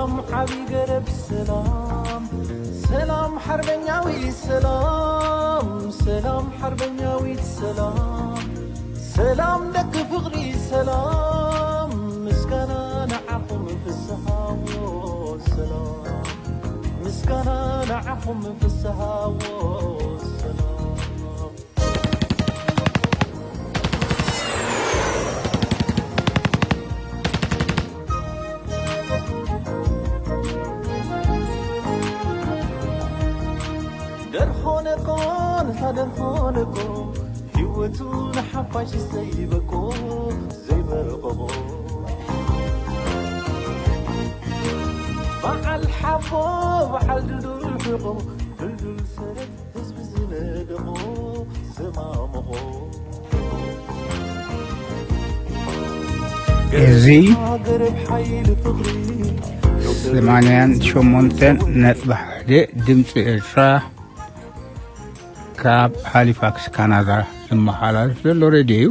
ሰላም ዓቢ ገረብ ሰላም፣ ሰላም ሓርበኛዊ ሰላም፣ ሰላም ሓርበኛዊት ሰላም፣ ሰላም ደቂ ፍቕሪ ሰላም፣ ምስጋና ንዓኹም ፍስሃዎ ሰላም፣ ምስጋና ንዓኹም ፍስሃዎ ሰላም። ደርሆ ነቆ፣ ነታ ደርሆ ነቆ፣ ህይወቱ ንሓፋሽ ዘይበቆ፣ ዘይበቆ። በዓል ሓቦ፣ በዓል ድልዱል ሕቆ፣ ድልዱል ሰረት ህዝቢ ዝነደቆ፣ ዘማመቖ። እዚ ሰማንያን ሸሞንተን ነጥቢ ሓደ ድምፂ ኤርትራ ካብ ሃሊፋክስ ካናዳ ዝመሓላለፍ ዘሎ ሬድዮ እዩ።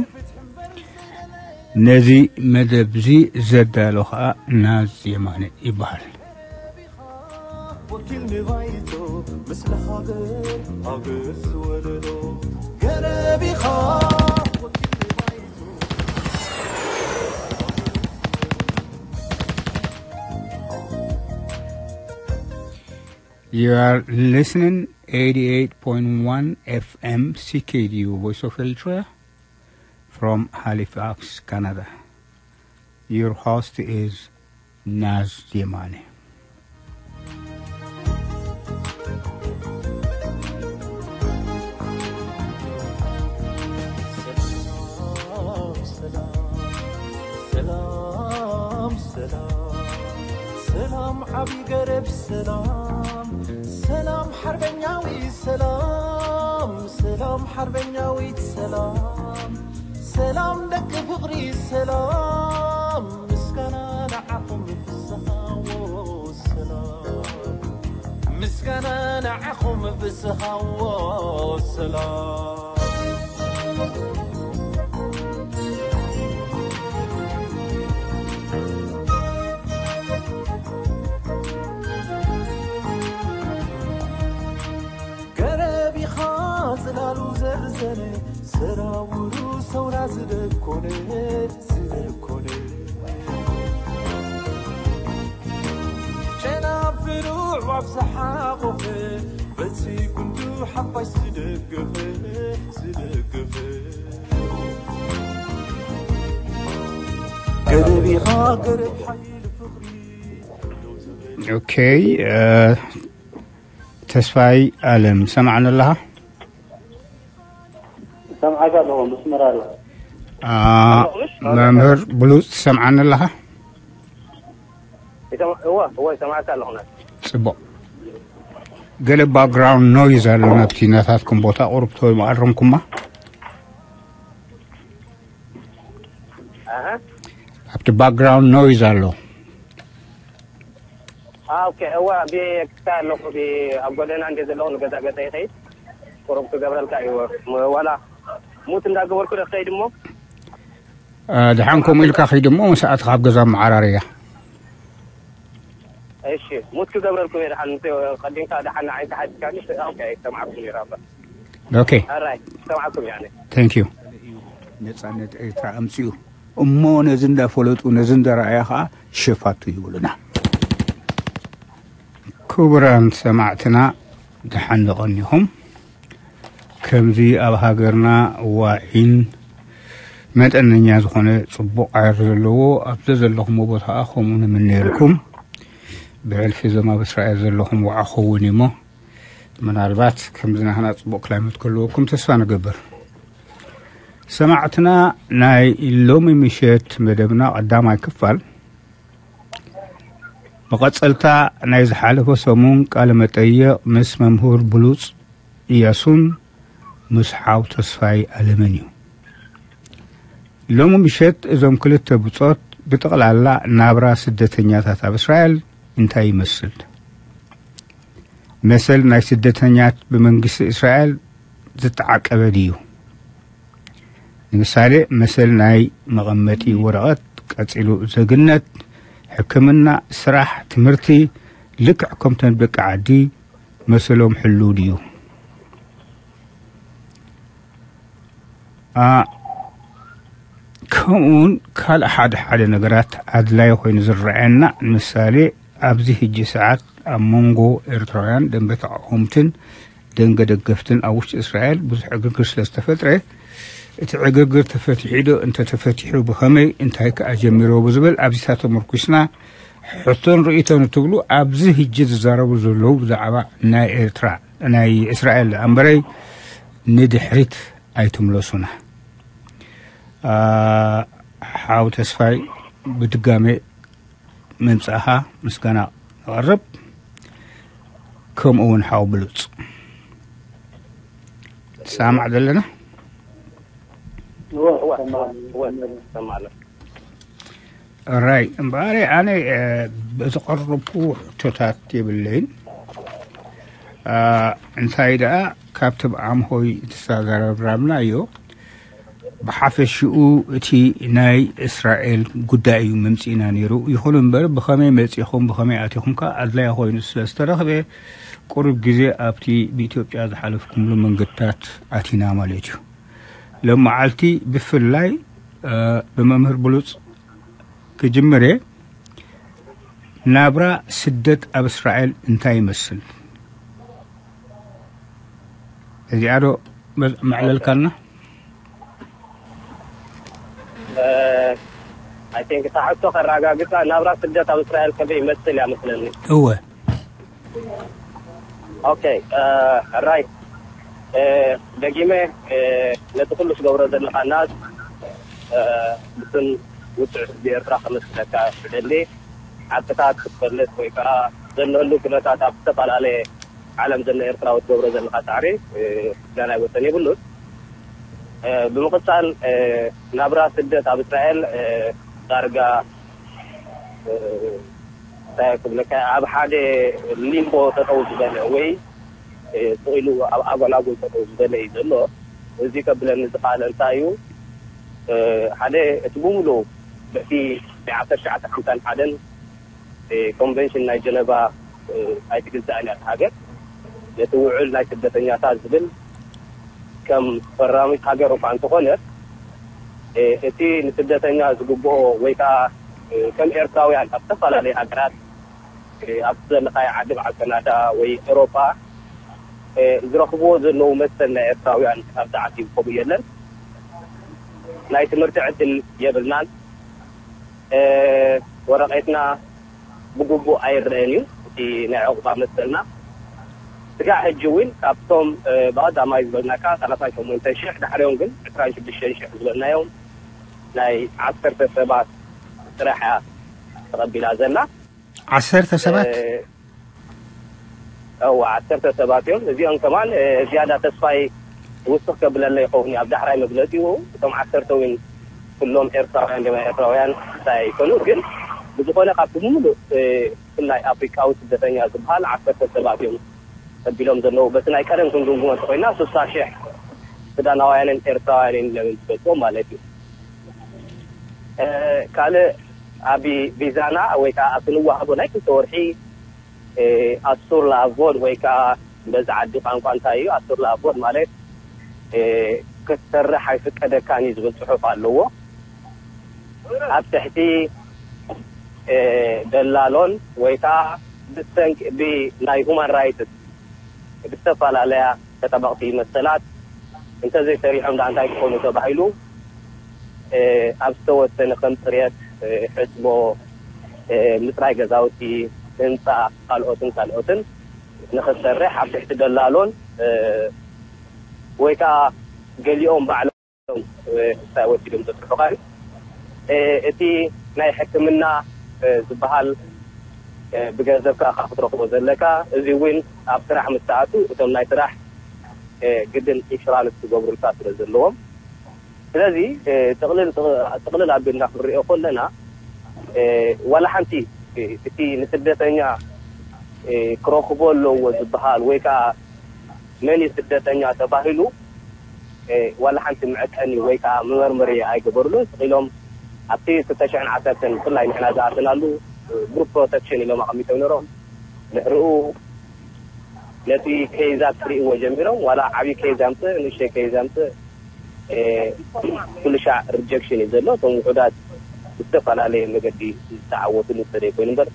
ነዚ መደብ እዚ ዘዳሎ ኸኣ ናዝ የማነ ይበሃል። ወኪል ንባይቶ፣ ምስለ ሃገር፣ ሃገር ዝወለዶ ገረብ ኢኻ። ወኪል ንባይቶ። You are listening eighty-eight point one F M C K D U Voice of Eritrea from Halifax, Canada. Your host is Naz Diamani. ሰላም፣ ሰላም፣ ሰላም፣ ሰላም፣ ዓቢ ገረብ ሰላም፣ ሰላም፣ ሓርበኛዊ ሰላም፣ ሰላም፣ ሓርበኛዊት ሰላም፣ ሰላም፣ ደቂ ፍቕሪ ሰላም፣ ምስጋና ንዓኹም ፍስሃዎ ሰላም፣ ምስጋና ንዓኹም ፍስሃዎ ሰላም። ገረብ ኢኻ ጽላሉ ዘርዘነ፣ ሰራውሩ ሰውራ ዝደኮነ፣ ዝደኮነ። ጨናፍሩ ኣዕዋፍ ዝሓቖፈ፣ በቲ ጉንዱ ሓፋሽ ዝደገፈ፣ ዝደገፈ። ገረብ ኢኻ ገረብ ሓይሊ ፍቕሪ። ኦኬ፣ እ፣ ተስፋይ ኣለም፣ ሰማዕኒ ኣለኻ? ሰምዓካ ኣለኹ፣ መስመር ኣሎ። አ፣ መምህር ብሉጽ፣ ትሰምዓኒ ኣለኻ? ይሰማ-፣ እወ፣ እወ፣ ይሰማዕካ ኣለኹ። ጽቡቕ። ገለ ባክግራውንድ ኖይዝ ኣሎ፣ ናብቲ ናታትኩም ቦታ ቁሩብ ተወይ መኣረምኩማ። ኣሃ። ኣብቲ ባክግራውንድ ኖይዝ ኣሎ። አ፣ ኦኬ፣ እወ፣ ብክስታይ ኣለኹ፣ ብ-፣ ኣብ ጎደና እንደ ዘለኹ ንገዛ ገዛ ይኸይድ። ቁሩብ ክገብረልካ እዩ። ም-፣ ዋላ ሙት እንዳገበርኩ ዶ ክኸይድ እሞ? አ፣ ደሓን ከምኡ ኢልካ ኸይድ እሞ፣ ምስ ኣትኻ ኣብ ገዛ መዓራርያ። እሺ፣ ሙት ክገብረልኩም እየ። ደሓን ምስ ቀዲምካ ደሓን ንዓይ ተሓቲትካኒ፣ ኦኬ፣ ኣይሰማዕኩምን እየ ራባ። ኦኬ። ኣራይ፣ ሰማዕኩም እየ ኣነ። ታንክ ዩ። ነጻነት ኤርትራ ኣምጽኡ። እሞ ነዚ እንዳፈለጡ፣ ነዚ እንዳረኣያ ኸኣ ሸፋቱ ይብሉና። ክቡራን ሰማዕትና፣ ደሓን ዶ ቀኒኹም? ከምዚ ኣብ ሃገርና ዋዒን መጠነኛ ዝኾነ ጽቡቕ ኣየር ዘለዎ ኣብ ዘዘለኹምዎ ቦታ ከምኡ ንምነየልኩም። ብሕልፊ እዞም ኣብ እስራኤል ዘለኹም ዋዕኹ እውን እሞ፣ ምናልባት ከምዚ ናህና ጽቡቕ ክላይመት ክህልወኩም ተስፋ ንገብር። ሰማዕትና፣ ናይ ሎሚ ምሸት መደብና ቀዳማይ ክፋል መቐጸልታ ናይ ዝሓለፈ ሰሙን ቃለ መጠይቕ ምስ መምህር ብሉጽ እያሱን ምስ ሓው ተስፋይ ኣለምን እዩ። ሎሚ ምሸት እዞም ክልተ ብጾት ብጠቕላላ ናብራ ስደተኛታት ኣብ እስራኤል እንታይ ይመስል? መሰል ናይ ስደተኛት ብመንግስቲ እስራኤል ዝተዓቀበ ድዩ? ንምሳሌ፣ መሰል ናይ መቐመጢ ወረቐት፣ ቀጺሉ ዘግነት፣ ሕክምና፣ ስራሕ፣ ትምህርቲ ልክዕ ከምቶም ደቂ ዓዲ መሰሎም ሕልው ድዩ? አ፣ ከምኡውን ካልእ ሓደ ሓደ ነገራት ኣድላይ ኮይኑ ዝረኣየና፣ ንምሳሌ ኣብዚ ሕጂ ሰዓት ኣብ መንጎ ኤርትራውያን ደንበ ተቃወምትን ደንገ ደገፍትን ኣብ ውሽጢ እስራኤል ብዙሕ ዕግርግር ስለ ዝተፈጥረ፣ እቲ ዕግርግር ተፈቲሑ ዶ፣ እንተ ተፈቲሑ ብኸመይ፣ እንታይ ከኣ ጀሚርዎ ብዝብል ኣብዚታት ተመርኩስና ሕቶን ርእይቶን እትብሉ ኣብዚ ሕጂ ዝዛረቡ ዘለዉ ብዛዕባ ናይ ኤርትራ፣ ናይ እስራኤል እምበረይ ንድሕሪት ኣይትምለሱና። አ፣ ሓው ተስፋይ ብድጋሜ ምምጻእኻ ምስጋና ነቕርብ። ከምኡ እውን ሓው ብሉጽ ትሰማዕ ዘለና። እወ፣ እወ፣ እወ፣ እሰማዕ ኣለኹ። ራይ እምበኣር ኣነ፣ እ፣ ብዝቐረብኩ ሕቶታት የብለይን። እ፣ እንታይ ደኣ ካብቲ ብኣምሆይ ዝተዛረብራምና እዮ፣ ብሓፈሽኡ እቲ ናይ እስራኤል ጉዳይ እዩ መምጽእና ነይሩ። ይኹን እምበር ብኸመይ መጺኹም ብኸመይ ኣቲኹም ከኣ ኣድላይ ኮይኑ ስለ ዝተረኽበ፣ ቁሩብ ግዜ ኣብቲ ብኢትዮጵያ ዝሓለፍኩምሉ መንገድታት ኣቲና ማለት እዩ። ሎም መዓልቲ ብፍላይ፣ እ፣ ብመምህር ብሉጽ ክጅምር እየ። ናብራ ስደት ኣብ እስራኤል እንታይ ይመስል? እዚኣ ዶ መ-፣ መዕለልካልና? I think እታ ሕቶ ከረጋግጻ፣ ናብራ ስደት ኣብ እስራኤል ከመይ ይመስል እያ መስለኒ። እወ። ኦኬ፣ እ፣ ራይት። እ፣ ደጊመ፣ እ፣ ነቲ ኩሉ ትገብሮ ዘለኻ ናስ፣ እ፣ ብስም ውጽዕ ህዝቢ ኤርትራ ከመስግነካ እደሊ። ሓቅታት ክትፈልጥ ወይ ከኣ ዘለሉ ኩነታት ኣብ ዝተፈላለየ ዓለም ዘሎ ኤርትራዊ ትገብሮ ዘለኻ ጻዕሪ፣ እ፣ ምስጋና ወሰን የብሉን። እ፣ ብምቕጻል፣ እ፣ ናብራ ስደት ኣብ እስራኤል፣ እ፣ ዳርጋ፣ እ፣ እንታይ ክብለካ፣ ኣብ ሓደ ሊምቦ ጠጠው ዝበለ ወይ፣ እ፣ ስቕ ኢሉ ኣብ ኣጓላጉል ጠጠው ዝበለ እዩ ዘሎ። እዚ ከብለኒ ዝኸኣለ እንታይ እዩ? እ፣ ሓደ፣ እቲ ብምሉኡ በቲ ናይ ዓሰርተ ትሽዓተ ሓምሳን ሓደን፣ እ፣ ኮንቨንሽን ናይ ጀነቫ፣ እ፣ ኣይትግዛእን እያ እታ ሃገር። ነቲ ውዕል ናይ ስደተኛታት ዝብል ከም ፈራሚት ሃገር እኳ እንተኾነት፣ እ፣ እቲ ንስደተኛ ዝግብኦ ወይ ከኣ፣ እ፣ ከም ኤርትራውያን ኣብ ዝተፈላለየ ሃገራት፣ እ፣ ኣብ ዘለኻዮ ዓዲ በዓል ካናዳ ወይ ኤውሮጳ፣ እ፣ ዝረኽብዎ ዘለዉ መሰል ናይ ኤርትራውያን ኣብ ዝዓዲ ከምኡ የለን። ናይ ትምህርቲ ዕድል የብልናን። እ፣ ወረቐትና ብግቡእ ኣይረኣን እዩ፣ እቲ ናይ ዕቑባ መሰልና። ስጋዕ ሕጂ እውን ካብቶም፣ እ፣ ብቐዳማይ ዝበልናካ ሰላሳን ሸሞንተን ሽሕ፣ ዳሕሪኦም ግን ዕስራን ሽዱሽተን ሽሕ ዝበልናዮም ናይ ዓሰርተ ሰባት ጥራሕ እያ ተቐቢላ ዘላ። ዓሰርተ ሰባት? እ፣ እዋ፣ ዓሰርተ ሰባት እዮም። እዚኦም ከማን፣ እ፣ ዝያዳ ተስፋይ ውስኽ ከብለለ ይኸውን እዩ ኣብ ዳሕራይ መግለጺኡ። እቶም ዓሰርተ እውን ኩሎም ኤርትራውያን ድማ ኤርትራውያን እንታይ ኣይኮኑ፣ ግን ብዝኾነ ካብቲ ብምሉእ፣ እ፣ ብፍላይ ኣፍሪቃዊ ስደተኛ ዝበሃል ዓሰርተ ሰባት እዮም ተቢሎም ዘለዉ። በቲ ናይ ቀደም ክንግምግሞ እንተኾይና ስሳ ሽሕ ሱዳናውያንን ኤርትራውያንን ኢሎም ዝፈልጥዎም ማለት እዩ። እ፣ ካልእ ኣብ ቪዛና ወይ ከዓ ኣብቲ ንዋሃቦ ናይ ክልተ ወርሒ፣ እ፣ ኣሱር ላቦድ ወይ ከዓ በዚ ዓዲ ቋንቋ እንታይ እዩ ኣሱር ላቦድ ማለት፣ እ፣ ክትሰርሕ ኣይፍቀደካን እዩ ዝብል ጽሑፍ ኣለዎ። ኣብ ትሕቲ፣ እ፣ ደላሎን ወይ ከዓ ብሰንኪ ብናይ ሁማን ራይትስ ብዝተፈላለያ ተጠበቕቲ መሰላት እንተዘይሰሪሖም ደኣ እንታይ ክኾኑ ተባሂሉ፣ እ፣ ኣብ ዝተወሰነ ከም ጽርየት፣ እ፣ ሕጽቦ፣ እ፣ ምጽራይ ገዛውቲ፣ ህንጻ፣ ካልኦትን ካልኦትን ንኽትሰርሕ ኣብ ትሕቲ ደላሎን፣ እ፣ ወይ ከኣ ገሊኦም ባዕሎም፣ እ፣ እንታይ ወሲዶም ዘስርሑኻ እዩ። እ፣ እቲ ናይ ሕክምና፣ እ፣ ዝበሃል፣ እ፣ ብገንዘብካ ኢኻ ክትረኽቦ ዘለካ። እዚ እውን ኣብ ስራሕ ምስ ትኣቱ እቶም ናይ ስራሕ፣ እ፣ ግድን ኢንሹራንስ ክገብሩልካ ስለ ዘለዎም። ስለዚ፣ እ፣ ጥቕልል፣ ጥቕ-፣ ጥቕልል ኣቢልና ክንሪኦ ከለና፣ እ፣ ዋላ ሓንቲ፣ እ፣ እቲ ንስደተኛ፣ እ፣ ክረኽቦ ኣለዎ ዝበሃል ወይ ከዓ መን እዩ ስደተኛ ተባሂሉ፣ እ፣ ዋላ ሓንቲ መዐቀኒ ወይ ከዓ መመርመሪ ኣይገበሩሉን። ስቕ ኢሎም ኣብቲ ክልተ ሽሕን ዓሰርተን ብፍላይ ንሕና ዝኣተናሉ ግሩፕ ፕሮቴክሽን ኢሎም ኣቐሚጦም ነሮም። ድሕሪኡ ነቲ ኬዛት ክርእይዎ ጀሚሮም። ዋላ ዓብዪ ኬዝ ኣምፅእ ንእሽተይ ኬዝ ኣምፅእ ኩሉ ሻዕ ሪጀክሽን እዩ ዘሎ። እቶም ውሑዳት ዝተፈላለየ መገዲ ዝተዓወትሉ እንተዘይኮይኑ እምበር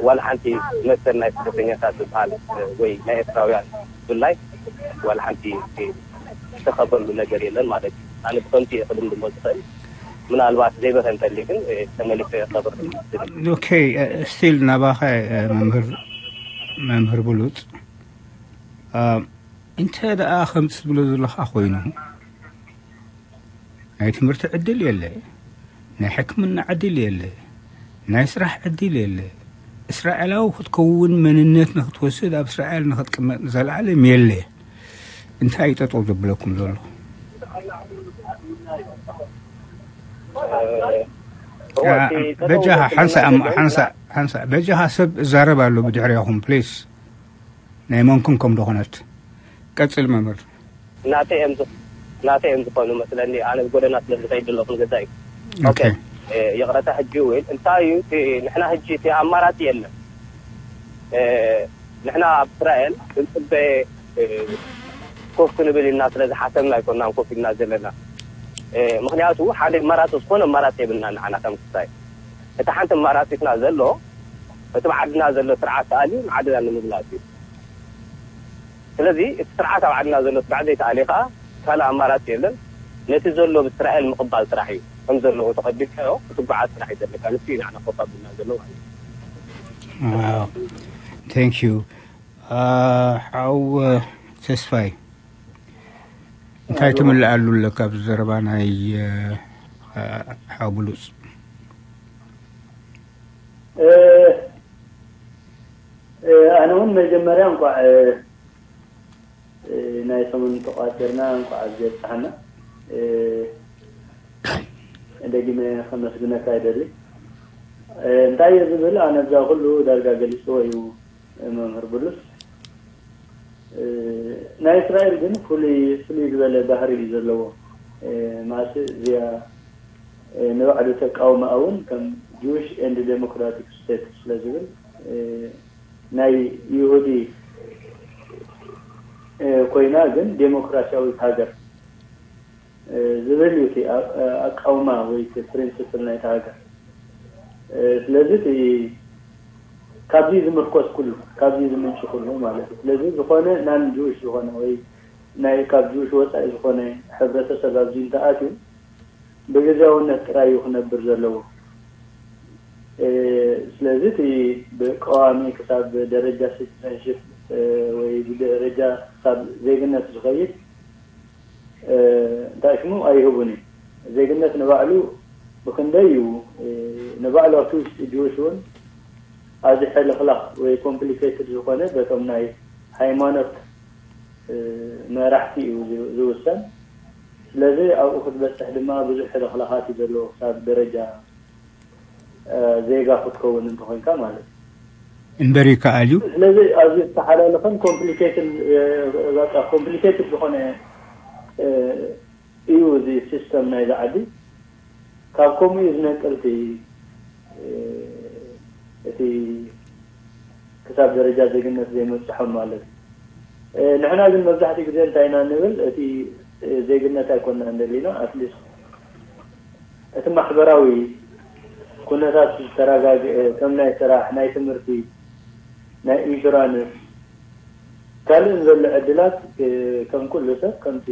ዋላ ሓንቲ መሰል ናይ ስደተኛታት ዝበሃል ወይ ናይ ኤርትራውያን ብፍላይ ዋላ ሓንቲ ዝተኸበሉ ነገር የለን ማለት እዩ። ኣነ ብከምቲ እየ ክድምድሞ ዝኽእል። ምናልባት ዘይበተ እንተሊ ግን ተመሊሰ ከብር ኦኬ። ስቲል ናባኸ መምህር መምህር ብሉፅ እንተ ደኣ ከምቲ ትብሎ ዘለኻ ኮይኑ ናይ ትምህርቲ ዕድል የለ፣ ናይ ሕክምና ዕድል የለ፣ ናይ ስራሕ ዕድል የለ። እስራኤላዊ ክትከውን መንነት ንክትወስድ ኣብ እስራኤል ንክትቅመጥ ንዘለዓለም የለ። እንታይ እዩ ጠጠው ዘብለኩም ዘሎ? በጃ ሓንሳ ሓንሳ ሓንሳ በጃ ሰብ እዛረብ ኣሎ ብድሕሪኹም ፕሊስ። ናይ መንኩም ከም ደኾነት ቀጽል መምህር። ናተይ እዮም ዝ- ናተይ እዮም ዝኾኑ መስለኒ። ኣነ ብጎደና ስለ ዝኸይድ ዘለኹ ንገዛይ። ኦኬ። ኦኬ። እ፣ ይቕረታ ሕጂ እውን እንታይ እዩ እቲ ንሕና ሕጂ እቲ ኣማራጺ የለን። እ፣ ንሕና ኣብ እስራኤል ክንጽበ እ፣ ኮፍ ክንብል ኢልና ስለ ዝሓሰብና ኣይኮናን ኮፍ ኢልና ዘለና። እ፣ ምኽንያቱ ሓደ ኣማራጺ ዝኾነ ኣማራጺ የብልና ንዓና ከም ክስታይ። እቲ ሓንቲ ኣማራጺትና ዘሎ እቲ ብዓድና ዘሎ ስርዓት ተኣልዩ ንዓድና ንምምላስ እዩ። ስለዚ እቲ ስርዓት ኣብ ዓድና ዘሎ ስርዓት ዘይተኣልየ ከዓ ካልእ ኣማራጺ የለን። ነቲ ዘሎ ብእስራኤል ምቕባል ጥራሕ እዩ። ከም ዘለዎ ተቐቢልካዮ ክትጓዓዝ ጥራሕ እዩ ዘለካ። ንሱ እዩ ንዓና ኮፍ ኣቢልና ዘሎ ማለት እዩ። Wow. Thank you. ሓው ተስፋይ እንታይ ትምልኣሉ ኣለካ ብዘረባ ናይ ሓው ብሉፅ? ኣነ እውን መጀመርያ እንኳዕ ናይ ሰሙን ተቋፂርና እንኳዕ ኣብዚ የብፅሓና። ደጊመ ከመስግነካ ይደሊ። እንታይ እየ ዝብል፣ ኣነ ብዛ ኩሉ ዳርጋ ገሊፅዎ እዩ መምህር ብሉስ። ናይ እስራኤል ግን ፍሉይ ፍሉይ ዝበለ ባህሪ እዩ ዘለዎ። ማለት እዚኣ ንባዕሉ ተቃውማ እውን ከም Jewish and Democratic State ስለ ዝብል ናይ ይሁዲ ኮይና ግን ዴሞክራሲያዊት ሃገር ዝብል እዩ እቲ ኣቃውማ ወይ እቲ ፕሪንስፕል ናይቲ ሃገር። ስለዚ እቲ ካብዚ ዝምርኮስ ኩሉ ካብዚ ዝምንጭ ኩሉ ማለት እዩ። ስለዚ ዝኾነ ናን ጅውሽ ዝኾነ ወይ ናይ ካብ ጅውሽ ወፃኢ ዝኾነ ሕብረተሰብ ኣብዚ እንተኣትዩ ብግዜያውነት ጥራይ እዩ ክነብር ዘለዎ። ስለዚ እቲ ብቀዋሚ ክሳብ ደረጃ ሲቲዘንሽፕ ወይ ብደረጃ ክሳብ ዜግነት ዝኸይድ እንታይ ሽሙ ኣይህቡን እዩ። ዜግነት ንባዕሉ ብክንደይ እዩ ንባዕሉ ኣብቲ ውሽጢ ጅውሽ እውን ኣዚ ሕልኽላኽ ወይ ኮምፕሊኬትድ ዝኾነ በቶም ናይ ሃይማኖት መራሕቲ እዩ ዝውሰን። ስለዚ ኣብኡ ክትበፅሕ ድማ ብዙሕ ሕልኽላኻት እዩ ዘለዎ ክሳብ ደረጃ ዜጋ ክትከውን እንተኮንካ ማለት እዩ። እምበር ይከኣል እዩ። ስለዚ ኣዝዩ ዝተሓላለኸን ኮምፕሊኬትድ በቃ ኮምፕሊኬትድ ዝኾነ እዩ እዚ ሲስተም ናይዚ ዓዲ። ካብ ከምኡ እዩ ዝነቅል እቲ እቲ ክሳብ ደረጃ ዜግነት ዘይመብፅሖም ማለት እዩ። ንሕና ግን መብዛሕትኡ ግዜ እንታይ ኢና ንብል፣ እቲ ዜግነት ኣይኮና እንደሊና ኣትሊስት እቲ ማሕበራዊ ኩነታት ዝተረጋግአ ከም ናይ ስራሕ፣ ናይ ትምህርቲ፣ ናይ ኢንሹራንስ ካልእን ዘሎ ዕድላት ከም ኩሉ ሰብ ከምቲ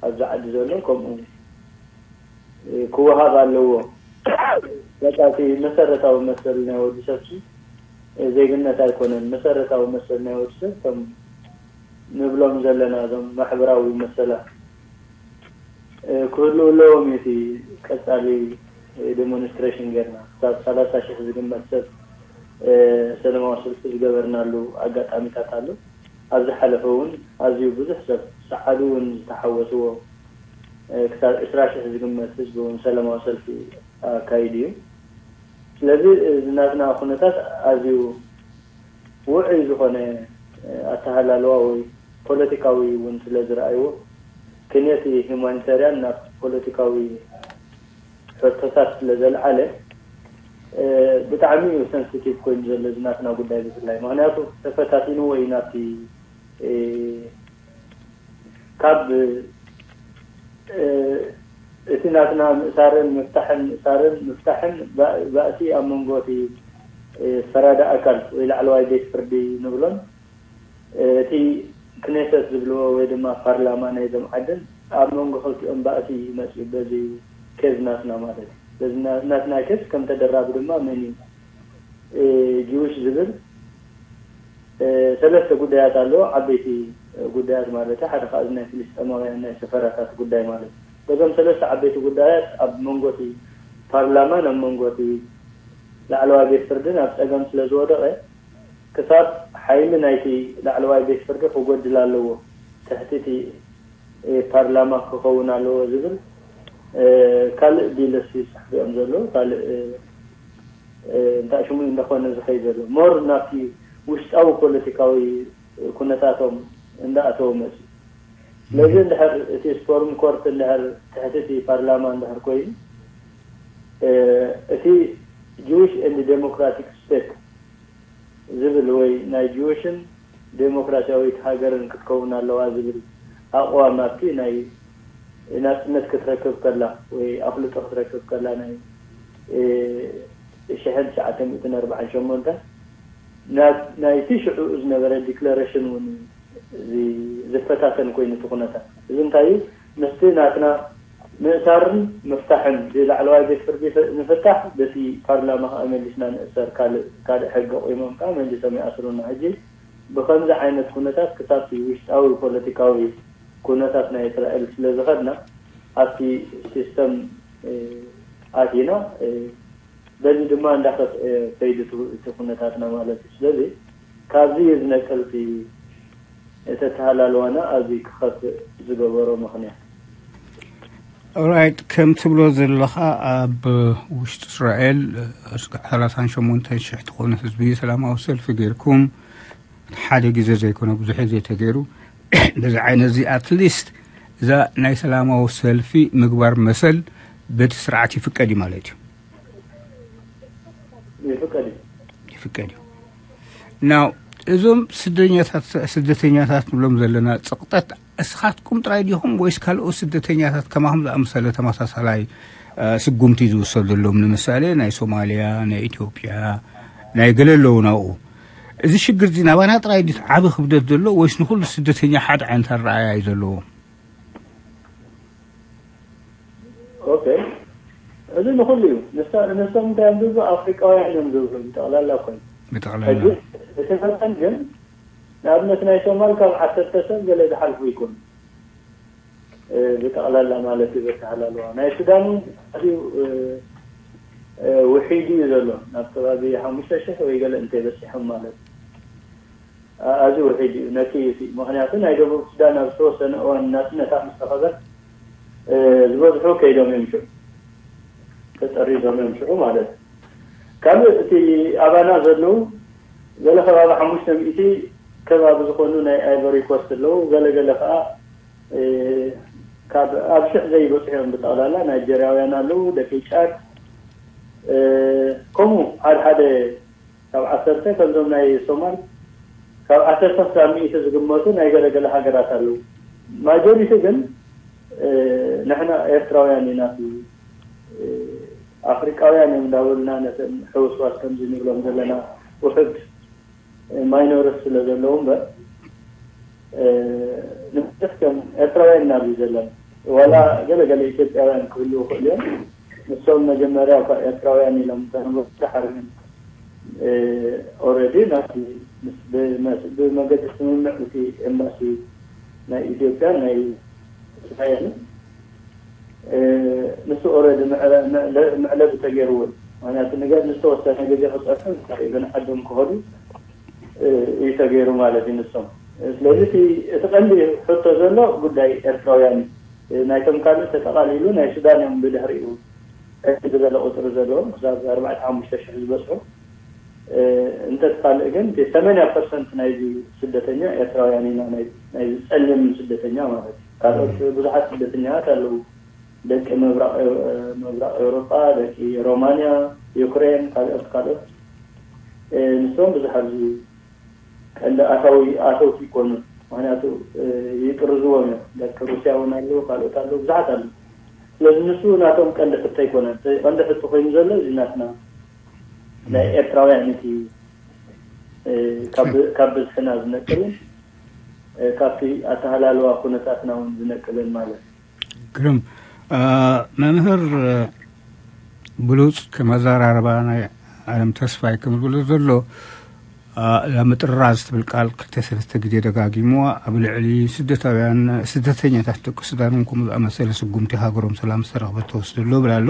ኣብዚ ዓዲ ዘሎ ከምኡ ክወሃብ ኣለዎ። በቃ እቲ መሰረታዊ መሰል ናይ ወዲ ሰብ ሲ ዜግነት ኣይኮነን። መሰረታዊ መሰል ናይ ወዲ ሰብ ከም ንብሎም ዘለና እዞም ማሕበራዊ መሰላት ክህልው ኣለዎም እዩ። እቲ ቀፃሊ ዴሞንስትሬሽን ጌርና ክሳብ ሰላሳ ሽሕ ዝግመት ሰብ ሰለማዊ ሰልፊ ዝገበርናሉ ኣጋጣሚታት ኣሎ። ኣብ ዝሓለፈ እውን ኣዝዩ ብዙሕ ሰብ ሰዓዱ እውን ዝተሓወስዎ ክሳብ ዕስራ ሽሕ ዝግመት ህዝቢ እውን ሰለማዊ ሰልፊ ኣካይዱ እዩ። ስለዚ እዚ ናትና ኩነታት ኣዝዩ ውዑይ ዝኾነ ኣተሃላልዋ ወይ ፖለቲካዊ እውን ስለ ዝረኣይዎ ክንየቲ ሂማኒታርያን ናብ ፖለቲካዊ ሕቶታት ስለ ዘልዓለ ብጣዕሚ እዩ ሰንስቲቭ ኮይኑ ዘሎ እዚ ናትና ጉዳይ ብፍላይ ምክንያቱ ተፈታቲንዎ እዩ ናብቲ ካብ እቲ ናትና ምእሳርን ምፍታሕን ምእሳርን ምፍታሕን ባእሲ ኣብ መንጎ እቲ ፈራዲ ኣካል ወይ ላዕለዋይ ቤት ፍርዲ ንብሎን እቲ ክኔሰት ዝብልዎ ወይ ድማ ፓርላማ ናይ ዞም ዓድን ኣብ መንጎ ክልቲኦም ባእሲ ይመፅእ በዚ ኬዝ ናትና ማለት እዩ። በዚ ናትና ኬዝ ከም ተደራቢ ድማ መን እዩ ጅውሽ ዝብል ሰለስተ ጉዳያት ኣለዎ። ዓበይቲ ጉዳያት ማለት ሓደ ከዓ ናይ ፍልስጠማውያን ናይ ሰፈራታት ጉዳይ ማለት እዩ። በዞም ሰለስተ ዓበይቲ ጉዳያት ኣብ መንጎ እቲ ፓርላማን ኣብ መንጎ እቲ ላዕለዋይ ቤት ፍርድን ኣብ ፀገም ስለ ዝወደቐ ክሳብ ሓይሊ ናይቲ ላዕለዋይ ቤት ፍርዲ ክጎድል ኣለዎ፣ ትሕቲ እቲ ፓርላማ ክኸውን ኣለዎ ዝብል ካልእ ቢልስ ይፅሕፉ እዮም ዘለዉ። ካልእ እንታይ ሽሙ እንዳኾነ ዝኸይ ዘሎ ሞር ናብቲ ውሽጣዊ ፖለቲካዊ ኩነታቶም እንዳኣተወ መፅዩ። ስለዚ እንድሕር እቲ ስፖርም ኮርት እንድሕር ትሕቲ እቲ ፓርላማ እንድሕር ኮይኑ እቲ ጂዊሽ ኤንድ ዴሞክራቲክ ስቴት ዝብል ወይ ናይ ጂዊሽን ዴሞክራሲያዊት ሃገርን ክትከውን ኣለዋ ዝብል ኣቕዋም ኣብቲ ናይ ናፅነት ክትረክብ ከላ ወይ ኣፍልጦ ክትረክብ ከላ ናይ ሽሕን ትሽዓተ ሚእትን ኣርባዓን ሸሞንተን ናይቲ ሽዑ ዝነበረ ዲክለሬሽን እውን ዝፈታተን ኮይኑ እቲ ኩነታት እዚ እንታይ እዩ ምስቲ ናትና ምእሳርን ምፍታሕን ብላዕለዋይ ቤት ፍርዲ ንፍታሕ በቲ ፓርላማ ከዓ መሊስና ንእሰር ካልእ ሕጊ ኣቑሞም ከዓ መሊሶም ይኣስሩና ሕጂ ብኸምዚ ዓይነት ኩነታት ክሳብቲ ውሽጣዊ ፖለቲካዊ ኩነታት ናይ እስራኤል ስለ ዝኸድና ኣብቲ ሲስተም ኣቲና በዚ ድማ እንዳኸፍአ ከይዱ እቲ ኩነታትና ማለት እዩ። ስለዚ ካብዚ እዩ ዝነቅል እቲ ተተሃላልዋና ኣብዚ ክኸፍእ ዝገበሮ ምኽንያት። ኦራይት ከም ትብሎ ዘለኻ ኣብ ውሽጢ እስራኤል ሰላሳን ሸሞንተን ሽሕ ትኾኑ ህዝቢ ሰላማዊ ሰልፊ ጌርኩም ሓደ ግዜ ዘይኮነ ብዙሕ ግዜ ተገይሩ በዚ ዓይነት እዚ ኣትሊስት እዛ ናይ ሰላማዊ ሰልፊ ምግባር መሰል በቲ ስርዓት ይፍቀድ እዩ ማለት እዩ ይፍቀድ እዩ ይፍቀድ እዩ ናው እዞም ስደኛታት ስደተኛታት ንብሎም ዘለና ፀቕጠት እስኻትኩም ጥራይ ዲኹም ወይስ ካልኦት ስደተኛታት ከማኹም ዝኣመሰለ ተመሳሳላይ ስጉምቲ ዝውሰደሎም ንምሳሌ ናይ ሶማልያ ናይ ኢትዮጵያ ናይ ገለ ኣለዉ ናብኡ እዚ ሽግር እዚ ናባና ጥራይ ድዩ ዓቢ ክብደት ዘሎ ወይስ ንኹሉ ስደተኛ ሓደ ዓይነት ኣረኣእያ እዩ ዘለዎ ኦኬ እዚ ንኹሉ እዩ ንሶም እንታይ እዮም ዝብሉ ኣፍሪቃውያን እዮም ዝብሉ ብጠቕላላ ኮይኑ ብጠቕላላ እቲ መጠን ግን ንኣብነት ናይ ሶማል ካብ ዓሰርተ ሰብ ገለ ዝሓልፉ ይኮኑ ብጠቕላላ ማለት እዩ ዘተሃላልዋ ናይ ሱዳን ኣዝዩ ውሒዱ እዩ ዘሎ ናብ ከባቢ ሓሙሽተ ሽሕ ወይ ገለ እንተይበፂሖም ማለት ኣዝዩ ውሒድ እዩ ነኪ እዩ ምክንያቱ ናይ ደቡብ ሱዳን ኣብ ዝተወሰነ እዋን ናፅነታ ምስ ተኸበት ዝበዝሑ ከይዶም እዮም ሽዑ ተጠሪዞም እዮም ሽዑ ማለት ካልእ እቲ ኣባና ዘለዉ ገለ ከባቢ ሓሙሽተ ሚእቲ ከባቢ ዝኾኑ ናይ ኣይቨሪ ኮስት ኣለዉ ገለገለ ከዓ ካብ ኣብ ሽሕ ዘይበፅሑ እዮም ብጠቕላላ ናይጀርያውያን ኣለዉ ደቂ ጫድ ከምኡ ሓደ ሓደ ካብ ዓሰርተ ከምዞም ናይ ሶማል ካብ ዓሰርተ ክሳብ ሚእቲ ዝግመቱ ናይ ገለገለ ሃገራት ኣለዉ ማጆሪቲ ግን ንሕና ኤርትራውያን ኢና ኣፍሪቃውያን እዮም እንዳበሉና ነተን ሕውስዋስ ከምዚ ንብሎም ዘለና ውሕድ ማይኖርስ ስለ ዘለዉ እምበር ንብዝሕ ከም ኤርትራውያን ኢና ኣብዚ ዘለና ዋላ ገለገለ ኢትዮጵያውያን ክህልዉ ይኽእሉ እዮም ንሶም መጀመርያ እኳ ኤርትራውያን ኢሎም ዝተነበሩ ድሓር ግን ኦረዲ ናብቲ ብመገዲ ስምምዕ እቲ ኤምባሲ ናይ ኢትዮጵያ ናይ እስራኤልን ንሱ ኦረዲ መዕለቢ ተገይርዎ እዩ ምክንያቱ ንገድ ዝተወሰነ ግዜ ክፀሑ ግን ዓዶም ክኸዱ እዩ ተገይሩ ማለት እዩ ንሶም ስለዚ እቲ ቀንዲ ሕቶ ዘሎ ጉዳይ ኤርትራውያን እዩ ናይቶም ካልእ ተጠቓሊሉ ናይ ሱዳን እዮም ብድሕሪኡ ዝበለ ቁፅሪ ዘለዎም ክሳብ ኣርባዕተ ሓሙሽተ ሽሕ ዝበፅሑ እንተትካልእ ግን ሰመንያ ፐርሰንት ናይዚ ስደተኛ ኤርትራውያን ኢና ናይዚ ፀሊም ስደተኛ ማለት እዩ ካልኦት ብዙሓት ስደተኛታት ኣለዉ ደቂ ምብራቕ ኤውሮጳ ደቂ ሮማንያ ዩክሬን፣ ካልኦት ካልኦት፣ እ፣ ንሶም ብዙሕ ኣብዚ ቀንዲ ኣታዊ ኣተውቲ ይኮኑ። ምክንያቱ፣ እ፣ ይጥርዝዎም እዮም። ደቂ ሩስያ እውን ኣለዉ፣ ካልኦት ኣለዉ፣ ብዙሓት ኣለዉ። ስለዚ ንሱ ናቶም ቀንዲ ሕቶ ኣይኮነን። እቲ ቀንዲ ሕቶ ኮይኑ ዘሎ እዚ ናትና ናይ ኤርትራውያን እቲ፣ እ፣ ካብ፣ ካብ ብዝሕና ዝነቅልን፣ እ፣ ካብቲ ኣተሃላልዋ ኩነታትና እውን ዝነቅልን ማለት እዩ። ግርም። እ፣ መምህር፣ እ፣ ብሉጽ ከም ኣዘራርባ ናይ ዓለም ተስፋይ ከም ዝብሎ ዘሎ፣ እ፣ እዛ ምጥርራዝ ትብል ቃል ክልተ ሰለስተ ግዜ ደጋጊምዋ። ኣብ ልዕሊ ስደታውያን፣ ስደተኛታት ደቂ ሱዳን እውን ከምኡ ዝኣመሰለ ስጉምቲ ሃገሮም ሰላም ዝተረኽበ ተወስደሎ ይብል ኣሎ።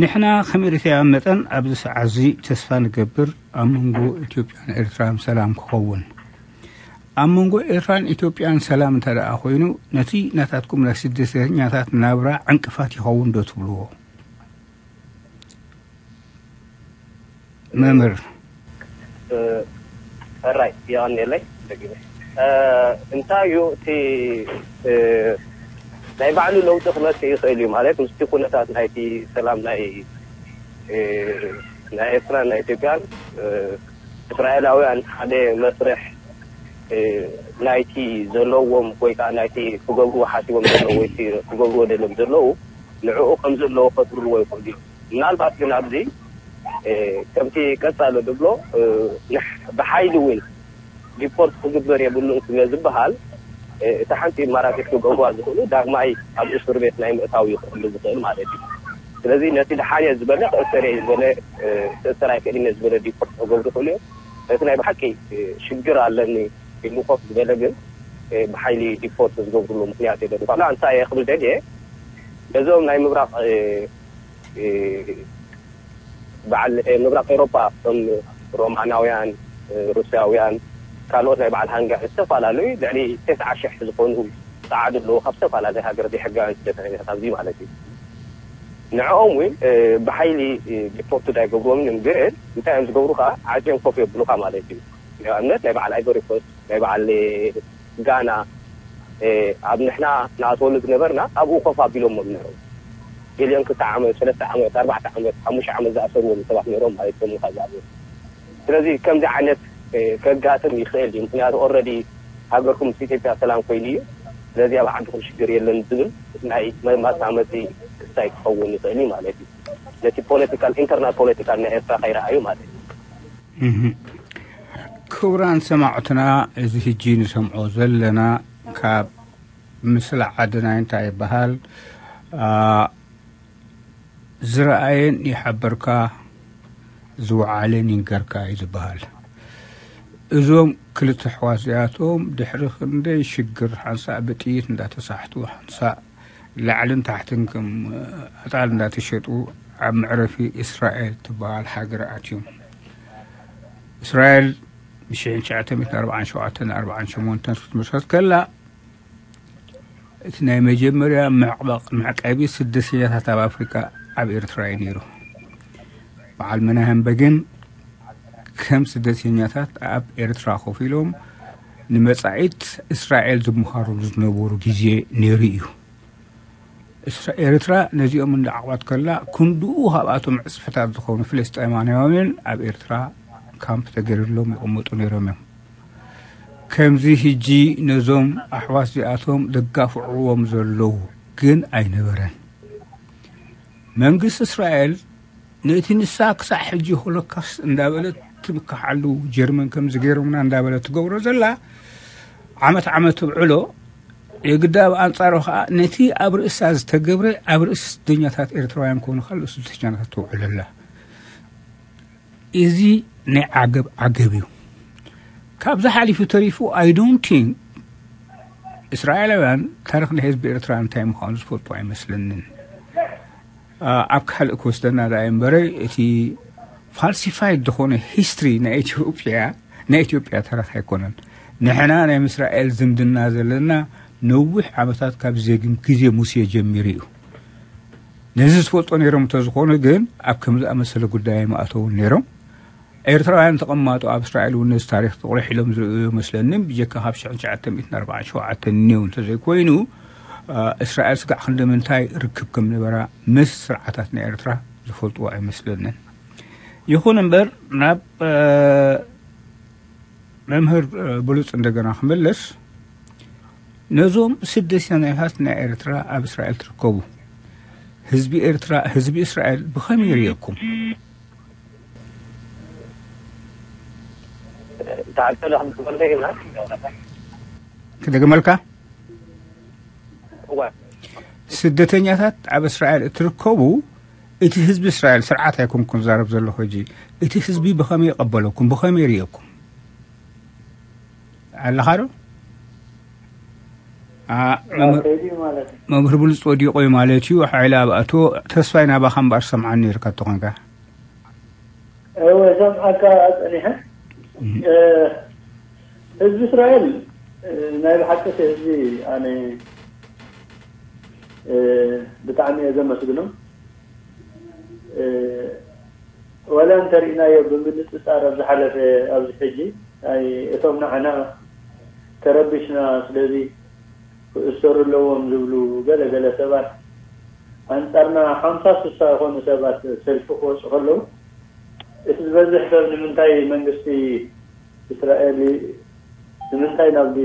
ንሕና ከም ኤርትራውያን መጠን ኣብዚ ሰዓት እዚ ተስፋ ንገብር ኣብ መንጎ ኢትዮጵያን ኤርትራን ሰላም ክኸውን። ኣብ መንጎ ኤርትራን ኢትዮጵያን ሰላም እንተ ደኣ ኮይኑ፣ ነቲ ናታትኩም ናይ ስደተኛታት ናብራ ዕንቅፋት ይኸውን ዶ ትብልዎ? መምህር። እ፣ ሕራይ የቐንየለይ ደጊመ። እ፣ እንታይ እዩ እቲ፣ እ፣ ናይ ባዕሉ ለውጢ ክመጽእ ይኽእል እዩ ማለት ምስቲ ኩነታት ናይቲ ሰላም ናይ፣ እ፣ ናይ ኤርትራን ናይ ኢትዮጵያን፣ እ፣ እስራኤላውያን ሓደ መስርሕ፣ እ፣ ናይቲ ዘለዎም ወይ ከዓ ናይቲ ክገብርዎ ሓሲቦም ዘለዉ ወይ እቲ ክገብርዎ ደልዮም ዘለዉ ንዕኡ ከም ዘለዎ ከጥርልዎ ይኽእሉ እዮም። ምናልባት ግን ኣብዚ፣ እ፣ ከምቲ ቀጻሎ ዝብሎ፣ እ፣ ንሕ-፣ ብሓይሊ እውን ዲፖርት ክግበር የብሉን ስለ ዝበሃል፣ እ፣ እታ ሓንቲ ኣማራጺት ክገብርዋ ዝኽእሉ ዳግማይ ኣብ እስር ቤት ናይ ምእታው ይኽእሉ ዝኽእል ማለት እዩ። ስለዚ ነቲ ደሓን እየ ዝበለ ክእሰር እየ ዝበለ፣ እ፣ ክእሰር ኣይክእልን እየ ዝበለ ዲፖርት ክገብሩ ይኽእሉ እዮም። ነቲ ናይ ብሓቂ፣ እ፣ ሽግር ኣለኒ ኢሉ ኮፍ ዝበለ ግን፣ እ፣ ብሓይሊ ዲፖርት ዝገብርሉ ምኽንያት የለን። ዋላ እንታይ እየ ክብል ደልየ፣ ነዞም ናይ ምብራቕ፣ እ፣ እ፣ በዓል፣ እ፣ ምብራቕ ኤውሮጳ፣ ከም ሮማናውያን፣ እ፣ ሩስያውያን፣ ካልኦት ናይ በዓል ሃንጋሪ ዝተፈላለዩ ልዕሊ ተስዓ ሽሕ ዝኾኑ ጸዓዱ ኣለዉ ካብ ዝተፈላለየ ሃገር ዘይሕጋውያን ስደተኛታት ኣብዚ ማለት እዩ። ንዕኦም እውን፣ እ፣ ብሓይሊ፣ እ፣ ዲፖርት ኣይገብርዎም እዮም፣ ግን እንታይ እዮም ዝገብሩ ከኣ ዓጽዮም ኮፍ የብሉኻ ማለት እዩ። ንኣብነት ናይ በዓል ኣይቨሪ ኮስት፣ ናይ በዓል፣ እ፣ ጋና፣ እ፣ ኣብ ንሕና ንኣትወሉ ዝነበርና ኣብኡ ኮፍ ኣቢሎሞም ነይሮም። ገሊኦም ክልተ ዓመት፣ ሰለስተ ዓመት፣ ኣርባዕተ ዓመት፣ ሓሙሽተ ዓመት ዝኣሰርዎም ሰባት ነይሮም ማለት እዩ። ካብዚ ኣብዚ ስለዚ ከምዚ ዓይነት፣ እ፣ ከጋጥም ይኽእል እዩ። ምኽንያቱ ኦልረዲ ሃገርኩም ምስ ኢትዮጵያ ሰላም ኮይኑ እዩ። ስለዚ ኣብ ዓድኹም ሽግር የለን ዝብል ናይ መማሳመፂ ክስታይ ክኸውን ይኽእል እዩ ማለት እዩ። ነቲ ፖለቲካል፣ ኢንተርናል ፖለቲካል ናይ ኤርትራ ከይረኣዩ ማለት እዩ። እህ። ክቡራን ሰማዕትና፣ እዚ ሕጂ ንሰምዖ ዘለና ካብ ምስላ ዓድና እንታይ ይበሃል? አ፣ ዝረኣየን ይሓበርካ፣ ዝወዓለን ይንገርካ እዩ ዝበሃል። እዞም ክልተ ኣሕዋት እዚኣቶም ድሕሪ ክንደይ ሽግር፣ ሓንሳእ ብጥይት እንዳተሳሕቱ፣ ሓንሳእ ላዕልን ታሕትን ከም ኣጣል እንዳተሸጡ፣ ኣብ መዕረፊ እስራኤል ትበሃል ሃገር ኣትዮም። እስራኤል ብሽሕን ትሽዓተ ሚእትን ኣርባዓን ሸውዓተን ኣርባዓን ሸሞንተን ክትምስረት ከላ፣ እቲ ናይ መጀመርያ መዕበቕ-፣ መዕቀቢ ስደተኛታት ኣብ ኣፍሪካ ኣብ ኤርትራ እዩ ነይሩ። በዓል መናህም በግን ከም ስደተኛታት ኣብ ኤርትራ ኮፍ ኢሎም ንመጻኢት እስራኤል ዝመሃሩሉ ዝነበሩ ግዜ ነይሩ እዩ። እስራ-፣ ኤርትራ ነዚኦም እንዳዓቕባት ከላ፣ ክንድኡ ካብኣቶም ዕጽፍታት ዝኾኑ ፍልስጤማውያን ኣብ ኤርትራ ካምፕ ተገይሩሎም ይቕመጡ ነይሮም እዮም። ከምዚ ሕጂ ነዞም ኣሕዋት እዚኣቶም ዘጋፍዕዎም ዘለዉ ግን ኣይነበረን። መንግስቲ እስራኤል ነቲ ንሳ ክሳዕ ሕጂ ሆሎካስት እንዳበለት ትምክሓሉ፣ ጀርመን ከምዚ ገይሮምና እንዳበለት ትገብሮ ዘላ፣ ዓመት ዓመት ትብዕሎ፣ የግዳ ኣብ ኣንጻሩ ኸኣ ነቲ ኣብ ርእሳ ዝተገብረ ኣብ ርእሲ ስደኛታት ኤርትራውያን ክኾኑ ካልኦት ስደኛታት ተውዕለላ። እዚ ናይ ዓገብ ዓገብ እዩ። ካብዚ ሓሊፉ ተሪፉ፣ I don't think እስራኤላውያን ታሪኽ ናይ ህዝቢ ኤርትራ እንታይ ምዃኑ ዝፈልጡ ኣይመስለንን። ኣ፣ ኣብ ካልእ ክወስደና ደኣ እምበረ፣ እቲ ፋልሲፋይድ ዝኾነ ሂስትሪ ናይ ኢትዮጵያ፣ ናይ ኢትዮጵያ ታሪኽ ኣይኮነን። ንሕና ናይ ምስራኤል ዝምድና ዘለና ነዊሕ ዓመታት ካብ ዜግን ግዜ ሙሴ ጀሚሩ እዩ። ነዚ ዝፈልጦ ነይሮም እንተዝኾኑ ግን ኣብ ከምዚ ኣመሰለ ጉዳይ ኣይምኣተውን ነይሮም። ኤርትራውያን ተቐማጦ ኣብ እስራኤል እውን ነዚ ታሪኽ ተቑሪሕ ኢሎም ዝርእዩ መስለኒ። ብጀካ ካብ ሽሕን ትሽዓተ ሚእትን ኣርባዓን ሸውዓተን እኒው እንተዘይኮይኑ፣ እ፣ እስራኤል ስጋዕ ክንዲ ምንታይ ርክብ ከም ነበራ ምስ ስርዓታት ናይ ኤርትራ ዝፈልጥዎ ኣይመስለንን። ይኹን እምበር ናብ መምህር ብሉፅ እንደገና ክምለስ፣ ነዞም ስደተኛታት ናይ ኤርትራ ኣብ እስራኤል ትርከቡ፣ ህዝቢ ኤርትራ፣ ህዝቢ እስራኤል ብኸመይ ይርእየኩም? ክደግመልካ። ስደተኛታት ኣብ እስራኤል እትርከቡ፣ እቲ ህዝቢ እስራኤል፣ ስርዓት ኣይኮንኩን ዛረብ ዘለኹ ሕጂ፣ እቲ ህዝቢ ብኸመይ ይቐበለኩም፣ ብኸመይ ይርእየኩም? ኣለኻ ዶ? መምህር ብሉፅ ወዲቑ እዩ ማለት እዩ። ሓይሊ ኣብኣቶ። ተስፋይ፣ ናባኻ እምበኣር ሰምዓኒ ነርካ ተኾንካ። እወ፣ ሰምዓካ ጸኒሐ። ህዝቢ እስራኤል ናይ ብሓቂ ህዝቢ ኣነ ብጣዕሚ እየ ዘመስግኖም። ወላ እንተርኢናዮ ብምንፅፃር ኣብ ዝሓለፈ ኣብዚ ሕጂ እቶም ንዓና ተረቢሽና ስለዚ ክእሰሩ ኣለዎም ዝብሉ ገለ ገለ ሰባት ኣንፃርና ሓምሳ ስሳ ዝኾኑ ሰባት ሰልፊ ክወፁ ከለዉ እቲ ዝበዝሕ ሰብ ንምንታይ መንግስቲ እስራኤል ንምንታይ ናብዚ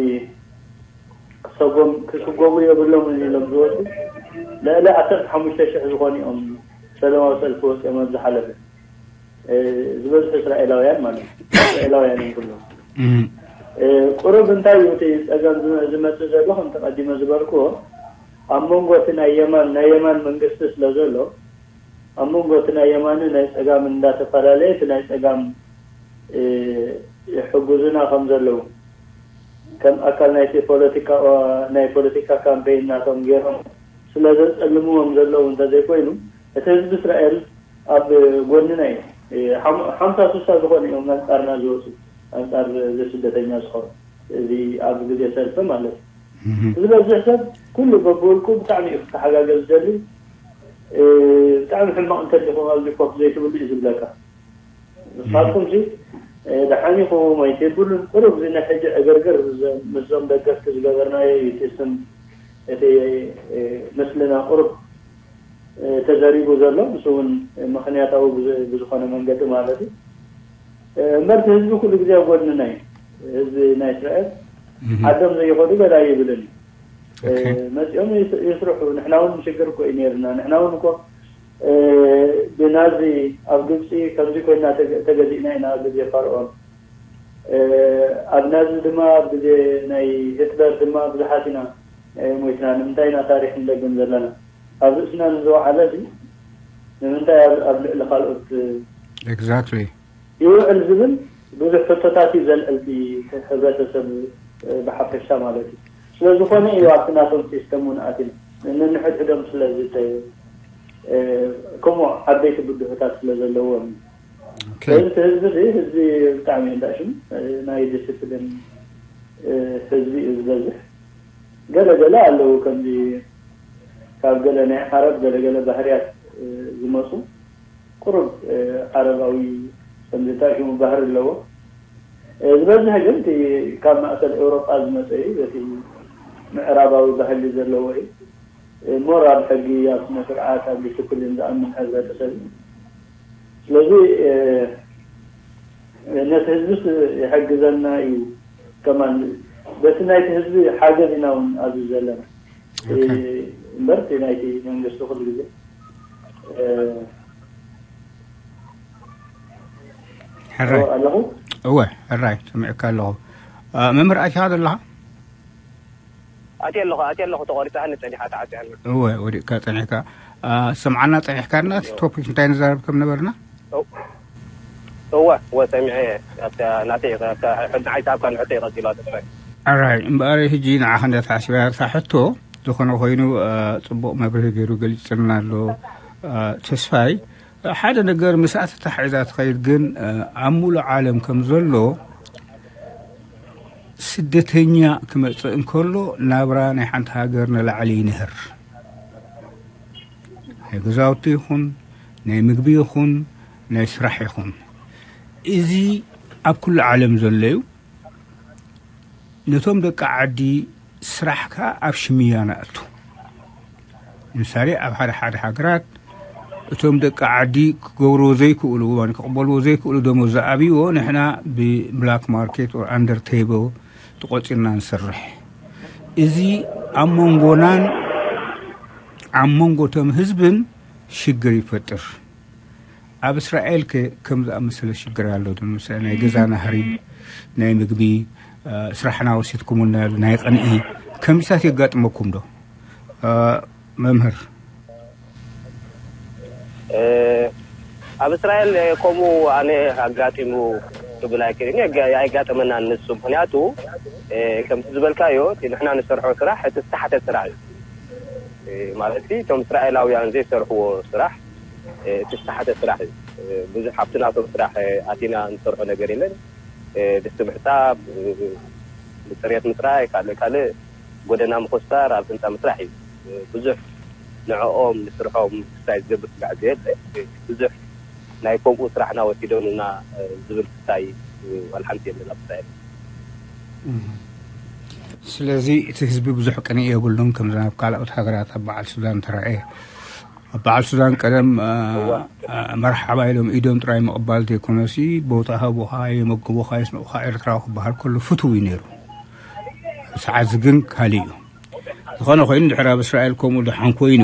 ክሰጎም ክስጎሙ የብሎምን ኢሎም ዝወፁ ልዕሊ ዓሰርተ ሓሙሽተ ሽሕ ዝኾኑ እዮም ሰላማዊ ሰልፊ ወፂኦም ኣብ ዝሓለፈ ዝበዝሑ እስራኤላውያን ማለት እዩ። እስራኤላውያን እዮም ኩሎም። ቁሩብ እንታይ እዩ እቲ ፀገም ዝመፅእ ዘሎ ከምቲ ቀዲመ ዝበልክዎ ኣብ መንጎ እቲ ናይ የማን ናይ የማን መንግስቲ ስለ ዘሎ ኣብ መንጎ እቲ ናይ የማንን ናይ ፀጋምን እንዳተፈላለየ እቲ ናይ ፀጋም ይሕግዙና ከም ዘለዉ ከም ኣካል ናይቲ ፖለቲካ ናይ ፖለቲካ ካምፔይን ናቶም ገይሮም ስለ ዘፀልምዎም ዘለዉ እንተዘይኮይኑ እቲ ህዝቢ እስራኤል ኣብ ጎንና እዩ። ሓምሳ ስሳ ዝኾኑ እዮም ኣንፃርና ዝወፁ ኣንፃር እዚ ስደተኛ ዝኾኑ እዚ ኣብ ግዜ ሰልፊ ማለት እዩ። ዝበዝሕ ሰብ ኩሉ በብውልቁ ብጣዕሚ እዩ ክተሓጋገዝ ዝደሊ። ብጣዕሚ ሕማቕ እንተሊኹም ኣብዚ ኮፍ ዘይትብሉ እዩ ዝብለካ። ንስኻትኩም ሲ ደሓን ኢኹም ኣይትብሉን። ቁሩብ እዚ ናይ ሕጂ ዕግርግር ምስዞም ደገፍቲ ዝገበርናዮ እዩ እቲ ስም እቲ ምስልና ቁሩብ ተዘሪቡ ዘሎ ምስ እውን ምኽንያታዊ ብዝኾነ መንገዲ ማለት እዩ። እምበር እቲ ህዝቢ ኩሉ ግዜ ኣብ ጎድንና እዩ። ህዝቢ ናይ እስራኤል ዓዶም ዘይኸዱ ገዳይ ይብልን እዩ። መፂኦም ይስርሑ። ንሕና እውን ሽግር እኮ እዩ ነይርና። ንሕና እውን እኮ ብናዚ ኣብ ግብፂ ከምዚ ኮይና ተገዚእና ኢና ኣብ ግዜ ፋርኦን። ኣብ ናዚ ድማ ኣብ ግዜ ናይ ሂትለር ድማ ብዙሓት ኢና ሞይትና። ንምንታይ ኢና ታሪክ ንደግም ዘለና? ኣብ ርእስና ንዝወዓለ ሲ ንምንታይ ኣብ ልዕሊ ካልኦት exactly ይውዕል ዝብል ብዙሕ ሕቶታት እዩ ዘልዕል እቲ ሕብረተሰብ ብሓፈሻ ማለት እዩ። ስለዝኾነ እዩ ኣብቲ ናቶም ሲስተም እውን ኣቲና ነንሕድሕዶም ስለ ከምኡ ዓበይቲ ብድሆታት ስለ ዘለዎም እዩ። ስለዚ እቲ ህዝቢ እዚ ህዝቢ ብጣዕሚ እንዳ ሽም ናይ ዲስፕሊን ህዝቢ እዩ ዝበዝሕ። ገለ ገለ ኣለዉ ከምዚ ካብ ገለ ናይ ዓረብ ገለ ገለ ባህርያት ዝመፁ ቁሩብ ዓረባዊ ከምዚ እንታይ ሽሙ ባህሪ ኣለዎ። ዝበዝሕ ግን እቲ ካብ ማእከል ኤውሮጳ ዝመፀ እዩ። በቲ ምዕራባዊ ባህሊ ዘለዎ እዩ። ሞር ኣብ ሕጊ ኣብ ስነ ስርዓት ኣብ ዲስፕሊን ዝኣምን ሕብረተሰብ እዩ። ስለዚ ነቲ ህዝብስ ይሕግዘና እዩ። ከማን በቲ ናይቲ ህዝቢ ሓገዝ ኢና እውን ኣብዚ ዘለና እምበር እቲ ናይቲ መንግስቲ ኩሉ ግዜ ሕራይ ኣለኹ። እወ ሕራይ ሰሚዕካ ኣለኹ። መምህር ኣቲኻ ዘለኻ? ኣትየ ኣለኹ ኣትየ ኣለኹ ተቖሪፃ ሃኒ ፀኒሓ ተዓፅያ። እወ ወዲቕካ ፀኒሕካ። ሰምዓና ፀኒሕካና እቲ ቶፒክ እንታይ ንዛረብ ከም ነበርና? እወ እወ ሰሚዐ። ናተይ ናይታ ኣብካ ንሕቶ ይቐፂሉ ተስፋይ። ኣራይ እምበኣር ሕጂ ንዓኻ እንዳተሓሲባ እታ ሕቶ ዝኾነ ኮይኑ ፅቡቕ መብርሂ ገይሩ ገሊፅልና ኣሎ ተስፋይ። ሓደ ነገር ምስኣ ተታሒዛ ትኸይድ ግን ኣብ ሙሉእ ዓለም ከም ዘሎ ስደተኛ ክመፅእ እንከሎ ናብራ ናይ ሓንቲ ሃገር ንላዕሊ ይንህር። ናይ ገዛውቲ ይኹን ናይ ምግቢ ይኹን ናይ ስራሕ ይኹን እዚ ኣብ ኩሉ ዓለም ዘሎ እዩ። ነቶም ደቂ ዓዲ ስራሕ ከኣ ኣብ ሽምያ ንኣቱ። ንምሳሌ ኣብ ሓደ ሓደ ሃገራት እቶም ደቂ ዓዲ ክገብርዎ ዘይክእሉ፣ ክቕበልዎ ዘይክእሉ ደሞዝ ዝኣብይዎ፣ ንሕና ብብላክ ማርኬት ኦር ኣንደር ቴብል ተቖጺርና ንሰርሕ። እዚ ኣብ መንጎናን ኣብ መንጎ እቶም ህዝብን ሽግር ይፈጥር። ኣብ እስራኤል ከ ከም ዝኣመሰለ ሽግር ኣሎ ዶ? ንምሳሌ ናይ ገዛ ናህሪ፣ ናይ ምግቢ፣ እ፣ ስራሕና ወሲድኩምልና፣ ናይ ቅንኢ ከምዚታት የጋጥመኩም ዶ? እ፣ መምህር። እ፣ ኣብ እስራኤል፣ እ፣ ከምኡ ኣነ ኣጋጢሙ ክብል ኣይክእልን እየ። ገ-፣ ኣይጋጠመናን ንሱ። ምኽንያቱ፣ እ፣ ከምቲ ዝበልካዮ፣ እቲ ንሕና ንሰርሖ ስራሕ፣ እቲ ዝተሓተ ስራሕ እዩ። እ፣ ማለት፣ እቶም እስራኤላውያን ዘይሰርሕዎ ስራሕ፣ እ፣ እቲ ዝተሓተ ስራሕ እዩ። እ፣ ብዙሕ ኣብቲ ናቶም ስራሕ፣ እ፣ ኣቲና ንሰርሖ ነገር የለን። እ፣ ድስቲ ምሕጻብ፣ እ፣ ጽሬት ምጽራይ፣ ካልእ ካልእ ጎደና ምኹስታር፣ ኣብ ህንጻ ምስራሕ እዩ። እ፣ ብዙሕ ንዕኦም ንስርሖም ክሳይ ዝገብር ስጋዕ ዘየለ፣ እ፣ ብዙሕ ናይ ከምኡ ስራሕና ወሲዶምና፣ እ፣ ዝብል ክሳይ፣ እ፣ ዋላ ሓንቲ የለን ኣብ እስራኤል። እም። ስለዚ እቲ ህዝቢ ብዙሕ ቅንኢ የብሉን፣ ከምዚ ናብ ካልኦት ሃገራት ኣብ በዓል ሱዳን ተራእየ። ኣብ በዓል ሱዳን ቀደም፣ እ፣ እዋ። እ፣ መርሓባ ኢሎም ኢዶም ጥራይ ምቕባል ዘይኮነሲ፣ ቦታ ሃቡኻ፣ የመግቡኻ፣ የስንቑኻ፣ ኤርትራዊ ክበሃል ከሎ ፍቱው እዩ ነይሩ። ሰዓት እዚ ግን ካልእ እዩ። ዝኾነ ኮይኑ፣ ድሕሪ ኣብ እስራኤል ከምኡ ደሓን ኮይኑ፣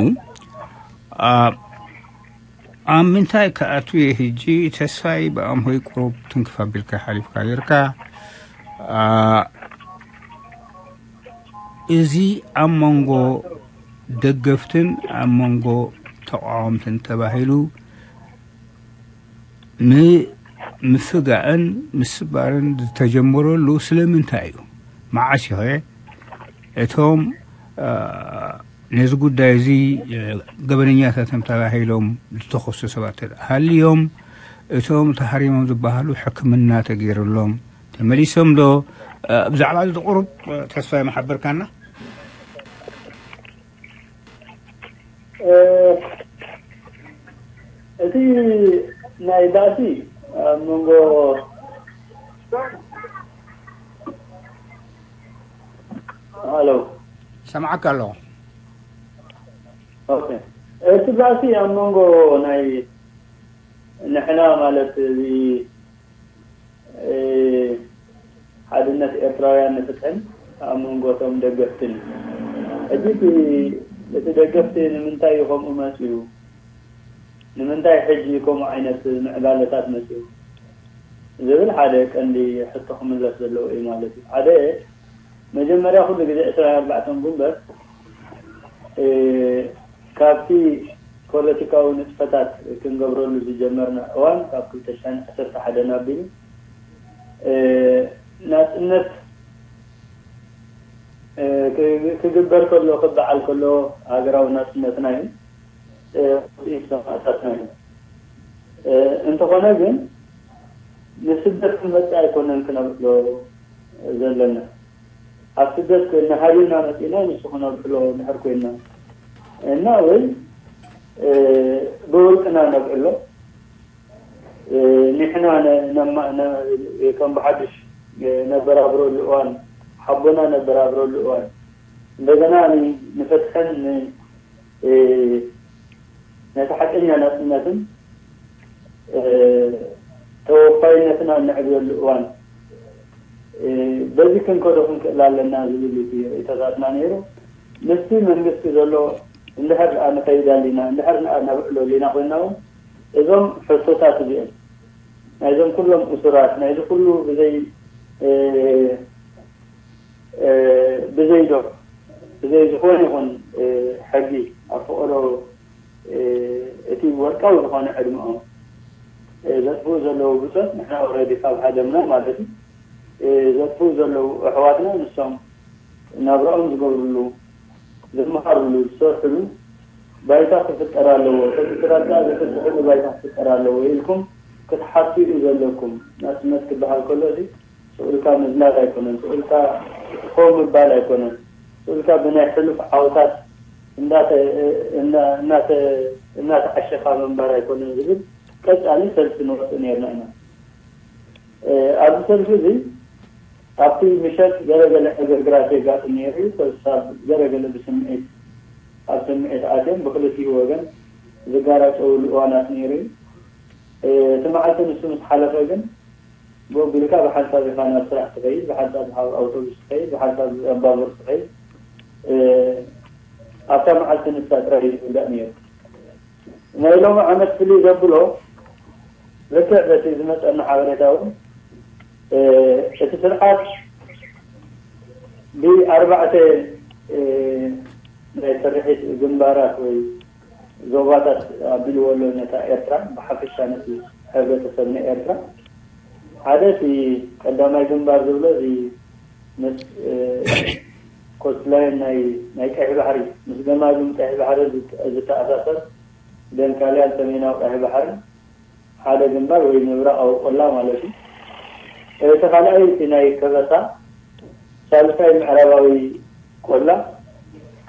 እ፣ ኣብ ምንታይ ክኣቱ እየ ሕጂ? ተስፋይ ብኣምሆይ ቁሩብ ትንክፍ ኣቢልካ ሓሊፍካ ጌርካ። እ፣ እዚ ኣብ መንጎ ደገፍትን ኣብ መንጎ ተቃወምትን ተባሂሉ ም-፣ ምፍጋእን ምስባርን ዝተጀመረሉ ስለምንታይ እዩ? መዓስ እዩ ኸ እቶም፣ እ፣ ነዚ ጉዳይ እዚ፣ እ፣ ገበነኛታት እዮም ተባሂሎም ዝተኸሱ ሰባት እንተ ደኣ ሃልዮም፣ እቶም ተሃሪሞም ዝበሃሉ ሕክምና ተገይሩሎም ተመሊሶም ዶ? እ፣ ብዛዕባ እዚ ቁሩብ፣ እ፣ ተስፋይ መሓበርካና? እ፣ እቲ ናይ ባእሲ ኣብ መንጎ ሃሎ። ሰምዓካ ኣለኹ። ኦኬ። እቲ ባእሲ ኣብ መንጎ ናይ ንሕና ማለት እዚ፣ እ፣ ሓድነት ኤርትራውያን ንፍትሕን ኣብ መንጎ እቶም ደገፍትን እዩ። ሕጂ እቲ፣ እቲ ደገፍቲ ንምንታይ እዩ ከምኡ መጺኡ? ንምንታይ ሕጂ ከምኡ ዓይነት ምዕባለታት መጺኡ? ዝብል ሓደ ቀንዲ ሕቶ ክምለስ ዘለዎ እዩ ማለት እዩ። ሓደ መጀመርያ ኩሉ ግዜ ዕስራን ኣርባዕተን ጉንበት፣ እ፣ ካብቲ ፖለቲካዊ ንጥፈታት ክንገብረሉ ዝጀመርና እዋን፣ ካብ ክልተ ሽሕን ዓሰርተ ሓደን ኣቢሉ፣ እ፣ ናጽነት፣ እ፣ ክ-፣ ክግበር ከሎ፣ ክበዓል ከሎ፣ ሃገራዊ ናጽነትና እዩ፣ እ፣ ውጽኢት ሰማእታትና እዩ። እ፣ እንተኾነ ግን፣ ንስደት ክንመጽእ ኣይኮነን ክነብዕሎ ዘለና። ኣብ ስደት ንሃልዩና መጺእና ንሱ ክነብዕሎ እንድሕር ኮይንና እና ወይ፣ እ፣ ብውልቅና ነብዕሎ፣ እ፣ ንሕና ነ-፣ ነማ-፣ ነ-፣ ከም ብሓድሽ፣ እ፣ ነበራብረሉ እዋን፣ ሓቦና ነበራብረሉ እዋን፣ እንደገና ን-፣ ንፍትሕን ን-፣ እ፣ ነቲ ሓቀኛ ናጽነትን፣ እ፣ ተወፋይነትና እነዕብየሉ እዋን፣ እ፣ በዚ ክንከዶ ክንክእል ኣለና ዝብል እዩ እቲ ርእይቶታትና ነይሩ። ምስቲ መንግስቲ ዘሎ እንድሕር ደኣ ንኸይድ ኣሊና፣ እንድሕር ደኣ ነብዕሎ ኣሊና ኮይንና እውን፣ እዞም ሕቶታት እዚኦም፣ ናይዞም ኩሎም እሱራት፣ ናይዚ ኩሉ ብዘይ፣ እ፣ እ፣ ብዘይ ዶ-፣ ብዘይ ዝኾነ ይኹን፣ እ፣ ሕጊ ኣብ ፈቐዶ፣ እ፣ እቲ ወርቃዊ ዝኾነ ዕድመኦም፣ እ፣ ዘጥፍኡ ዘለዉ ብጾት፣ ንሕና ኦልሬዲ ካብ ሃደምና ማለት እዩ፣ እ፣ ዘጥፍኡ ዘለዉ ኣሕዋትና፣ ንሶም ናብራኦም ዝገብርሉ፣ ዝመሃርሉ፣ ዝሰርሕሉ ባይታ ክፍጠር ኣለዎ። እቲ ስራሕቲ ዝፍትሕሉ ባይታ ክፍጠር ኣለዎ ኢልኩም ክትሓቱ እዩ ዘለኩም። ናጽነት ክበሃል ከሎ፣ እዚ ስቕ ኢልካ ምዝላል ኣይኮነን፣ ስቕ ኢልካ ኮው ምባል ኣይኮነን፣ ስቕ ኢልካ ብናይ ሕሉፍ ዓወታት እንዳተ-፣ እንዳ-፣ እናተ-፣ እናተዓሸኻ ምንባር ኣይኮነን ዝብል ቀጻሊ ሰልፊ ንወጽእ ነይርና ኢና። እ፣ ኣብዚ ሰልፊ እዚ ኣብቲ ምሸት ገለ ገለ ዕግርግራት የጋጥም ነይሩ እዩ። ክሳብ ገለ ገለ ብስምዒት፣ ኣብ ስምዒት ኣትዮም ብክልቲኡ ወገን ዝጋራጨውሉ እዋናት ነይሩ እዩ። እቲ መዓልቲ ንሱ ምስ ሓለፈ ግን ብኡ ኣቢልካ ብሓንሳብ ኢኻ ናብ ስራሕ ትኸይድ፣ ብሓንሳብ ኣብ ኣውቶቡስ ትኸይድ፣ ብሓንሳብ ኣብ ባቡር ትኸይድ። ኣብታ መዓልቲ ንሳ ጥራይ እዩ ዝውዳእ ነይሩ። ናይ ሎሚ ዓመት ፍልይ ዘብሎ ልክዕ በቲ ዝመፀና ሓበሬታ እውን እቲ ስርዓት ብኣርባዕተ ናይ ስርሒት ግንባራት ወይ ዞባታት ኣቢልዎ ኣሎ ነታ ኤርትራ፣ ብሓፈሻ ነቲ ሕብረተሰብ ናይ ኤርትራ። ሓደ እቲ ቀዳማይ ግንባር ዝብሎ እዚ ምስ ኮስትላይን ናይ ቀይሕ ባሕሪ፣ ምስ ገማግም ቀይሕ ባሕሪ ዝተኣሳሰር ደንካልያን ሰሜናዊ ቀይሕ ባሕሪ ሓደ ግንባር ወይ ምብራቓዊ ቆላ ማለት እዩ። እቲ ካልኣይ እቲ ናይ ከበሳ ሳልሳይ ምዕራባዊ ቆላ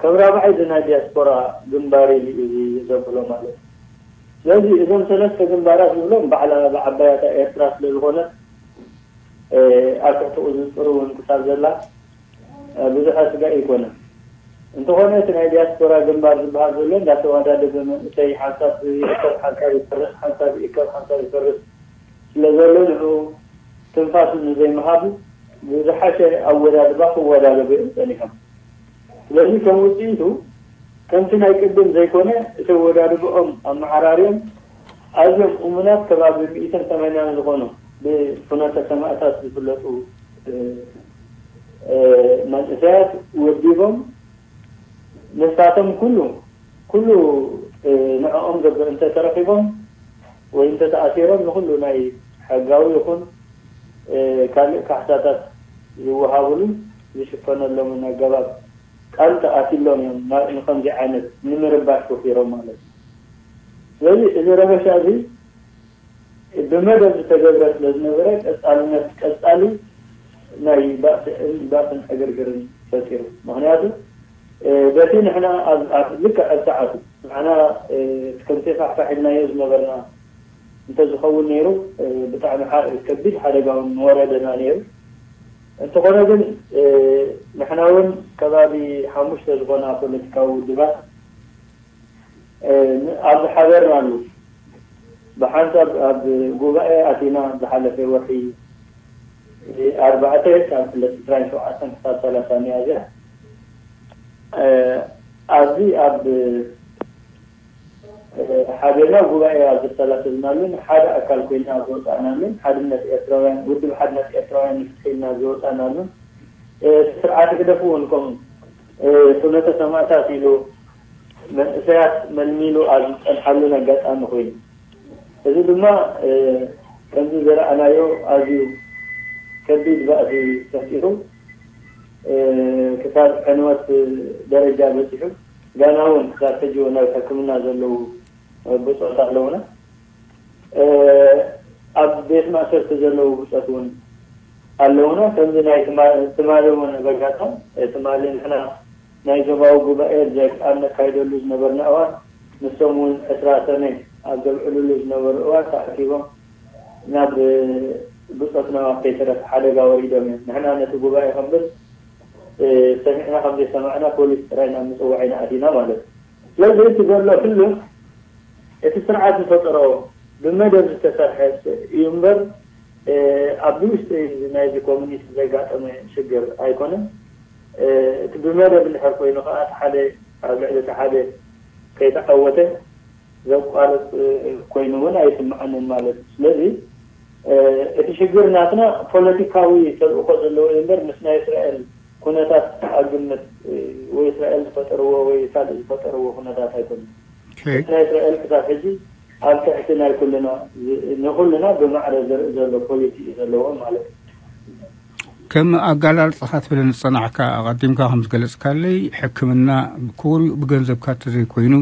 ከም ራብዓይ እዚ ናይ ዲያስፖራ ግንባር ኢሉ እዩ ዘብሎ ማለት እዩ። ስለዚ እዞም ሰለስተ ግንባራት ዝብሎም ባዕላ ብዓባያታ ኤርትራ ስለ ዝኾነ ኣብ ትሕቲ ቁፅፅር እውን ክሳብ ዘላ ብዙሕ ኣስጋኢ ኣይኮነን። እንተኾነ እቲ ናይ ዲያስፖራ ግንባር ዝበሃል ዘሎ እንዳተዋዳደበ መንእሰይ ሓንሳብ ይእከብ ሓንሳብ ይፈርስ ሓንሳብ ይእከብ ሓንሳብ ይፈርስ ስለ ዘሎ ንዕኡ ትንፋሱ ንዘይምሃቡ ብዝሓሸ ኣወዳድባ ክወዳደቡ እዮም ጸኒሖም። ስለዚ ከም ውፅኢቱ ከምቲ ናይ ቅድም ዘይኮነ እቲ ኣወዳድብኦም ኣመዓራርዮም ኣዝዮም እሙናት ከባቢ ሚእትን ሰማንያን ዝኾኑ ብፍኖተ ሰማእታት ዝፍለጡ መንእሰያት ወዲቦም ንሳቶም ኩሉ ኩሉ ንዕኦም ዘበ እንተተረኺቦም ወይ እንተተኣሲሮም ንኹሉ ናይ ሕጋዊ ይኹን ካልእ ካሕሳታት ዝወሃብሉ ዝሽፈነሎምን ኣገባብ ቃል ተኣትሎም እዮም ንኸምዚ ዓይነት ንምርባሽ ወፊሮም ማለት እዩ። ስለዚ እዚ ረበሻ እዚ ብመደብ ዝተገብረ ስለ ዝነበረ ቀፃልነት ቀፃሊ ናይ ባእስን ዕግርግርን ፈጢሩ። ምክንያቱ በቲ ንሕና ልክዕ ኣብ ሰዓቱ ንዓና ከምቲ ፋሕፋሕ ኢልናዮ ዝነበርና እንተዝኸውን ነይሩ ብጣዕሚ ከቢድ ሓደጋ እውን ምወረደና ነይሩ። እንተኾነ ግን ንሕና እውን ከባቢ ሓሙሽተ ዝኾና ፖለቲካዊ ውድባት ኣብ ዝሓበርናሉ ብሓንሳብ ኣብ ጉባኤ ኣቲና ዝሓለፈ ወርሒ ኣርባዕተ ካብ ዕለት ዕስራን ሸውዓተን ክሳብ ሰላሳ ሚያዝያ ኣብዚ ኣብ ሓቢርና ጉባኤ ኣብ ዘሰላሰልናሉን ሓደ ኣካል ኮይና ኣብ ዝወፃእናሉን ሓድነት ኤርትራውያን ውድብ ሓድነት ኤርትራውያን ንፍትሒ ኢልና ዝወፃእናሉን ስርዓት ህግደፍ እውን ከምኡ ፍኖተ ሰማእታት ኢሉ መንእሰያት መልሚሉ ኣብ ዝፀንሓሉን ኣጋጣሚ ኮይኑ እዚ ድማ ከምዚ ዝረኣናዮ ኣዝዩ ከቢድ ባእሲ ፈጢሩ ክሳብ ዕንወት ደረጃ በፂሑ ጋና እውን ክሳብ ሕጂ እውን ኣብ ሕክምና ዘለዉ ብፆት ኣለውና። ኣብ ቤት ማእሰርቲ ዘለዉ ብፆት እውን ኣለውና። ከምዚ ናይ ትማሊ እውን በጋጣም ትማሊ ንሕና ናይ ዞባዊ ጉባኤ ኣብ ነካይደሉ ዝነበርና እዋን ንሶም እውን ዕስራ ሰነ ኣብ ዘብዕልሉ ዝነበሩ እዋን ተኣኪቦም ናብ ብፆትና ከይተረፈ ሓደጋ ወሪዶም እዮም። ንሕና ነቲ ጉባኤ ከንብል ሰሚዕና ከም ዘይሰማዕና ፖሊስ ጥራይ ናብ ምፅዋዕ ኢና ኣቲና ማለት እዩ። ስለዚ እቲ ዘሎ ህሉፍ እቲ ስርዓት ዝፈጠሮ ብመደብ ዝተሰርሐ እዩ እምበር ኣብ ውሽጢ ናይዚ ኮሚኒቲ ዘጋጠመ ሽግር ኣይኮነን። እቲ ብመደብ እንድሕር ኮይኑ ከዓ እቲ ሓደ ኣብ ልዕሊ እቲ ሓደ ከይተዓወተ ዘቋርፅ ኮይኑ እውን ኣይስምዓንን ማለት እዩ። ስለዚ እቲ ሽግር ናትና ፖለቲካዊ ተልእኮ ዘለዎ እዩ እምበር ምስ ናይ እስራኤል ኩነታት ኣብ ግምት ወይ እስራኤል ዝፈጠርዎ ወይ ካልእ ዝፈጠርዎ ኩነታት ኣይኮነን። ናይ እስራኤል ክሳብ ሕጂ ኣብ ትሕቲ ናይ ኩልና ንኩልና ብማዕረ ዝርኢ ዘሎ ፖሊሲ እዩ ዘለዎ ማለት እዩ። ከም ኣጋላልፃኻ ትብለ ዝፀናሕካ ኣቐዲምካ ከም ዝገለፅካለይ ሕክምና ክቡር እዩ፣ ብገንዘብካ እንተዘይኮይኑ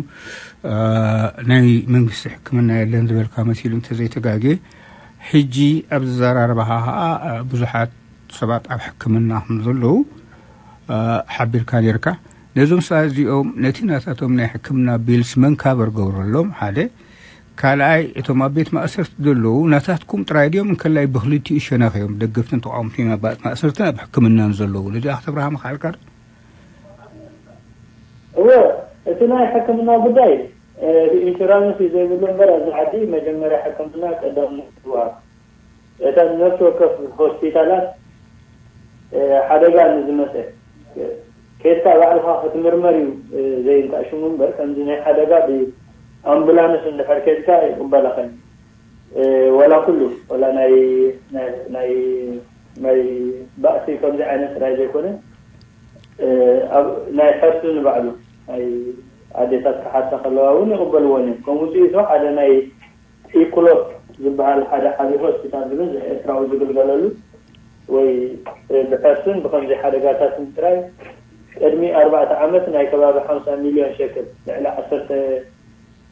ናይ መንግስቲ ሕክምና የለን ዝበልካ መሲሉ እንተዘይተጋግየ ሕጂ ኣብ ዘዘራረባኻ ከዓ ብዙሓት ሰባት ኣብ ሕክምና ከም ዘለዉ ሓቢርካ ነርካ። ነዞም ሰባት እዚኦም ነቲ ናታቶም ናይ ሕክምና ቢልስ መንካበር ገብረሎም ሓደ። ካልኣይ እቶም ኣብ ቤት ማእሰርቲ ዘለዉ ናታትኩም ጥራይ ድዮም እንከላይ ብክልቲኡ ሸነኽ እዮም ደገፍትን ተቃወምትን እዮም ኣብ ማእሰርትን ኣብ ሕክምናን ዘለዉ? ነዚኣ ከተብርሃ ምኽኣልካ ዶ? እወ፣ እቲ ናይ ሕክምና ጉዳይ እቲ ኢንሹራንስ እዩ ዘይብሉ እምበር፣ ኣብዚ ዓዲ መጀመርያ ሕክምና ቀዳምነት ይወሃብ። እተን ነፍሲ ወከፍ ሆስፒታላት፣ እ፣ ሓደጋ ንዝመፀ፣ እ፣ ኬድካ ባዕልኻ ክትምርመር እዩ፣ እ፣ ዘይንታእ ሽሙ እምበር፣ ከምዚ ናይ ሓደጋ ብኣምቡላንስ እንድሕር ኬድካ ይቕበለኸን። እ፣ ወላ ኩሉ፣ ወላ ናይ፣ ናይ፣ ናይ፣ ናይ ባእሲ ከምዚ ዓይነት ጥራይ ዘይኮነ፣ እ፣ ኣብ ናይ ሕርሲ ንባዕሉ፣ ናይ ኣዴታት ክሓርሳ ከለዋ እውን ይቕበልዎን እዮም። ከም ውፅኢቱ ሓደ ናይ ኢኩሎፕ ዝበሃል ሓደ ዓብዪ ሆስፒታል ዝበዝሕ ኤርትራዊ ዝግልገለሉ ወይ፣ እ፣ ብሕርስን ብኸምዚ ሓደጋታትን ጥራይ ቅድሚ ኣርባዕተ ዓመት ናይ ከባቢ ሓምሳ ሚልዮን ሸክል፣ ልዕሊ ዓሰርተ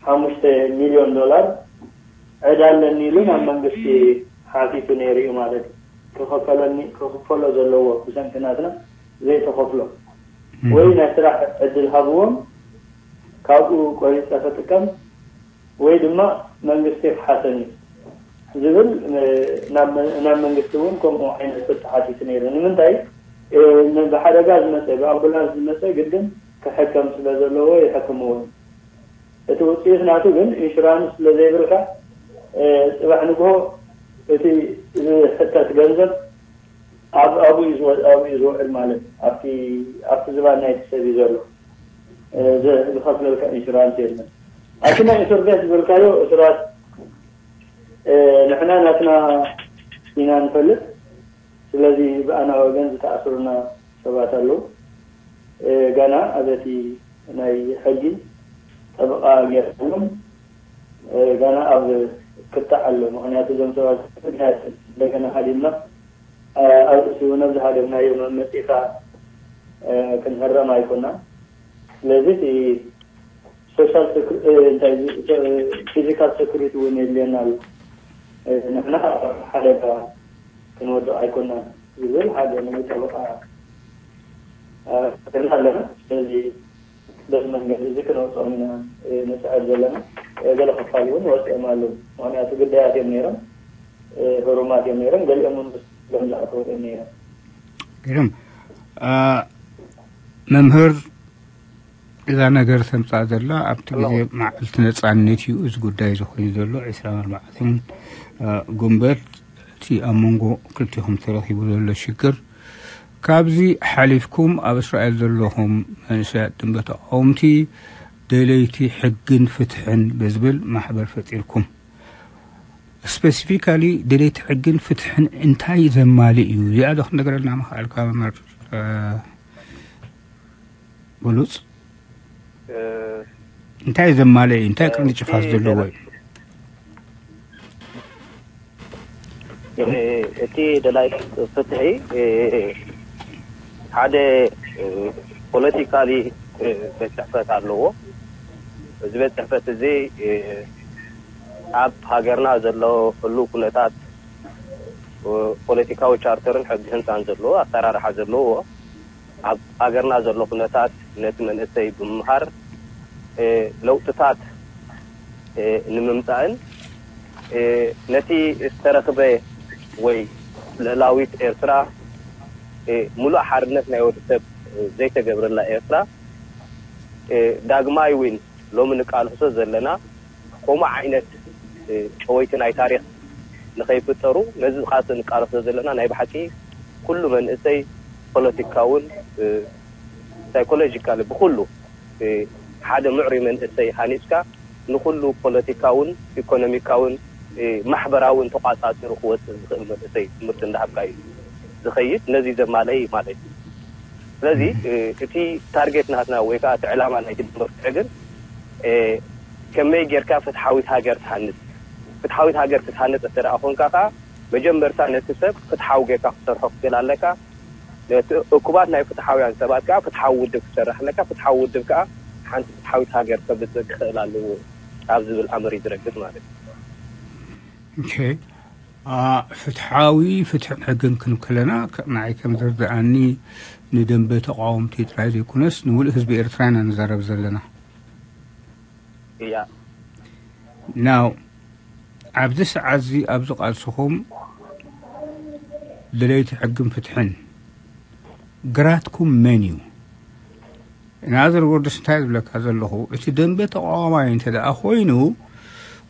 ሓሙሽተ ሚልዮን ዶላር ዕዳ ኣለኒ ኢሉ ናብ መንግስቲ ሓቲቱ ነይሩ እዩ ማለት እዩ። ክኸፈለኒ፣ ክኽፈሎ ዘለዎ ብሰንኪ ናትና ዘይተኸፍሎ። እም። ወይ ናይ ስራሕ ዕድል ሃብዎም፣ ካብኡ ቆሪፀ ክጥቀም፣ ወይ ድማ መንግስቲ ክሓተኒ ዝብል፣ እ፣ ናብ መ-፣ ናብ መንግስቲ እውን ከምኡ ዓይነት ፍትሒ ሓቲቱ ነይሩ። ንምንታይ፣ እ፣ ን-፣ ብሓደጋ ዝመፀ፣ ብኣምቡላንስ ዝመፀ ግድን ክሕከም ስለ ዘለዎ ይሕክምዎ። እቲ ውፅኢት ናቱ ግን ኢንሹራንስ ስለ ዘይብልካ፣ እ፣ ፅባሕ ንግሆ እቲ ዝሕተት ገንዘብ ኣብ፣ ኣብኡ እዩ ዝወ-፣ ኣብኡ እዩ ዝውዕል ማለት እዩ። ኣብቲ፣ ኣብቲ ዝባን ናይቲ ሰብ እዩ ዘሎ። እ፣ ዝ-፣ ዝኸፍለልካ ኢንሹራንስ የለን። ኣብቲ ናይ እስር ቤት ዝበልካዮ እሱራት፣ እ፣ ንሕና ናትና ኢና ንፈልጥ። ስለዚ ብኣና ወገን ዝተኣስሩና ሰባት ኣለዉ። እ፣ ገና ኣብ እቲ ናይ ሕጊ ጠበቓ ገይርሎም፣ እ፣ ገና ኣብ ክትዕ ኣሎ። ምኽንያቱ እዞም ሰባት እንደገና ሃዲምና፣ እ፣ ኣብ ርእሲኡ ነዚ ሃገርናዮ መመፂኻ፣ እ፣ ክንህረም ኣይኮናን። ስለዚ እቲ ሶሻል ሰኩ-፣ እ፣ እንታይ እዚ፣ እ፣ ፊዚካል ሰኩሪቲ እውን የድልየና ኣሎ። እ፣ ንሕና ኣብ ሓደጋ ክንወድቕ ኣይኮናን ዝብል ሓደ ናይ ጠበቓ፣ እ፣ ክህልና ኣለና። ስለዚ በዚ መንገዲ እዚ ክነውፅኦም ኢና፣ እ፣ ንፅዕር ዘለና። እ፣ ገለ ክፋል እውን ወፂኦም ኣለዉ። ምኽንያቱ ግዳያት እዮም ነይሮም፣ እ፣ ህሩማት እዮም ነይሮም። ገሊኦም እውን ምስ ገምዛእተው እዮም ነይሮም። ግርም። እ፣ መምህር እዛ ነገር ተምጻእ ዘላ ኣብቲ ሄሎ። ግዜ መዓልቲ ነጻነት እዩ እዚ ጉዳይ እዚ ኮይኑ ዘሎ፣ ዕስራን ኣርባዕተን፣ እ፣ ጉንበት እቲ ኣብ መንጎ ክልቲኹም ተረኺቡ ዘሎ ሽግር። ካብዚ ሓሊፍኩም ኣብ እስራኤል ዘለኹም መንእሰያት ደንበ ተቃወምቲ ደለይቲ ሕግን ፍትሕን ብዝብል ማሕበር ፈጢርኩም። ስፔሲፊካሊ ደለይቲ ሕግን ፍትሕን እንታይ ዘማልእ እዩ? እዚኣ ዶ ክንነግረልና ምኽኣልካ መምህር፣ እ፣ ብሉጽ? እ፣ እንታይ ዘማልእ እዩ? እንታይ እ፣ ቅርንጭፋት እቲ ዘለዎ ደላ-፣ እዩ? እ፣ እቲ ደላይ ፍትሒ፣ እ፣ ሓደ፣ እ፣ ፖለቲካሊ፣ እ፣ ቤት ጽሕፈት ኣለዎ። እዚ ቤት ጽሕፈት እዚ፣ እ፣ ኣብ ሃገርና ዘሎ ህሉው ኩነታት፣ እ፣ ፖለቲካዊ ቻርተርን ሕጊ ህንፃን ዘለዎ ኣሰራርሓ ዘለዎ፣ ኣብ ሃገርና ዘሎ ኩነታት ነቲ መንእሰይ ብምምሃር፣ እ፣ ለውጥታት፣ እ፣ ንምምፃእን፣ እ፣ ነቲ ዝተረኽበ ወይ ልዕላዊት ኤርትራ፣ እ፣ ሙሉእ ሓርነት ናይ ወዲ ሰብ፣ እ፣ ዘይተገብረላ ኤርትራ፣ እ፣ ዳግማይ እውን ሎሚ ንቃልሶ ዘለና ከምኡ ዓይነት፣ እ፣ ጨወይቲ ናይ ታሪኽ ንኸይፍጠሩ ነዚ ኻስ ንቃለሶ ዘለና ናይ ብሓቂ ኩሉ መንእሰይ ፖለቲካውን፣ እ፣ ሳይኮሎጂካሊ ብኹሉ፣ እ፣ ሓደ ምዕሩይ መንእሰይ ሃኒጽካ ንኹሉ ፖለቲካውን ኢኮኖሚካውን፣ እ፣ ማሕበራውን ተቋጻጺሩ ክወጽእ ዝኽእል መንእሰይ ትምህርቲ እንዳሃብካ እዩ ዝኸይድ። ነዚ ዘማልአ እዩ ማለት እዩ። ስለዚ፣ እ፣ እቲ ታርጌት ናትና ወይ ከዓ እቲ ዕላማ ናይቲ ደንበ ፍትሒ ግን፣ እ፣ ከመይ ጌርካ ፍትሓዊት ሃገር ትሃንጽ? ፍትሓዊት ሃገር ክትሃንጽ እንተ ደኣ ኮንካ ከዓ መጀመርታ ነቲ ሰብ ፍትሓዊ ጌርካ ክትሰርሖ ክትክእል ኣለካ። ነቲ እኩባት ናይ ፍትሓውያን ሰባት ከዓ ፍትሓዊ ውድብ ክትሰርሕ ኣለካ። ፍትሓዊ ውድብ ከዓ ሓንቲ ፍትሓዊት ሃገር ከብጽእ ክኽእል ኣለዎ ኣብ ዝብል ኣምር እዩ ዝረግጽ ማለት እዩ። ኦኬ። አ፣ ፍትሓዊ ፍትሕን ሕግን ክንብል ከለና፣ ከ-፣ ንዓይ ከም ዝርድኣኒ ንደንበ ተቃወምቲ ጥራይ ዘይኮነስ፣ ንምሉእ ህዝቢ ኤርትራ ኢና ንዛረብ ዘለና። እያ። ናው፣ ኣብዚ ሰዓት እዚ፣ ኣብዚ ቃልስኹም ደለይቲ ሕግን ፍትሕን፣ ግራትኩም መን እዩ? ናዘር ወርድስ እንታይ ዝብለካ ዘለኹ፣ እቲ ደንበ ተቃዋማይ እንተ ደኣ ኮይኑ፣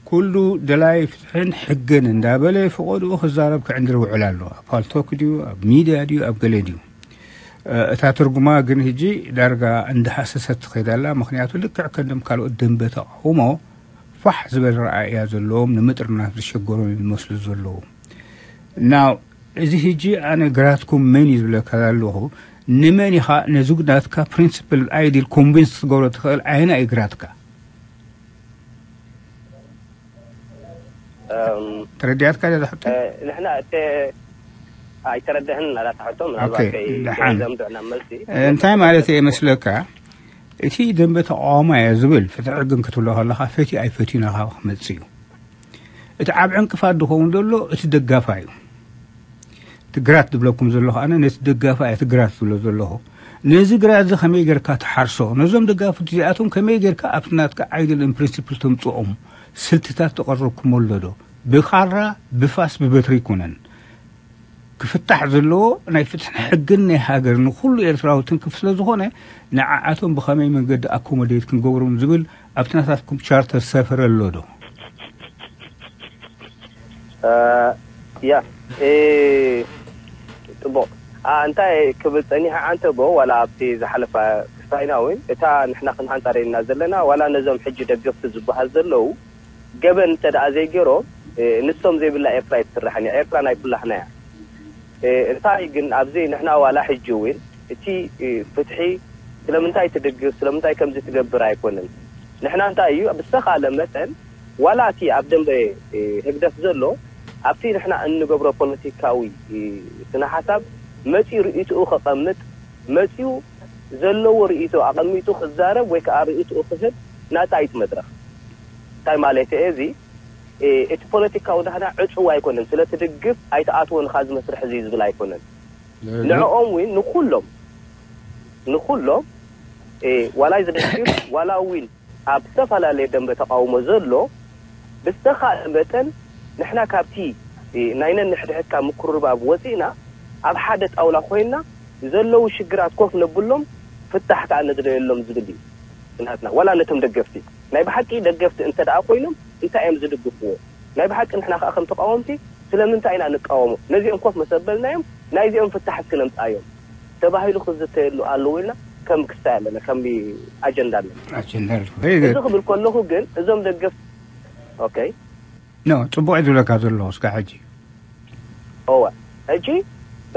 ኩሉ ደላይ ፍትሕን ሕግን እንዳበለ ፈቐድኡ ክዛረብ ክዕንድር ይውዕል ኣሎ። ኣብ ፓልቶክ ድዩ፣ ኣብ ሚድያ ድዩ፣ ኣብ ገለ ድዩ? እ፣ እታ ትርጉማ ግን ሕጂ ዳርጋ እንዳሃሰሰት ትኸይድ ኣላ። ምኽንያቱ ልክዕ ከንደም ካልኦት ደንበ ተቃውሞ ፋሕ ዝበለ ረኣያ ዘለዎም፣ ንምጥርናፍ ዝሸገሮም ይመስሉ ዘለዉ። ናው እዚ ሕጂ ኣነ ግራትኩም መን እዩ ዝብለካ ዘለኹ፣ ንመን ኢኻ ነዚ ናትካ ፕሪንስፕል ኣይዲል ኮንቪንስ ክትገብሮ ትኽእል? ኣየና እዩ ግራትካ? እም፣ ተረዲኣትካ ዶ ዝሕቶ? እ፣ ንሕና እተ ኣይተረድህን ናዳታ ሕቶ ምናልባት ኦኬ፣ ከይ ደሓን። ዘምብዕና መልሲ እንታይ ማለት እየ መስለካ? እቲ ደንበ ተቃዋማ እየ ዝብል ፍትሒ ግን ክትብሎ ከለኻ ፈቲ ኣይፈትዩን ኢኻ ክመጽእ እዩ። እቲ ዓብ ዕንቅፋት ዝኸውን ዘሎ እቲ ደጋፋ እዩ። እቲ ግራት ዝብለኩም ዘለኹ ኣነ ነቲ ደጋፋ እየ እቲ ግራት ዝብሎ ዘለኹ። ነዚ ግራት እዚ ከመይ ጌርካ ትሓርሶ? ነዞም ደጋፍቲ እዚኣቶም ከመይ ጌርካ ኣብቲ ናትካ ኣይድል ን ፕሪንሲፕል ተምጽኦም? ስልትታት ተቐረብኩም ኣሎ ዶ? ብኻራ፣ ብፋስ፣ ብበትሪ ይኩነን። ክፍታሕ ዘለዎ ናይ ፍትሕን ሕግን ናይ ሃገር ንኹሉ ኤርትራዊ ትንክፍ ስለ ዝኾነ፣ ንዓኣቶም ብኸመይ መንገዲ ኣኮሞዴት ክንገብሮም ዝብል ኣብቲ ናታትኩም ቻርተር ሰፈረ ኣሎ ዶ? እ፣ ያ እ፣ ጽቡቕ። ኣ፣ እንታይ ክብል ጸኒሐ ዓንተቦ ዋላ ኣብቲ ዝሓለፈ ክስታይና እውን እታ ንሕና ክንሓንጻር ኢና ዘለና ዋላ ነዞም ሕጂ ደገፍቲ ዝበሃል ዘለዉ ገበን እንተ ደኣ ዘይገይሮም እ፣ ንሶም ዘይብላ ኤርትራ ኣይትስራሕን እያ። ኤርትራ ናይ ኩላህና እያ። እ፣ እንታይ ግን ኣብዚ ንሕና ዋላ ሕጂ እውን እቲ እ፣ ፍትሒ ስለምንታይ ትድግፍ ስለምንታይ ከምዚ ትገብር ኣይኮነን። ንሕና እንታይ እዩ ብዝተኻለ መጠን ዋላ እቲ ኣብ ደንበ እ፣ ህግደፍ ዘሎ ኣብቲ ንሕና እንገብሮ ፖለቲካዊ እ፣ ስነ ሓሳብ መፂኡ ርእይትኡ ከቐምጥ መፂኡ ዘለዎ ርእይቶ ኣቐሚጡ ክዛረብ ወይ ከዓ ርእይትኡ ክህብ ናፃ እዩ እቲ መድረኽ። እንታይ ማለት እየ እዚ እ፣ እቲ ፖለቲካዊ ዳህና ዕፁው ኣይኮነን። ስለ ትድግፍ ኣይትኣትዎ ንኻ እዚ መስርሕ እዚ ዝብል ኣይኮነን። ንዕኦም እውን ንኩሎም ንኩሎም እ፣ ዋላ ዝደግፍ ዋላ እውን ኣብ ዝተፈላለየ ደንበ ተቃውሞ ዘሎ ብዝተኻእለ መጠን ንሕና ካብቲ እ፣ ናይ ነንሕድሕድካ ምኩርባብ ወፂእና ኣብ ሓደ ጣውላ ኮይንና ዘለዉ ሽግራት ኮፍ ነብሎም ፍታሕ ከዓ ንድለየሎም ዝብል እዩ ናትና ዋላ ነቶም ደገፍቲ ናይ ብሓቂ ደገፍቲ እንተ ደኣ ኮይኖም እንታይ እዮም ዝድግፍዎ ናይ ብሓቂ ንሕና ከዓ ከም ተቃወምቲ ስለምንታይ ኢና ንቃወሞ ነዚኦም ኮፍ መሰበልናዮም ናይዚኦም ፍታሕ እስኪ ነምፅኣዮም ተባሂሉ ክዝተየሉ ኣለዎ ኢልና ከም ክስታይ ኣለና ከም ኣጀንዳ ኣለና ኣጀንዳ ኣሎ። እዚ ክብል ከለኹ ግን እዞም ደገፍቲ ኦኬ ኖ ጽቡቕ እዩ ዝብለካ ዘለኹ እስካ ሕጂ እወ ሕጂ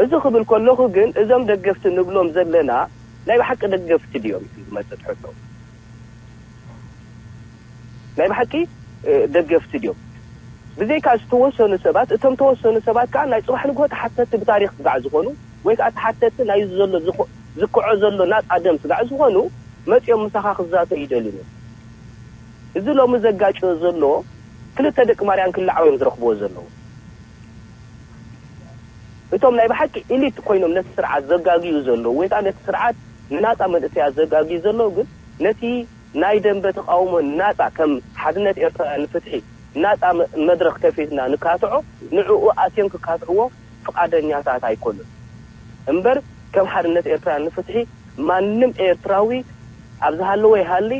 እዚ ክብል ከለኹ ግን እዞም ደገፍቲ ንብሎም ዘለና ናይ ብሓቂ ደገፍቲ ድዮም ዝመፅእ ትሕቶ ናይ ብሓቂ እ፣ ደገፍቲ ድዮም ብዘይካ ዝተወሰኑ ሰባት እቶም ተወሰኑ ሰባት ከዓ ናይ ፅባሕ ንግሆ ተሓተቲ ብታሪክ ስጋዕ ዝኾኑ ወይ ከዓ ተሓተቲ ናይ ዘሎ ዝኮ- ዝክዖ ዘሎ ናፃ ደም ስጋዕ ዝኾኑ መፂኦም ምሳኻ ክዛተዩ ይደልዩ እዮም። እዚ ሎሚ ዘጋጭዮ ዘሎ ክልተ ደቂ ማርያም ክልዓው እዮም ዝረኽብዎ ዘለዉ። እቶም ናይ ብሓቂ ኢሊት ኮይኖም ነቲ ስርዓት ዘጋግዩ ዘለዉ ወይ ከዓ ነቲ ስርዓት ንናፃ መንእሰያት ዘጋግዩ ዘለዉ ግን ነቲ ናይ ደንበ ተቃውሞ ናፃ ከም ሓድነት ኤርትራውያን ንፍትሒ ናፃ መ- መድረኽ ከፊትና ንካትዖ ንዕኡ ኣትዮም ክካትዕዎ ፍቃደኛታት ኣይኮኑን እምበር ከም ሓድነት ኤርትራውያን ንፍትሒ ማንም ኤርትራዊ ኣብ ዝሃለወ ይሃሊ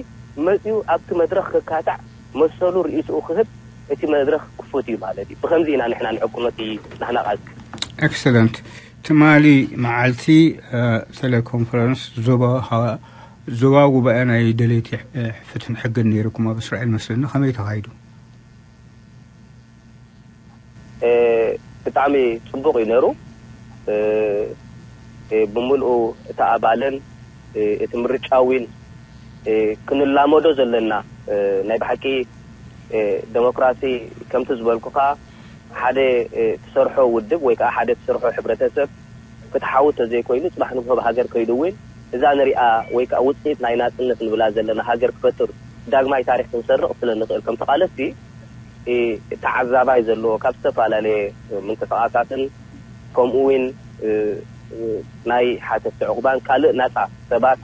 መፂኡ ኣብቲ መድረኽ ክካታዕ መሰሉ ርእይትኡ ክህብ እቲ መድረኽ ክፉት እዩ ማለት እዩ። ብኸምዚ ኢና ንሕና ንዕቅኖ እቲ ናህና ቃልሲ። ኤክሰለንት። ትማሊ መዓልቲ ቴሌኮንፈረንስ ዞባ ዞባ ጉባኤ ናይ ደለይቲ ፍትሕን ሕግን ነይርኩም ኣብ እስራኤል መስለኒ ከመይ ተኻይዱ? ብጣዕሚ ፅቡቕ እዩ ነይሩ። ብምልኡ እቲ ኣባልን እቲ ምርጫ እውን ክንላመዶ ዘለና ናይ ብሓቂ ደሞክራሲ ከምቲ ዝበልኩኻ ሓደ ትሰርሖ ውድብ ወይ ከዓ ሓደ ትሰርሖ ሕብረተሰብ ፍትሓዊ ተዘይኮይኑ ፅባሕ ንግሆ ብሃገር ከይዱ እውን እዛ ንሪኣ ወይ ከዓ ውፅኢት ናይ ናፅነት ንብላ ዘለና ሃገር ክፈጥር ዳግማይ ታሪክ ክንሰርቕ ስለ ንኽእል ከም ተቓለስቲ ተዓዛባይ ዘለዎ ካብ ዝተፈላለየ ምንቅስቃሳትን ከምኡ እውን ናይ ሓተቲ ዕቑባን ካልእ ናፃ ሰባት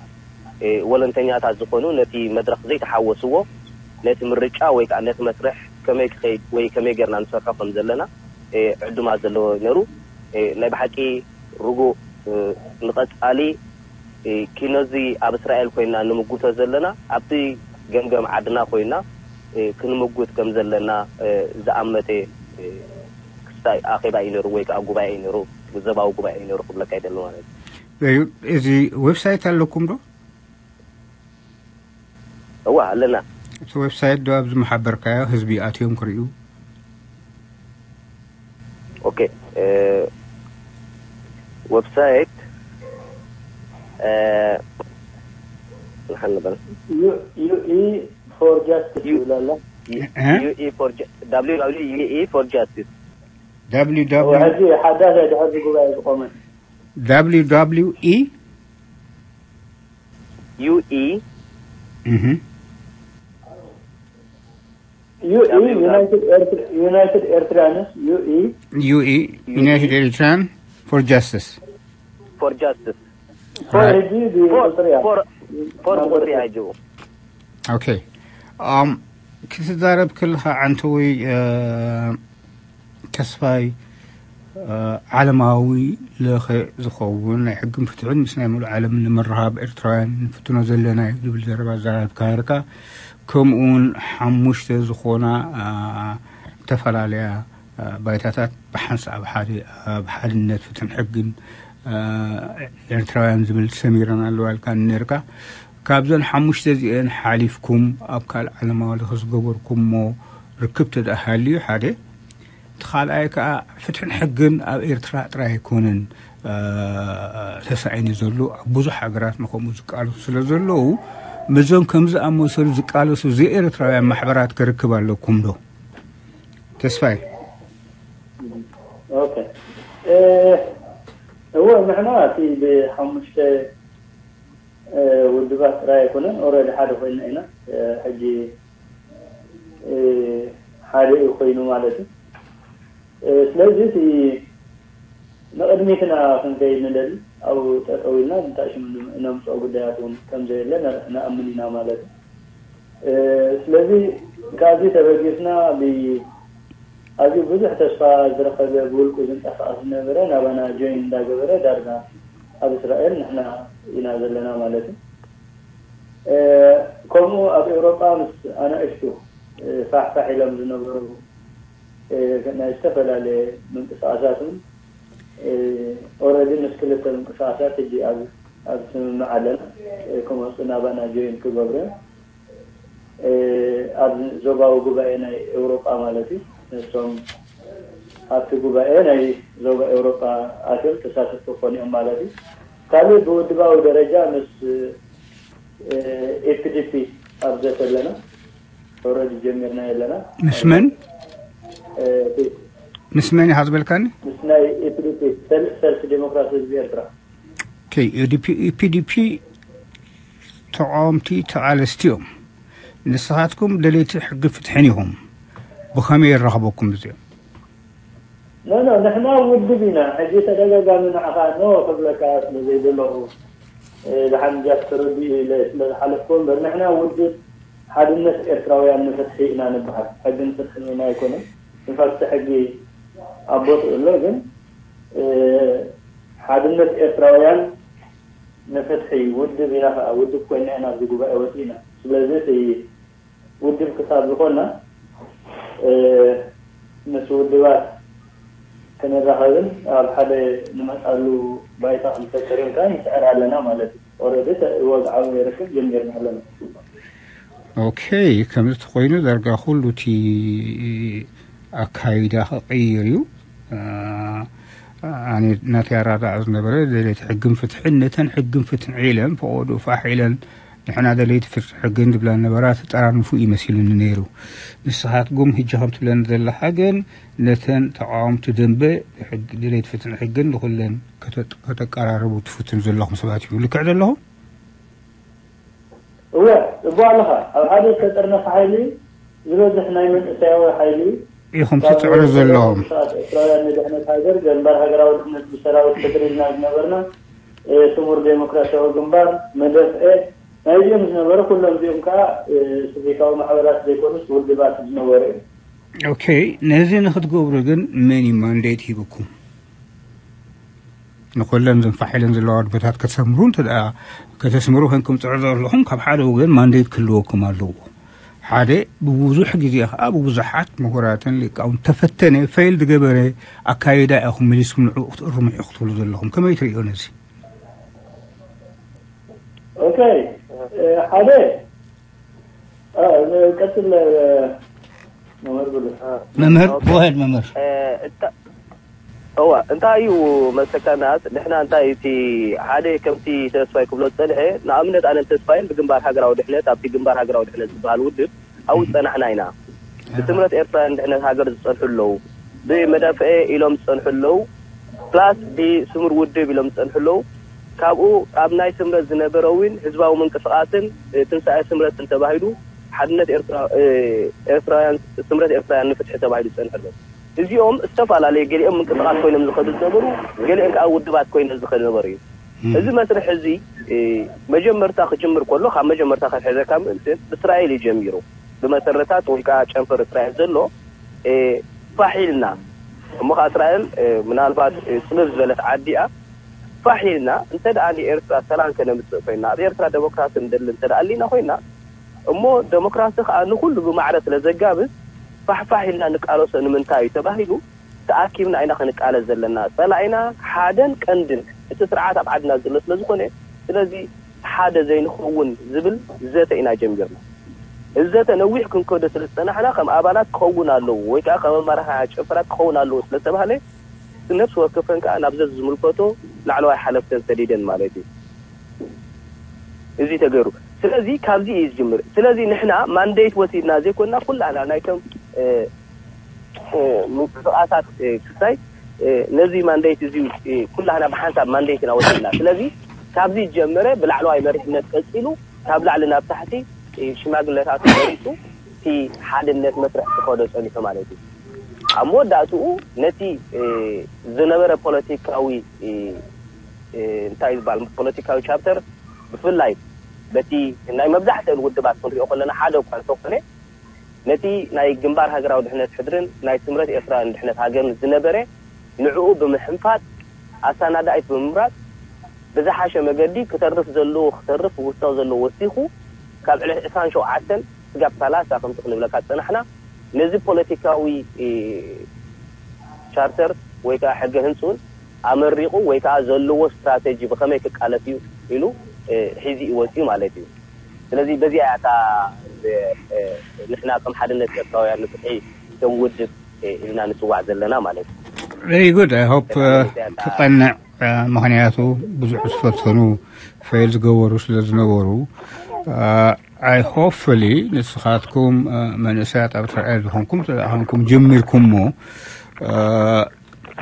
ወለንተኛታት ዝኾኑ ነቲ መድረኽ ዘይተሓወስዎ ነቲ ምርጫ ወይ ከዓ ነቲ መስርሕ ከመይ ክኸይድ ወይ ከመይ ጌርና ንሰርሖ ከም ዘለና ዕዱማት ዘለዎ ነሩ ናይ ብሓቂ ርጉእ ንቐፃሊ ኪኖዚ ኣብ እስራኤል ኮይና ንምጉቶ ዘለና ኣብቲ ገምገም ዓድና ኮይና ክንምጉት ከም ዘለና ዝኣመተ ክስታይ ኣኼባ እዩ ነሩ ወይ ከዓ ጉባኤ እዩ ነሩ፣ ዘባዊ ጉባኤ እዩ ነሩ ክብለካ ይደሊ ማለት እዩ። እዚ ዌብሳይት ኣለኩም ዶ? እዋ ኣለና። እቲ ዌብሳይት ዶ ኣብዚ መሓበርካዮ ህዝቢ ኣትዮም ክርእዩ? ኦኬ፣ ዌብሳይት ንሓን ንበል። ዩ ኢ ፎር ጃስቲስ ይብላላ። ዩ ኢ ፎር ጃ- ደብሊው ደብሊው ዩ ኢ ፎር ጃስቲስ። ደብሊው ደብሊው ሕጂ ሓዳሽ ድሕዚ ጉባኤ ዝቆመት። ደብሊው ደብሊው ኢ ዩ ኢ ዩ ኢ ዩናይትድ ኤርትራንስ ዩ ኢ ዩ ኢ United Eritrean for Justice። ፎር ጃስቲስ ፎር ሕጂ ብቁፅሪ እያ። ፎር ፎር ብቁፅሪ እያ ሕጂ። ኦኬ። ኣም ክትዛረብ ከለኻ ዓንተወይ ተስፋይ ዓለማዊ ለኸ ዝኸውን ናይ ሕግን ፍትሕን ምስ ናይ ሙሉእ ዓለም ንምርኻብ ኤርትራውያን ንፍትኖ ዘለና እዩ ዝብል ዘረባ ኣዘራሪብካ ነርካ። ከምኡ እውን ሓሙሽተ ዝኾና ዝተፈላለያ ባይታታት ብሓንሳእ ኣብ ሓደ ኣብ ሓድነት ፍትሕን ሕግን ኤርትራውያን ዝብል ሰሚረን ኣለዋ ኢልካ ነርካ። ካብዘን ሓሙሽተ እዚአን ሓሊፍኩም ኣብ ካልእ ዓለማዊ ለኸ ዝገበርኩሞ ርክብ ተደኣ ሃልዩ ሓደ፣ እቲ ካልኣይ ከኣ ፍትሕን ሕግን ኣብ ኤርትራ ጥራይ ኣይኮነን ተሳኢኑ ዘሎ፣ ኣብ ብዙሕ ሃገራት ንኸምኡ ዝቃለሱ ስለ ዘለዉ፣ ምስዞም ከምዚ ዝኣመሰሉ ዝቃለሱ ዘይኤርትራውያን ማሕበራት ክርክብ ኣለኩም ዶ? ተስፋይ። ኦኬ። እወ፣ ንሕና እቲ ብሓሙሽተ ውድባት ጥራይ ኣይኮነን፣ ኦረዲ ሓደ ኮይና ኢና። ሕጂ ሓደ እዩ ኮይኑ ማለት እዩ። ስለዚ እቲ ንቕድሚትና ክንከይድ ንደሊ፣ ኣብኡ ጠጠው ኢልና እንታይ ሽሙ እነምፅኦ ጉዳያት እውን ከም ዘየለ ንኣምን ኢና ማለት እዩ። ስለዚ ካብዚ ተበጊስና ኣዝዩ ብዙሕ ተስፋ ዝረኸበ ብውልቁ ዝንቀሳቐስ ዝነበረ ናባና ጆይን እንዳገበረ ዳርጋ ኣብ እስራኤል ንሕና ኢና ዘለና ማለት እዩ። ከምኡ ኣብ ኤውሮጳ ምስ ኣናእሽቱ ፋሕፋሕ ኢሎም ዝነበሩ ናይ ዝተፈላለየ ምንቅስቃሳት እውን ኦረዲ ምስ ክልተ ምንቅስቃሳት ሕጂ ኣብ ኣብ ስምምዕ ኣለና። ክመፁ ናባና ጆይን ክገብሩ እዮም። ኣብ ዞባዊ ጉባኤ ናይ ኤውሮጳ ማለት እዩ። ንሶም ኣብቲ ጉባኤ ናይ ዞባ ኤውሮጳ ኣትዮም ተሳተፍቲ ክኾኑ እዮም ማለት እዩ። ካልእ ብውድባዊ ደረጃ ምስ ኤፍዲፒ ኣብ ዘተ ኣለና። ኦረዲ ጀሚርና ኣለና። ምስ መን ምስ መን ኢኻ ዝበልካኒ? ምስ ናይ ኤፍዲፒ ሰልፊ ዴሞክራሲ ህዝቢ ኤርትራ። ኦኬ፣ ኤፍዲፒ ተቃወምቲ ተቃለስቲ እዮም። ንስኻትኩም ደለይቲ ሕጊ ፍትሕን ኢኹም። ብኸመይ ይራኸበኩም እዚኦም? ኖ ኖ፣ ንሕና ውድብ ኢና። ሕጂ ተደጋጋሚ ንዓኻ ኖ ክብለካ ስለ ዘይደለኹ ብሓንጃት ተረዲኡ ኢለ ስለ ዝሓለፍኩ እምበር ንሕና ውድብ ሓድነት ኤርትራውያን ንፍትሒ ኢና ንበሃል። ሕግን ፍትሕን ኢና ኣይኮነን። ንፋክቲ ሕጊ ኣብ ቦትኡ ኣሎ፣ ግን ሓድነት ኤርትራውያን ንፍትሒ ውድብ ኢና፣ ከዓ ውድብ ኮይና ኢና ኣብዚ ጉባኤ ወፂእና። ስለዚ እቲ ውድብ ክሳብ ዝኾና ምስ ውድባት ክንራኸብን ኣብ ሓደ ንመፃሉ ባይታ ክንፈጥርን ከዓ ንፅዕር ኣለና ማለት እዩ። ኦረዲ ወግዓዊ ርክብ ጀሚርና ኣለና። ኦኬ፣ ከምዚ ተኮይኑ ዳርጋ ኩሉ እቲ ኣካይዳ ክቕይር እዩ። ኣነ ናተይ ኣራዳዕ ዝነበረ ደሌት ሕግን ፍትሕን ነተን ሕግን ፍትሕን ዒለን ፈቐዱ ፋሕ ኢለን ንሕና ደለይቲ ፍትሒ ሕግን ዝብላ ነበራ ተጠራንፉ እዩ መሲሉኒ ነይሩ። ንስኻትኩም ህጂ ከም ትብለኒ ዘለኻ ግን ነተን ተቃወምቲ ደንበ ሕግ- ደለይቲ ፍትሕን ሕግን ንኩለን ከተ- ከተቀራርቡ ትፍትኑ ዘለኹም ሰባት እዩ። ልክዕ ዘለኹም? እወ፣ ጽቡቕ ኣለኻ። ኣብ ሓደ ዝተጠርነፈ ሓይሊ ዝበዝሕ ናይ መንእሰያዊ ሓይሊ እዩ። ኢኹም ትጽዕሩ ዘለኹም። ኤርትራውያን ንድሕነት ሃገር፣ ገንባር ሃገራዊ ድሕነት ብሰራዊት ሕድሪ ኢልና ዝነበርና፣ ስሙር ዴሞክራሲያዊ ግንባር፣ መደፍኤ፣ ናይዚኦም ዝነበረ ኩሎም እዚኦም ከዓ ስቪካዊ ማሕበራት ዘይኮኑስ ውድባት ዝነበሩ እዮም። ኦኬ፣ ነዚ ንክትገብሩ ግን መን እዩ ማንዴት ሂብኩም? ንኮለን ዘንፋሕ ኢለን ዘለዋ ድበታት ከተስምሩ እንተ ደኣ ከተስምሩ ኮንኩም ትጽዕሩ ዘለኹም፣ ካብ ሓደ ወገን ማንዴት ክህልወኩም ኣለዎ። ሓደ፣ ብብዙሕ ግዜ ከኣ ብብዙሓት ምሁራትን ሊቃውን ተፈተነ፣ ፌይል ዝገበረ ኣካይዳ ኢኹም መሊስኩም ንዕኡ ክትእርሙ ኢኹም ክትብሉ ዘለኹም። ከመይ ትርእዮ ነዚ? ኦኬ፣ ሓደ ቀጥል። መምህር ብሉ። መምህር፣ ጎሄድ መምህር። እዋ እንታይ እዩ መሰካናት ንሕና እንታይ እቲ ሓደ ከምቲ ተስፋይ ክብሎ ዝፀንሐ፣ ንኣብነት ኣነን ተስፋይን ብግንባር ሃገራዊ ድሕነት፣ ኣብቲ ግንባር ሃገራዊ ድሕነት ዝበሃል ውድብ ኣብኡ ዝፀናሕና ኢና። ብስምረት ኤርትራውያን ድሕነት ሃገር ዝፀንሑ ኣለዉ፣ ብመዳፍኤ ኢሎም ዝፀንሑ ኣለዉ፣ ፕላስ ብስሙር ውድብ ኢሎም ዝፀንሑ ኣለዉ። ካብኡ ኣብ ናይ ስምረት ዝነበረ እውን ህዝባዊ ምንቅስቃስን ትንሳኤ ስምረትን ተባሂሉ ሓድነት ኤርትራውያን፣ ስምረት ኤርትራውያን ንፍትሒ ተባሂሉ ዝፀንሑ ኣለዉ። እዚኦም ዝተፈላለዩ፣ ገሊኦም ምንቅስቃስ ኮይኖም ዝኸዱ ዝነበሩ፣ ገሊኦም ከዓ ውድባት ኮይኖም ዝኸዱ ነበሩ እዩ። እዚ መስርሕ እዚ መጀመርታ ክጅምር ከሎ፣ ካብ መጀመርታ ከትሕዘካ ምእንትን ብእስራኤል እዩ ጀሚሩ። ብመሰረታት ወይ ከዓ ጨንፈር እስራኤል ዘሎ ፋሕ ኢልና እሞ፣ ከዓ እስራኤል ምናልባት ፅብብ ዝበለት ዓዲ እያ። ፋሕ ኢልና እንተ ደኣ ንኤርትራ ሰላም ከነምፅእ ኮይና፣ ኣብ ኤርትራ ዴሞክራሲ ንደሊ እንተ ደኣ ኣሊና ኮይና፣ እሞ ዴሞክራሲ ከዓ ንኩሉ ብማዕረ ስለ ዘጋብዝ፣ ፋሕፋሕ ኢልና ንቃለሶ ንምንታይ እዩ ተባሂሉ፣ ተኣኪብና ኢና ክንቃለስ ዘለና። ፀላኢና ሓደን ቀንድን እቲ ስርዓት ኣብ ዓድና ዘሎ ስለ ዝኾነ፣ ስለዚ ሓደ ዘይንኸውን ዝብል ዘተ ኢና ጀሚርና። እዚ ዘተ ነዊሕ ክንከዶ ስለ ዝፀናሕና፣ ከም ኣባላት ክኸውን ኣለዎ ወይ ከዓ ከም ኣመራርሓ ጨንፈራት ክኸውን ኣለዎ ስለ ዝተባህለ፣ ነፍሲ ወከፈን ከዓ ናብ ዘዝምልከቶ ላዕለዋይ ሓለፍተን ሰዲደን ማለት እዩ። እዚ ተገይሩ። ስለዚ ካብዚ እዩ ዝጅምር። ስለዚ ንሕና ማንዴት ወሲድና ዘይኮንና፣ ኩላና ናይቶም ምንቅስቃሳት ክሳይ ነዚ ማንዴት እዚ ኩላህና ብሓንሳብ ማንዴት ኢና ወሲድና። ስለዚ ካብዚ ጀመረ ብላዕለዋይ መሪሕነት ቀፂሉ ካብ ላዕሊ ናብ ታሕቲ ሽማግለታት መሪፁ እቲ ሓድነት መስርሕ ክኸዶ ፀኒሑ ማለት እዩ። ኣብ መወዳእትኡ ነቲ ዝነበረ ፖለቲካዊ እንታይ ዝበሃል ፖለቲካዊ ቻርተር ብፍላይ በቲ ናይ መብዛሕትአን ውድባት ክንሪኦ ከለና ሓደ እኳ እንተኾነ ነቲ ናይ ግንባር ሃገራዊ ድሕነት ሕድርን ናይ ስምረት ኤርትራውያን ድሕነት ሃገርን ዝነበረ ንዕኡ ብምሕንፋጥ ኣሳናዳኢት ብምምራጽ ብዝሓሸ መገዲ ክተርፍ ዘለዎ ክተርፍ ውሳው ዘለዎ ወሲኹ ካብ ዕለት ዕስራን ሸውዓተን ስጋብ ሰላሳ ከምቲ ክንብለካ ዝጸናሕና ነዚ ፖለቲካዊ ቻርተር ወይ ከዓ ሕገ ህንፅኡን ኣመሪቑ ወይ ከዓ ዘለዎ ስትራቴጂ ብኸመይ ክቃለስ እዩ ኢሉ ሒዙ እዩ ወፂኡ ማለት እዩ። ስለዚ በዚኣ እያ እታ ንሕና ከም ሓድነት ኤርትራውያን ንፍትሒ ከም ውድብ ኢልና ንፅዋዕ ዘለና ማለት እዩ። Very good. I hope ክቐንዕ ምክንያቱ ብዙሕ ዝፈተኑ ፌል ዝገበሩ ስለ ዝነበሩ I hopefully ንስኻትኩም መንእሰያት ኣብ እስራኤል ዝኾንኩም ተደኣኾንኩም ጀሚርኩሞ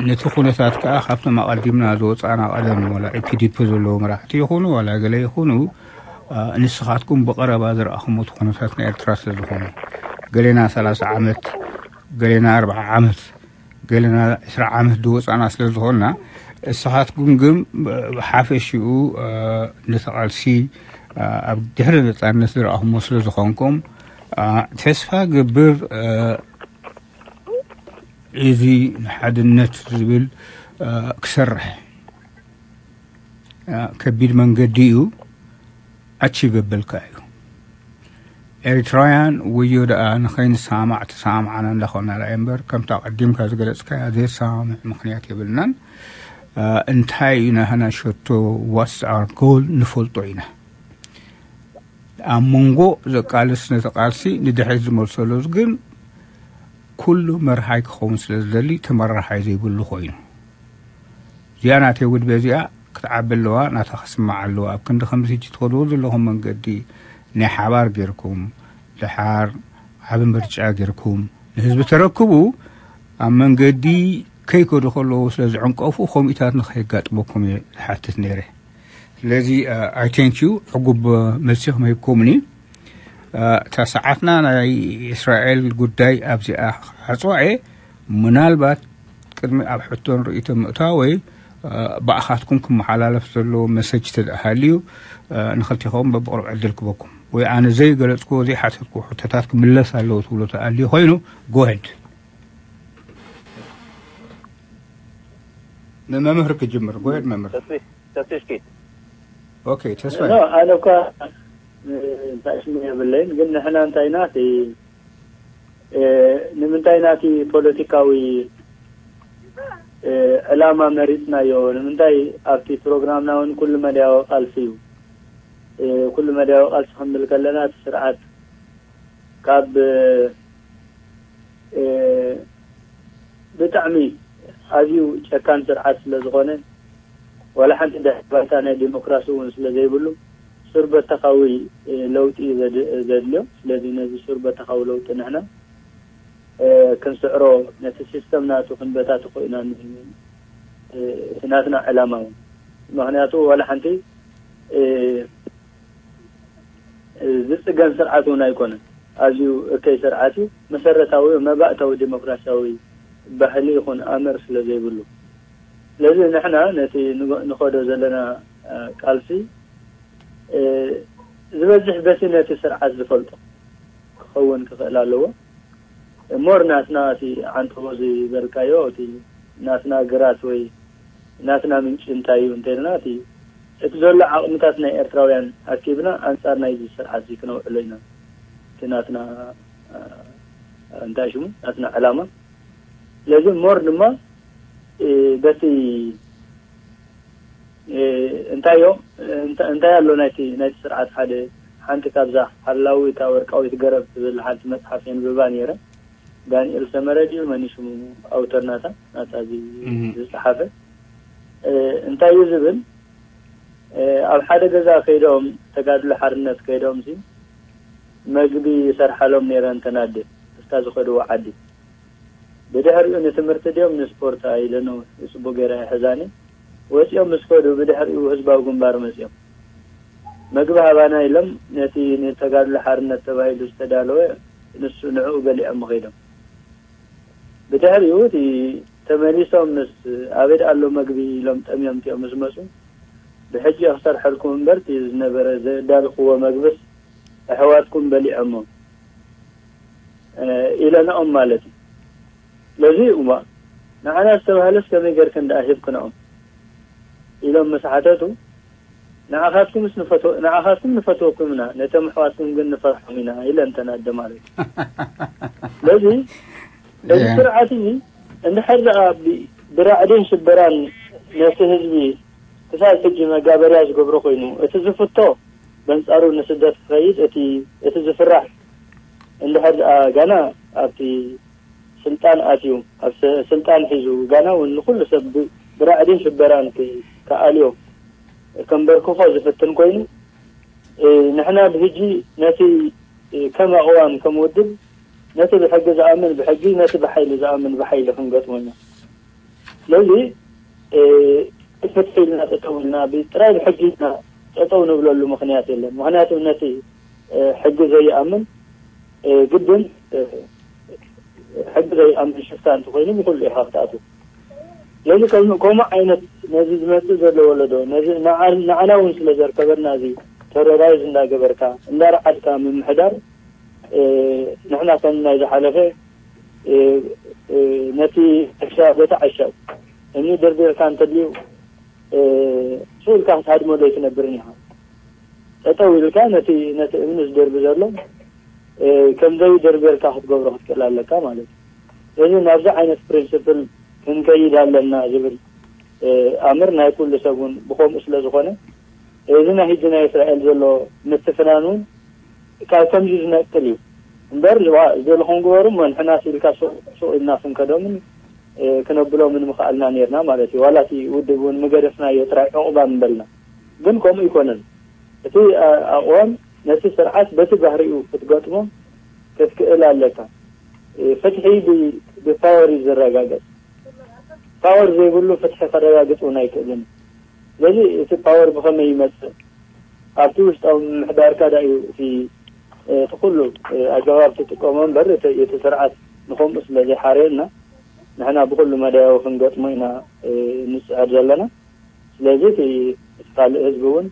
ነቲ ኩነታት ከዓ ካብቶም ኣቐዲምና ዝወፃና ቀደም ወላ ኢፒዲፒ ዘለዉ መራሕቲ ይኹኑ ዋላ ገለ ይኹኑ ንስኻትኩም ብቐረባ ዝረኣኹም እቲ ኩነታት ናይ ኤርትራ ስለ ዝኾነ ገሌና ሰላሳ ዓመት ገሌና ኣርብዓ ዓመት ገሌና ዕስራ ዓመት ዝወፃና ስለ ዝኾንና እሳኻትኩም ግን ብሓፈሽኡ ነቲ ቃልሲ ኣብ ድሕሪ ነፃነት ዝረኣኹሞ ስለ ዝኾንኩም ተስፋ ገብር እዚ ንሓድነት ዝብል ክሰርሕ ከቢድ መንገዲ እዩ ኣቺቭብል ከኣ እዩ ኤሪትራውያን ወዮ ደኣ ንኸይንሰማማዕ ተሰማማዕና እንዳኾና ርኣየ እምበር ከምታ ቀዲምካ ዝገለፅካያ ዘየሰማምዕ ምኽንያት የብልናን እንታይ እዩ ናህና ሸቶ ዋስ ኣር ጎል ንፈልጦ ኢና ኣብ መንጎ ዘቃልስ ነቲ ቃልሲ ንድሕሪት ዝመልሰሉ ግን ኩሉ መርሓይ ክኸውን ስለ ዝደሊ ተመራሓይ ዘይብሉ ኮይኑ እዚኣ ናተይ ውድበ እዚኣ ክትዓቢ ኣለዋ ናታ ክስማዕ ኣለዋ ኣብ ክንዲ ከምዚ ሕጂ ትኸድዎ ዘለኹም መንገዲ ናይ ሓባር ጌርኩም ድሓር ዓቢ ምርጫ ጌርኩም ንህዝቢ ተረክቡ ኣብ መንገዲ ከይከዱ ከለዉ ስለ ዝዕንቀፉ ከምኡታት ንኸይጋጥመኩም እየ ዝሓትት ነይረ ስለዚ I thank you ዕጉብ መልሲኹም ሂብኩምኒ እታ ሰዓትና ናይ እስራኤል ጉዳይ ኣብዚኣ ዓፅዋ እየ ምናልባት ቅድሚ ኣብ ሕቶን ርእይቶ ምእታወይ ብኣኻትኩም ክመሓላለፍ ዘለዎ መሰጅ ተደኣ ሃልዩ ንኽልቲኹም በብቕሩብ ዕድል ክበኩም ወይ ኣነ ዘይገለፅክዎ ዘይሓተትክዎ ሕቶታት ክምለስ ኣለዎ ትብሎ ተኣልዩ ኮይኑ ጎሄድ ንመምህር ክጅምር። ጎየድ መምህር። ተስፊሽ፣ ተስፊሽ ኪድ። ኦኬ፣ ተስፋ። ኖ፣ ኣነ እኳ፣ እ፣ እንታይ ሽሙ የብለይን፣ ግን ንሕና እንታይ ኢና፣ እቲ፣ እ፣ ንምንታይ ናቲ ፖለቲካዊ፣ እ፣ ዕላማ መሪጽናዮ? ንምንታይ ኣብቲ ፕሮግራምና እውን ኩሉ መዳያዊ ቃልሲ እዩ? እ፣ ኩሉ መዳያዊ ቃልሲ ክንብል ከለና፣ እቲ ስርዓት ካብ፣ እ፣ ብጣዕሚ ኣዝዩ ጨካን ስርዓት ስለ ዝኾነ፣ ዋላ ሓንቲ ድሕረ ባይታ ናይ ዲሞክራሲ እውን ስለ ዘይብሉ፣ ሱር በተኻዊ፣ እ፣ ለውጢ እዩ ዘድ-፣ ዘድልዮ። ስለዚ ነዚ ሱር በተኻዊ ለውጢ ንሕና፣ እ፣ ክንስዕሮ፣ ነቲ ሲስተም ናቱ ክንበታትኾ ኢና ን-፣ እ፣ እቲ ናትና ዕላማ እውን። ምኽንያቱ ዋላ ሓንቲ፣ እ፣ ዝጽገን ስርዓት እውን ኣይኮነን። ኣዝዩ እከይ ስርዓት እዩ። መሰረታዊ መባእታዊ ዲሞክራሲያዊ ባህሊ ይኹን ኣምር ስለ ዘይብሉ። ስለዚ ንሕና ነቲ ንጎ-፣ ንኸዶ ዘለና፣ እ፣ ቃልሲ፣ እ፣ ዝበዝሕ በቲ ነቲ ስርዓት ዝፈልጦ ክኸውን ክኽእል ኣለዎ። ሞር ናትና እቲ ዓንተቦ ዝበልካዮ፣ እቲ ናትና ግራት ወይ ናትና ምንጪ እንታይ እዩ እንተልና፣ እቲ፣ እቲ ዘሎ ዓቕምታት ናይ ኤርትራውያን ኣኪብና ኣንጻር ናይዚ ስርዓት እዚ ክነውዕሎ ኢና። እቲ ናትና፣ እ፣ እንታይ ሽሙ፣ ናትና ዕላማ። ስለዚ ሞር ድማ፣ እ፣ በቲ፣ እ፣ እንታይ እዮም፣ እንታ-፣ እንታይ ኣሎ ናይቲ፣ ናይቲ ስርዓት ሓደ፣ ሓንቲ ካብዛ ሓላዊት ወርቃዊት ገረብ ትብል ሓንቲ መጽሓፍ የንብባ ነይረ። ዳንኤል ሰመረ ድዩ መን እዩ ሽሙ፣ ኣውተር ናታ፣ ናታ እዚ እህ። ዝጸሓፈ? እ፣ እንታይ እዩ ዝብል? እ፣ ኣብ ሓደ ገዛ ከይዶም፣ ተጋድሎ ሓርነት ከይዶም ሲ፣ መግቢ ይሰርሓሎም ነይረን ተን ኣደ፣ እስካ ዝኸድዎ ዓዲ። ብድሕሪኡ ንትምህርቲ ድዮም ንስፖርት ኢለኖ፣ ጽቡቅ ገይረ ኣይሕዛኒ። ወጺኦም ምስ ከዱ፣ ብድሕሪኡ ህዝባዊ ግንባር መጺኦም። መግቢ ሃባና ኢሎም፣ ነቲ ንተጋድሎ ሓርነት ተባሂሉ ዝተዳለወ፣ ንሱ ንዕኡ በሊዖም ከይዶም። ብድሕሪኡ እቲ ተመሊሶም ምስ፣ ኣበይ ደኣ ኣሎ መግቢ ኢሎም ጠምዮም እቲኦም ምስ መጹ፣ ብሕጂ ክሰርሐልኩም እምበር፣ እቲ ዝነበረ ዘዳልኽዎ መግብስ ኣሕዋትኩም በሊዖሞ፣ እ፣ ኢለናኦም ማለት እዩ። ስለዚ እሞ ንዓና ዝተባህለስ ከመይ ጌርክን ደኣ ሂብክንኦም ኢሎም ምስ ሓተቱ፣ ንዓኻትኩምስ ንፈትወ-፣ ንዓኻትኩም ንፈትወኩም ኢና፣ ነቶም ኣሕዋትኩም ግን ንፈርሖም ኢና ኢለን ተን ኣደ ማለት እዩ። ስለዚ እዚ ያ። ስርዓት እዚ እንድሕር ደኣ ብ-፣ ብራዕድን ሽበራን ነቲ ህዝቢ ክሳብ ሕጂ መጋበርያ ዝገብሮ ኮይኑ፣ እቲ ዝፍቶ በንጻሩ ንስደት ክኸይድ፣ እቲ፣ እቲ ዝፍራሕ እንድሕር ደኣ ጋና ኣብቲ ስልጣን ኣትዩ፣ ኣብ ስ-፣ ስልጣን ሒዙ፣ ጋና እውን ንኹሉ ሰብ ብ-፣ ብራዕድን ሽበራን ክ-፣ ክኣልዮ፣ ከንበርክኾ ዝፍትን ኮይኑ፣ እ፣ ንሕና ብሕጂ ነቲ፣ እ፣ ከም ኣቕዋም፣ ከም ውድብ፣ ነቲ ብሕጊ ዝኣምን ብሕጊ፣ ነቲ ብሓይሊ ዝኣምን ብሓይሊ ክንገጥሞ ኢና። ስለዚ፣ እ፣ ፍትሒ ኢልና ጠጠው ኢልና፣ ብጥራይ ብሕጊ ኢልና ጠጠው ንብለሉ ምኽንያት የለን። ምኽንያቱ ነቲ፣ እ፣ ሕጊ ዘይኣምን፣ እ፣ ግድን፣ እ፣ ሕጊ ዘይኣምን ሽፍታ እንተኾይኑ ብኹሉ ኢኻ ክትኣትው። ስለዚ ከም-፣ ከምኡ ዓይነት ነዚ ዝመጽእ ዘሎ ወለዶ፣ ነዚ ንዓ-፣ ንዓና እውን ስለ ዘርከበና፣ እዚ ተሮራይዝ እንዳገበርካ፣ እንዳረዓድካ ምምሕዳር፣ እ፣ ንሕና ከም ናይ ዝሓለፈ፣ እ፣ እ፣ ነቲ ዓሻ፣ በቲ ዓሻ እምኒ ደርዲርካ እንተድልዩ፣ እ፣ ስኢልካ ክትሃድመሉ ኣይትነብርን ኢኻ። ጠጠው ኢልካ ነቲ፣ ነቲ እምኒ ዝደርቢ ዘሎ፣ እ፣ ከም ዘይደርበልካ ክትገብሮ ክትክእል ኣለካ ማለት እዩ። ስለዚ ናብዚ ዓይነት ፕሪንስፕል ክንከይድ ኣለና ዝብል፣ እ፣ ኣምር ናይ ኩሉ ሰብ እውን ብኸምኡ ስለ ዝኾነ፣ እዚ ናይ ሕጂ ናይ እስራኤል ዘሎ ምትፍናን እውን ካብ ከምዚ ዝነቅል እዩ። እምበር ዝዋ-፣ ዝደለኹም ግበሩ እሞ ንሕና ስኢልካ ሱቕ ሱቕ ኢልና ክንከዶምን፣ እ፣ ክነብሎምን ምኽኣልና ነይርና ማለት እዩ። ዋላ እቲ ውድብ እውን ምገደፍናዮ ጥራይ ዕቑባ ምበልና። ግን ከምኡ ይኮነን። እቲ ኣ-፣ ኣቕዋም ነቲ ስርዓት በቲ ባህሪኡ ክትገጥሞ ክትክእል ኣለካ። እ፣ ፍትሒ ብ-፣ ብፓወር እዩ ዝረጋገጽ። ፓወር ዘይብሉ ፍትሒ ከረጋግጽ እውን ኣይክእልን። ስለዚ እቲ ፓወር ብኸመይ ይመጽእ? ኣብቲ ውሽጣዊ ምምሕዳርካ ዳ እዩ እቲ፣ እ፣ እቲ ኩሉ፣ እ፣ ኣገባብ ትጥቀሞ እምበር እቲ፣ እቲ ስርዓት ንኸምኡ ስለ ዘይሓርየልና ንሕና ብኹሉ መዳያዊ ክንገጥሞ ኢና፣ እ፣ ንጽዕር ዘለና። ስለዚ እቲ፣ እቲ ካልእ ህዝቢ እውን፣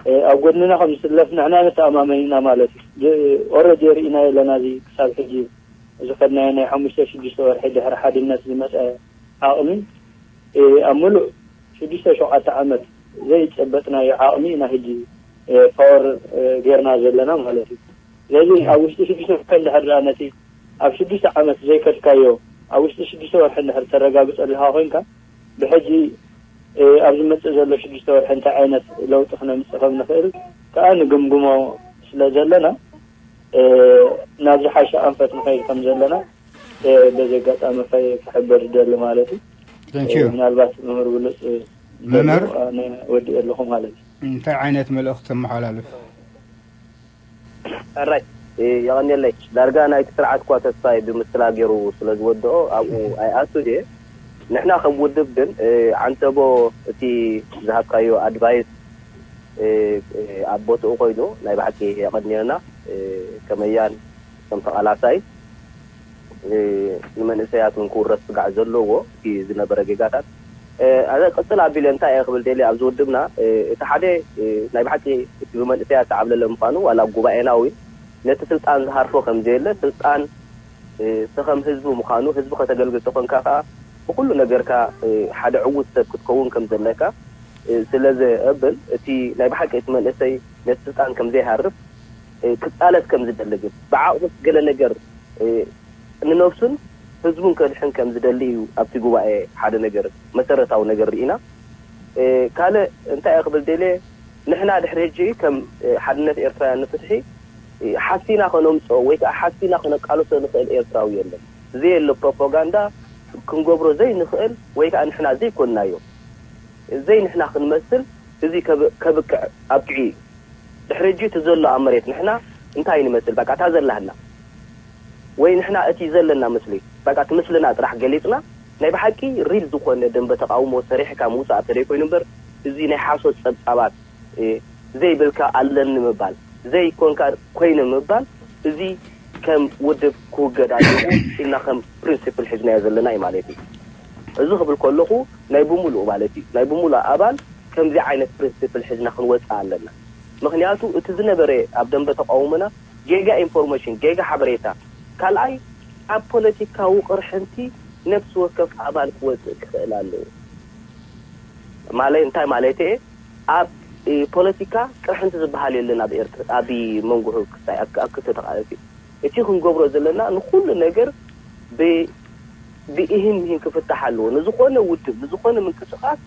እ፣ ኣብ ጎድንና ከም ዝስለፍ ንሕና ንተኣማመን ኢና ማለት እዩ። ጀ-፣ ኦረዲ ርኢናዮ ኣለና። እዚ ክሳብ ሕጂ ዝኸድናዮ ናይ ሓሙሽተ ሽዱሽተ ወርሒ ድሕሪ ሓድነት ዝመጸ ዓቕሚ ኣብ ሙሉእ ሽዱሽተ ሸውዓተ ዓመት ዘይጨበጥናዮ ዓቕሚ ኢና ሕጂ ፓወር ጌርና ዘለና ማለት እዩ። ስለዚ ኣብ ውሽጢ ሽዱሽተ ወርሒ እንድሕር ደኣ ነቲ ኣብ ሽዱሽተ ዓመት ዘይከድካዮ ኣብ ውሽጢ ሽዱሽተ ወርሒ እንድሕር ተረጋግጸልካ ኮይንካ ብሕጂ ኣብ ዝመጽእ ዘሎ ሽዱሽተ ወርሒ እንታይ ዓይነት ለውጢ ክነምጽእ ከም ንኽእል ከኣ ንግምግሞ ስለ ዘለና ናብ ዝሓሸ ኣንፈት ንኸይድ ከም ዘለና በዚ ኣጋጣሚ ክሕብር ደሊ ማለት እዩ። Thank you። ምናልባት መምህር ብሉፅ መምህር? ወዲ ኣለኹ ማለት እዩ። እንታይ ዓይነት መልእኽቲ ተመሓላልፍ? ሕራይ የቐንየለይ። ዳርጋ ናይቲ ስርዓት እኳ ተስፋይ ብምስላ ገይሩ ስለ ዝወድኦ ኣብኡ ኣይኣቱ እየ። ንሕና ከም ውድብ ግን ዓንተቦ እቲ ዝሃብካዮ ኣድቫይስ ኣብ ቦትኡ ኮይኑ ናይ ብሓቂ የቐንየና። ከመያን ከም ተቓላሳይ ንመንእሰያት እውን ክውረስ ስጋዕ ዘለዎ እቲ ዝነበረ ጌጋታት። ኣነ ቅፅል ኣቢለ እንታይ እየ ክብል ደልየ ኣብዚ ውድብና እቲ ሓደ ናይ ብሓቂ እቲ ብመንእሰያት ተዓብለለ ምዃኑ ዋላ ጉባኤና እውን ነቲ ስልጣን ዝሃርፎ ከም ዘየለ ስልጣን ሰኸም ህዝቢ ምዃኑ ህዝቢ ከተገልግል ተኾንካ ከዓ ብኩሉ ነገርካ ሓደ ዕዉት ሰብ ክትከውን ከም ዘለካ ስለ ዘብል እቲ ናይ ብሓቂ እቲ መንእሰይ ነቲ ስልጣን ከም ዘይሃርፍ ክፃለት ከም ዝደሊ ግን ብዓቕሙ ገለ ነገር ንነብሱን ህዝቡን ከድሕን ከም ዝደሊ እዩ ኣብቲ ጉባኤ ሓደ ነገር መሰረታዊ ነገር ርኢና። ካልእ እንታይ እየ ክብል ደልየ ንሕና ድሕሪ ሕጂ ከም ሓድነት ኤርትራውያን ንፍትሒ ሓሲና ከነምፅኦ ወይ ከዓ ሓሲና ከነቃልሶ ንኽእል ኤርትራዊ የለን። ዘየለ ፕሮፓጋንዳ ክንገብሮ ዘይንኽእል ወይ ከዓ ንሕና ዘይኮንናዮ ዘይንሕና ክንመስል እዚ ከብቅዕ ኣብቅዒ እዩ። ድሕሪ ሕጂ እቲ ዘሎ ኣብ መሬት ንሕና እንታይ ንመስል በቃ እታ ዘላህና ወይ ንሕና እቲ ዘለና ምስሊ በቃ እቲ ምስልና ጥራሕ ገሊፅና ናይ ብሓቂ ሪል ዝኾነ ደንበ ተቃውሞ ሰሪሕካ ምውፃእ ተደይ ኮይኑ እምበር እዚ ናይ ሓሶት ፀብፃባት ዘይብልካ ኣለኒ ምባል ዘይኮንካ ኮይነ ምባል እዚ ከም ውድብ ክውገድ ኣለዎ ኢልና ከም ፕሪንሲፕል ሒዝናዮ ዘለና እዩ ማለት እዩ። እዚ ክብል ከለኹ ናይ ብሙሉእ ማለት እዩ ናይ ብሙሉእ ኣባል ከምዚ ዓይነት ፕሪንሲፕል ሒዝና ክንወፅእ ኣለና። ምክንያቱ እቲ ዝነበረ ኣብ ደንበ ተቃውሞና ጌጋ ኢንፎርሜሽን ጌጋ ሓበሬታ ካልኣይ ኣብ ፖለቲካዊ ቅርሕንቲ ነፍሲ ወከፍ ኣባል ክወፅእ ክኽእል ኣለዎ። ማለት እንታይ ማለት እየ ኣብ ፖለቲካ ቅርሕንቲ ዝበሃል የለን ኣብ ኤርትራ ኣብ መንጎ ክስታይ ኣብ ክልተ ተቃለሲ እቲ ክንገብሮ ዘለና ንኩሉ ነገር ብኢሂን ምሂን ክፍታሕ ኣለዎ። ንዝኾነ ውድብ ንዝኾነ ምንቅስቃስ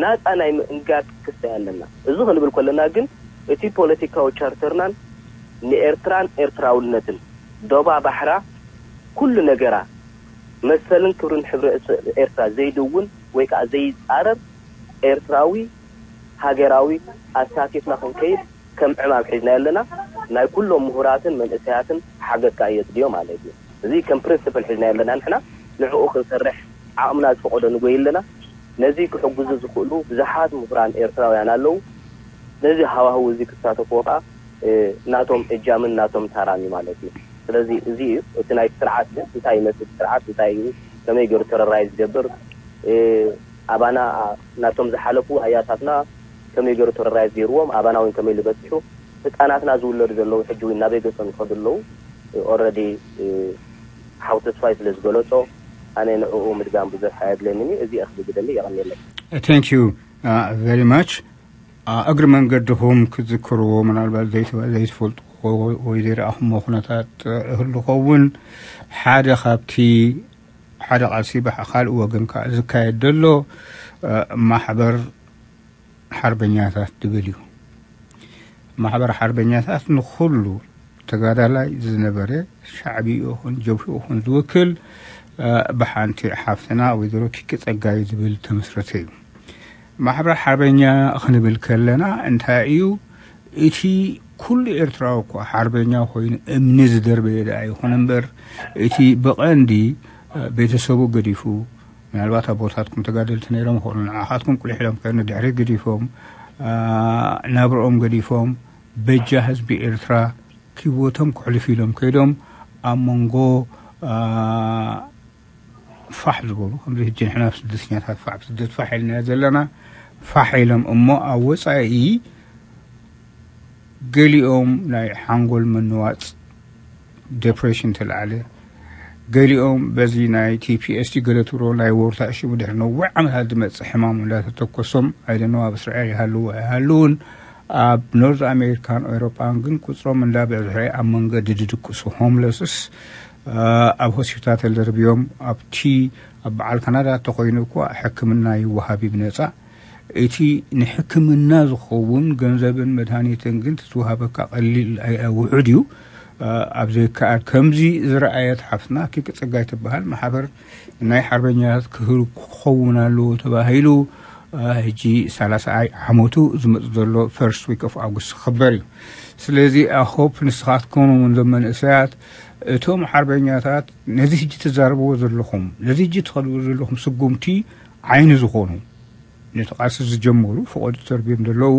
ናፃ ናይ ምእንጋድ ክስታይ ኣለና። እዚ ክንብል ከለና ግን እቲ ፖለቲካዊ ቻርተርናን ንኤርትራን ኤርትራውነትን ዶባ ባሕራ ኩሉ ነገራ መሰልን ክብርን ሕብረ ኤርትራ ዘይድውን ወይ ከዓ ዘይፃረር ኤርትራዊ ሃገራዊ ኣሳቲፍና ክንከይድ ከም ዕማም ሒዝና ኣለና። ናይ ኩሎም ምሁራትን መንእሰያትን ሓገዝ ከዓ የድልዮ ማለት እዩ። እዚ ከም ፕሪንስፕል ሒዝና ኣለና ንሕና ንዕኡ ክንሰርሕ ዓቕምና ዝፈቀዶ ንጎይ ኣለና። ነዚ ክሕግዙ ዝኽእሉ ብዙሓት ምሁራን ኤርትራውያን ኣለዉ። ነዚ ሃዋህው እዚ ክሳተፍዎ ከዓ ናቶም እጃምን ናቶም ታራን እዩ ማለት እዩ። ስለዚ እዚ እዩ እቲ ናይ ስርዓት ግን እንታይ ይመስል ስርዓት እንታይ እዩ ከመይ ገይሩ ተረራይ ዝገብር ኣባና ናቶም ዝሓለፉ ኣያታትና ከመይ ገይሩ ተረራይ ገይርዎም ኣባና እውን ከመይ ዝበፅሑ ህፃናትና ዝውለዱ ዘለዉ ሕጂ እውን ናበይ ገፆም ይኸዱ ኣለዉ። ኦረዲ ሓው ተስፋይ ስለ ዝገለፆ ኣነ ንዕኡ ምድጋም ብዙሕ ኣየድለንን እዩ። እዚ እኽሊ ግደሊ የቐንየለይ። Thank you very much። እግሪ መንገድኹም ክትዝክርዎ ምናልባት ዘይትፈልጥዎ ወይ ዘይረኣኹሞ ኩነታት እህሉ ኸውን ሓደ ካብቲ ሓደ ቃልሲ ብሓ ካልእ ወገን ከዓ ዝካየድ ዘሎ ማሕበር ሓርበኛታት ዝብል እዩ። ማሕበር ሓርበኛታት ንኹሉ ተጋዳላይ ዝነበረ ሻዕቢ ይኹን ጀብሂ ይኹን ዝውክል ብሓንቲ ሓፍትና ወይዘሮ ኪኪ ጸጋይ ዝብል ተመስረተ እዩ። ማሕበር ሓርበኛ ክንብል ከለና እንታይ እዩ እቲ ኩሉ ኤርትራዊ እኳ ሓርበኛ ኮይኑ እምኒ ዝደርበየ ደኣ ይኹን እምበር እቲ ብቐንዲ ቤተሰቡ ገዲፉ ምናልባት ኣቦታትኩም ተጋደልቲ ነይሮም ይኾኑ ንዓኻትኩም ቁልሕ ኢሎም ከይኑ ድሕሪት ገዲፎም ናብርኦም ገዲፎም በጃ ህዝቢ ኤርትራ ኪቦቶም ክሕልፍ ኢሎም ከይዶም ኣብ መንጎ ፋሕ ዝበሉ ከምዚ ሕጂ ንሕና ስደተኛታት ፋሕ ስደት ፋሕ ኢልና ዘለና ፋሕ ኢሎም እሞ ኣብ ወፃኢ ገሊኦም ናይ ሓንጎል ምንዋፅ ዴፕሬሽን ተለዓለ ገሊኦም በዚ ናይ ቲ ፒ ኤስ ቲ ገለ ትብሎ ናይ ወርታ ሽሙ ድሕሪ ነዊሕ ዓመታት ዝመጽእ ሕማም እንዳተተኮሶም፣ I don't know፣ ኣብ እስራኤል ይሃልዉ ኣይሃልዉን፣ ኣብ ኖርዝ ኣሜሪካን ኤውሮጳን ግን ቁጽሮም እንዳበዝሐ ኣብ መንገዲ ዝድቅሱ ሆምለስስ፣ እ፣ ኣብ ሆስፒታል ተደርብዮም፣ ኣብቲ ኣብ በዓል ካናዳ እንተኾይኑ እኳ ሕክምና ይወሃብ እዩ ብነጻ። እቲ ንሕክምና ዝኸውን ገንዘብን መድሃኒትን ግን ትዝወሃበካ ቀሊል፣ ኣይ-፣ ውሑድ እዩ። እ፣ ኣብ ዘይከኣል ከምዚ ዝረኣየት ሓፍትና ኪኪ ጸጋይ ትበሃል፣ ማሕበር ናይ ሓርበኛታት ክህሉ ክኸውን ኣለዎ ተባሂሉ፣ እ፣ ሕጂ ሰላሳይ ዓመቱ ዝመጽእ ዘሎ ፈርስት ዊክ ኦፍ ኣውግስት ክኽበር እዩ። ስለዚ ኣሆፕ ንስኻትኩም እውን እዞም መንእሰያት፣ እቶም ሓርበኛታት ነዚ ሕጂ ትዛረብዎ ዘለኹም፣ ነዚ ሕጂ ትኸድዎ ዘለኹም ስጉምቲ ዓይኒ ዝኾኑ፣ ነቲ ቃልሲ ዝጀመሩ ፈቐዶ ተርብዮም ዘለዉ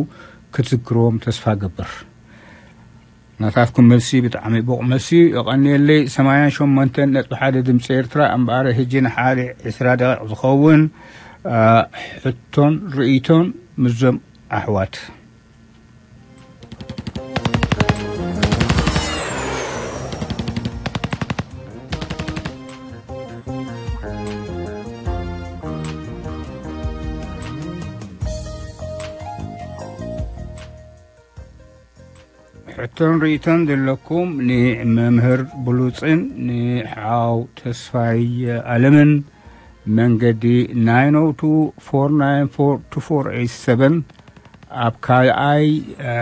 ክትዝክርዎም ተስፋ ገብር። ናታትኩም መልሲ ብጣዕሚ ብቑዕ መልሲ እዩ። የቐንየለይ። ሰማንያን ሸሞንተን ነጥቢ ሓደ ድምፂ ኤርትራ እምበኣር፣ ሕጂ ንሓደ ዕስራ ደቂቕ ዝኸውን፣ አ፣ ሕቶን ርእይቶን ምስዞም ኣሕዋት። ሕቶን ርእይቶን ዘለኩም ንመምህር ብሉጽን ንሓው ተስፋይ ኣለምን መንገዲ ናይን ኦ ቱ ፎር ናይን ፎር ቱ ፎር ኤይት ሰቨን ኣብ ካልኣይ፣ እ፣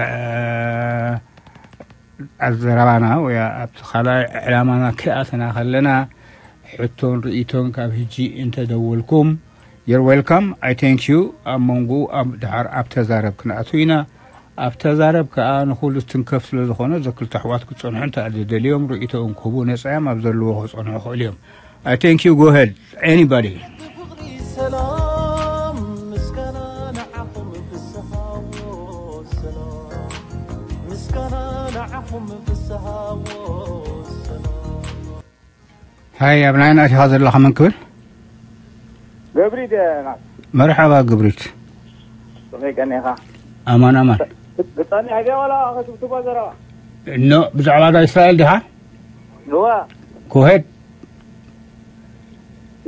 ኣዘራባና ወይ ኣብቲ ካልኣይ ዕላማና ክኣተና ከለና፣ ሕቶን ርእይቶን ካብ ሕጂ እንተደወልኩም፣ you're welcome፣ I thank you። ኣብ መንጎ ኣብ ድሓር ኣብ ተዛረብ ክንኣቱ ኢና። ኣብ ተዛረብ ከኣ ንኹሉ ትንከፍ ስለ ዝኾነ፣ እዞ ክልተ ኣሕዋት ክጸንሑ እንተ ደልዮም ርእይቶኦም ክህቡ ነጻ እዮም። ኣብ ዘለዎ ክጸንሑ ይኽእሉ እዮም። I thank you። Go ahead, anybody. ሰላም ምስጋና ንዓኹም ፍስሃዎ ሰላም ምስጋና ንዓኹም ፍስሃዎ ሰላም። ሃይ፣ ኣብ ናይና ኢኻ ዘለኻ መን ክብል? ገብሪት ናት። መርሓባ ግብሪት። ከመይ ቀኒኻ? ኣማን ኣማን። ብጣዕሚ ሃይዳ ዋላ ክትብትባ ዘረባ? እኖ፣ ብዛዕባ ናይ እስራኤል ዲኻ? እዋ። Go ahead።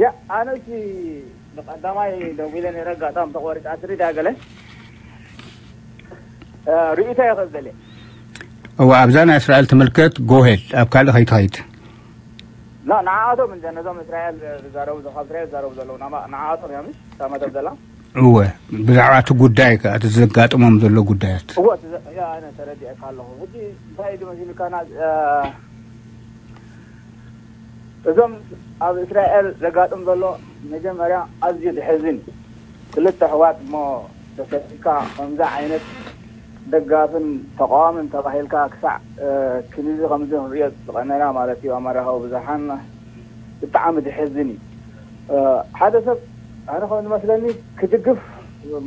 ያ፣ ኣነሲ ብቐዳማይ ደው ኢለ ነይረ፣ ኣጋጣሚ ተቋሪጻ ትሪ ዳገለ። እ፣ ርእይቶ እየ ክህብ ደልየ። እዋ፣ ኣብዛ ናይ እስራኤል ትምልከት፣ go ahead፣ ኣብ ካልእ ከይትኸይድ። ላ፣ ንዓኣቶም እንደ ነዞም እስራኤል ዝዛረቡ፣ ካብ እስራኤል ዝዛረቡ ዘለዉ፣ ናማ-፣ ንዓኣቶም እዮም፣ እታ መደብ ዘላ። እወ፣ ብዛዕባ እቲ ጉዳይ ከኣ፣ እቲ ዘጋጥሞም ዘሎ ጉዳያት። እወ፣ እቲ ዘ-፣ ያ፣ ኣነ ተረዲኤካ ኣለኹ። ሕጂ እንታይ እዩ መሲሉካ፣ ና-፣ እ፣ እዞም ኣብ እስራኤል ዘጋጥም ዘሎ መጀመርያ ኣዝዩ ዘሕዝን እዩ። ክልተ ኣሕዋት እሞ ተሰኪካ ከምዚ ዓይነት ደጋፍን ተቃዋምን ተባሂልካ ክሳዕ፣ እ፣ ክንዚ ከምዚ ክንሪኦ ዝቀነና ማለት እዩ። ኣብ መራኸቢ ብዙሓን ብጣዕሚ ዘሕዝን እዩ። እ፣ ሓደ ሰብ ኣነ ከም ዝመስለኒ ክድግፍ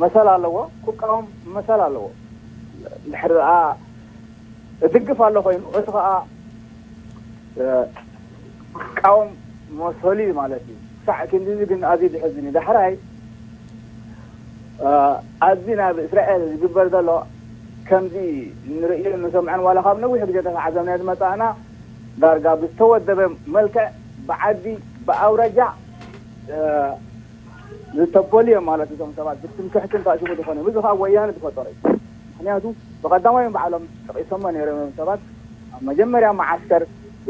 መሰል ኣለዎ፣ ክቃወም መሰል ኣለዎ። ድሕሪ ደኣ እድግፍ ኣሎ ኮይኑ፣ እቲ ኸኣ፣ እ፣ ክቃወም መሰሉ እዩ ማለት እዩ። ክሳዕ ክንድዚ ግን ኣዝዩ ዘሕዝን እዩ። ዳሕራይ፣ እ፣ ኣብዚ ናብ እስራኤል ዝግበር ዘሎ ከምዚ ንርእዮን ንሰምዖን ዋላ ካብ ነዊሕ ግዜ ተተዓዘብናዮ ዝመጻእና ዳርጋ ብዝተወደበ መልክዕ ብዓዲ ብኣውራጃ፣ እ፣ ዝተበሉ እዮም ማለት እዞም ሰባት ብትምክሕትን ታእሽሙ ዝኾነ። እዚ ኸኣ ወያነ ዝፈጠሮ እዩ። ምኽንያቱ ብቐዳማዮም ባዕሎም ጠቒሶሞ ነይሮም እዮም ሰባት ኣብ መጀመርያ መዓስከር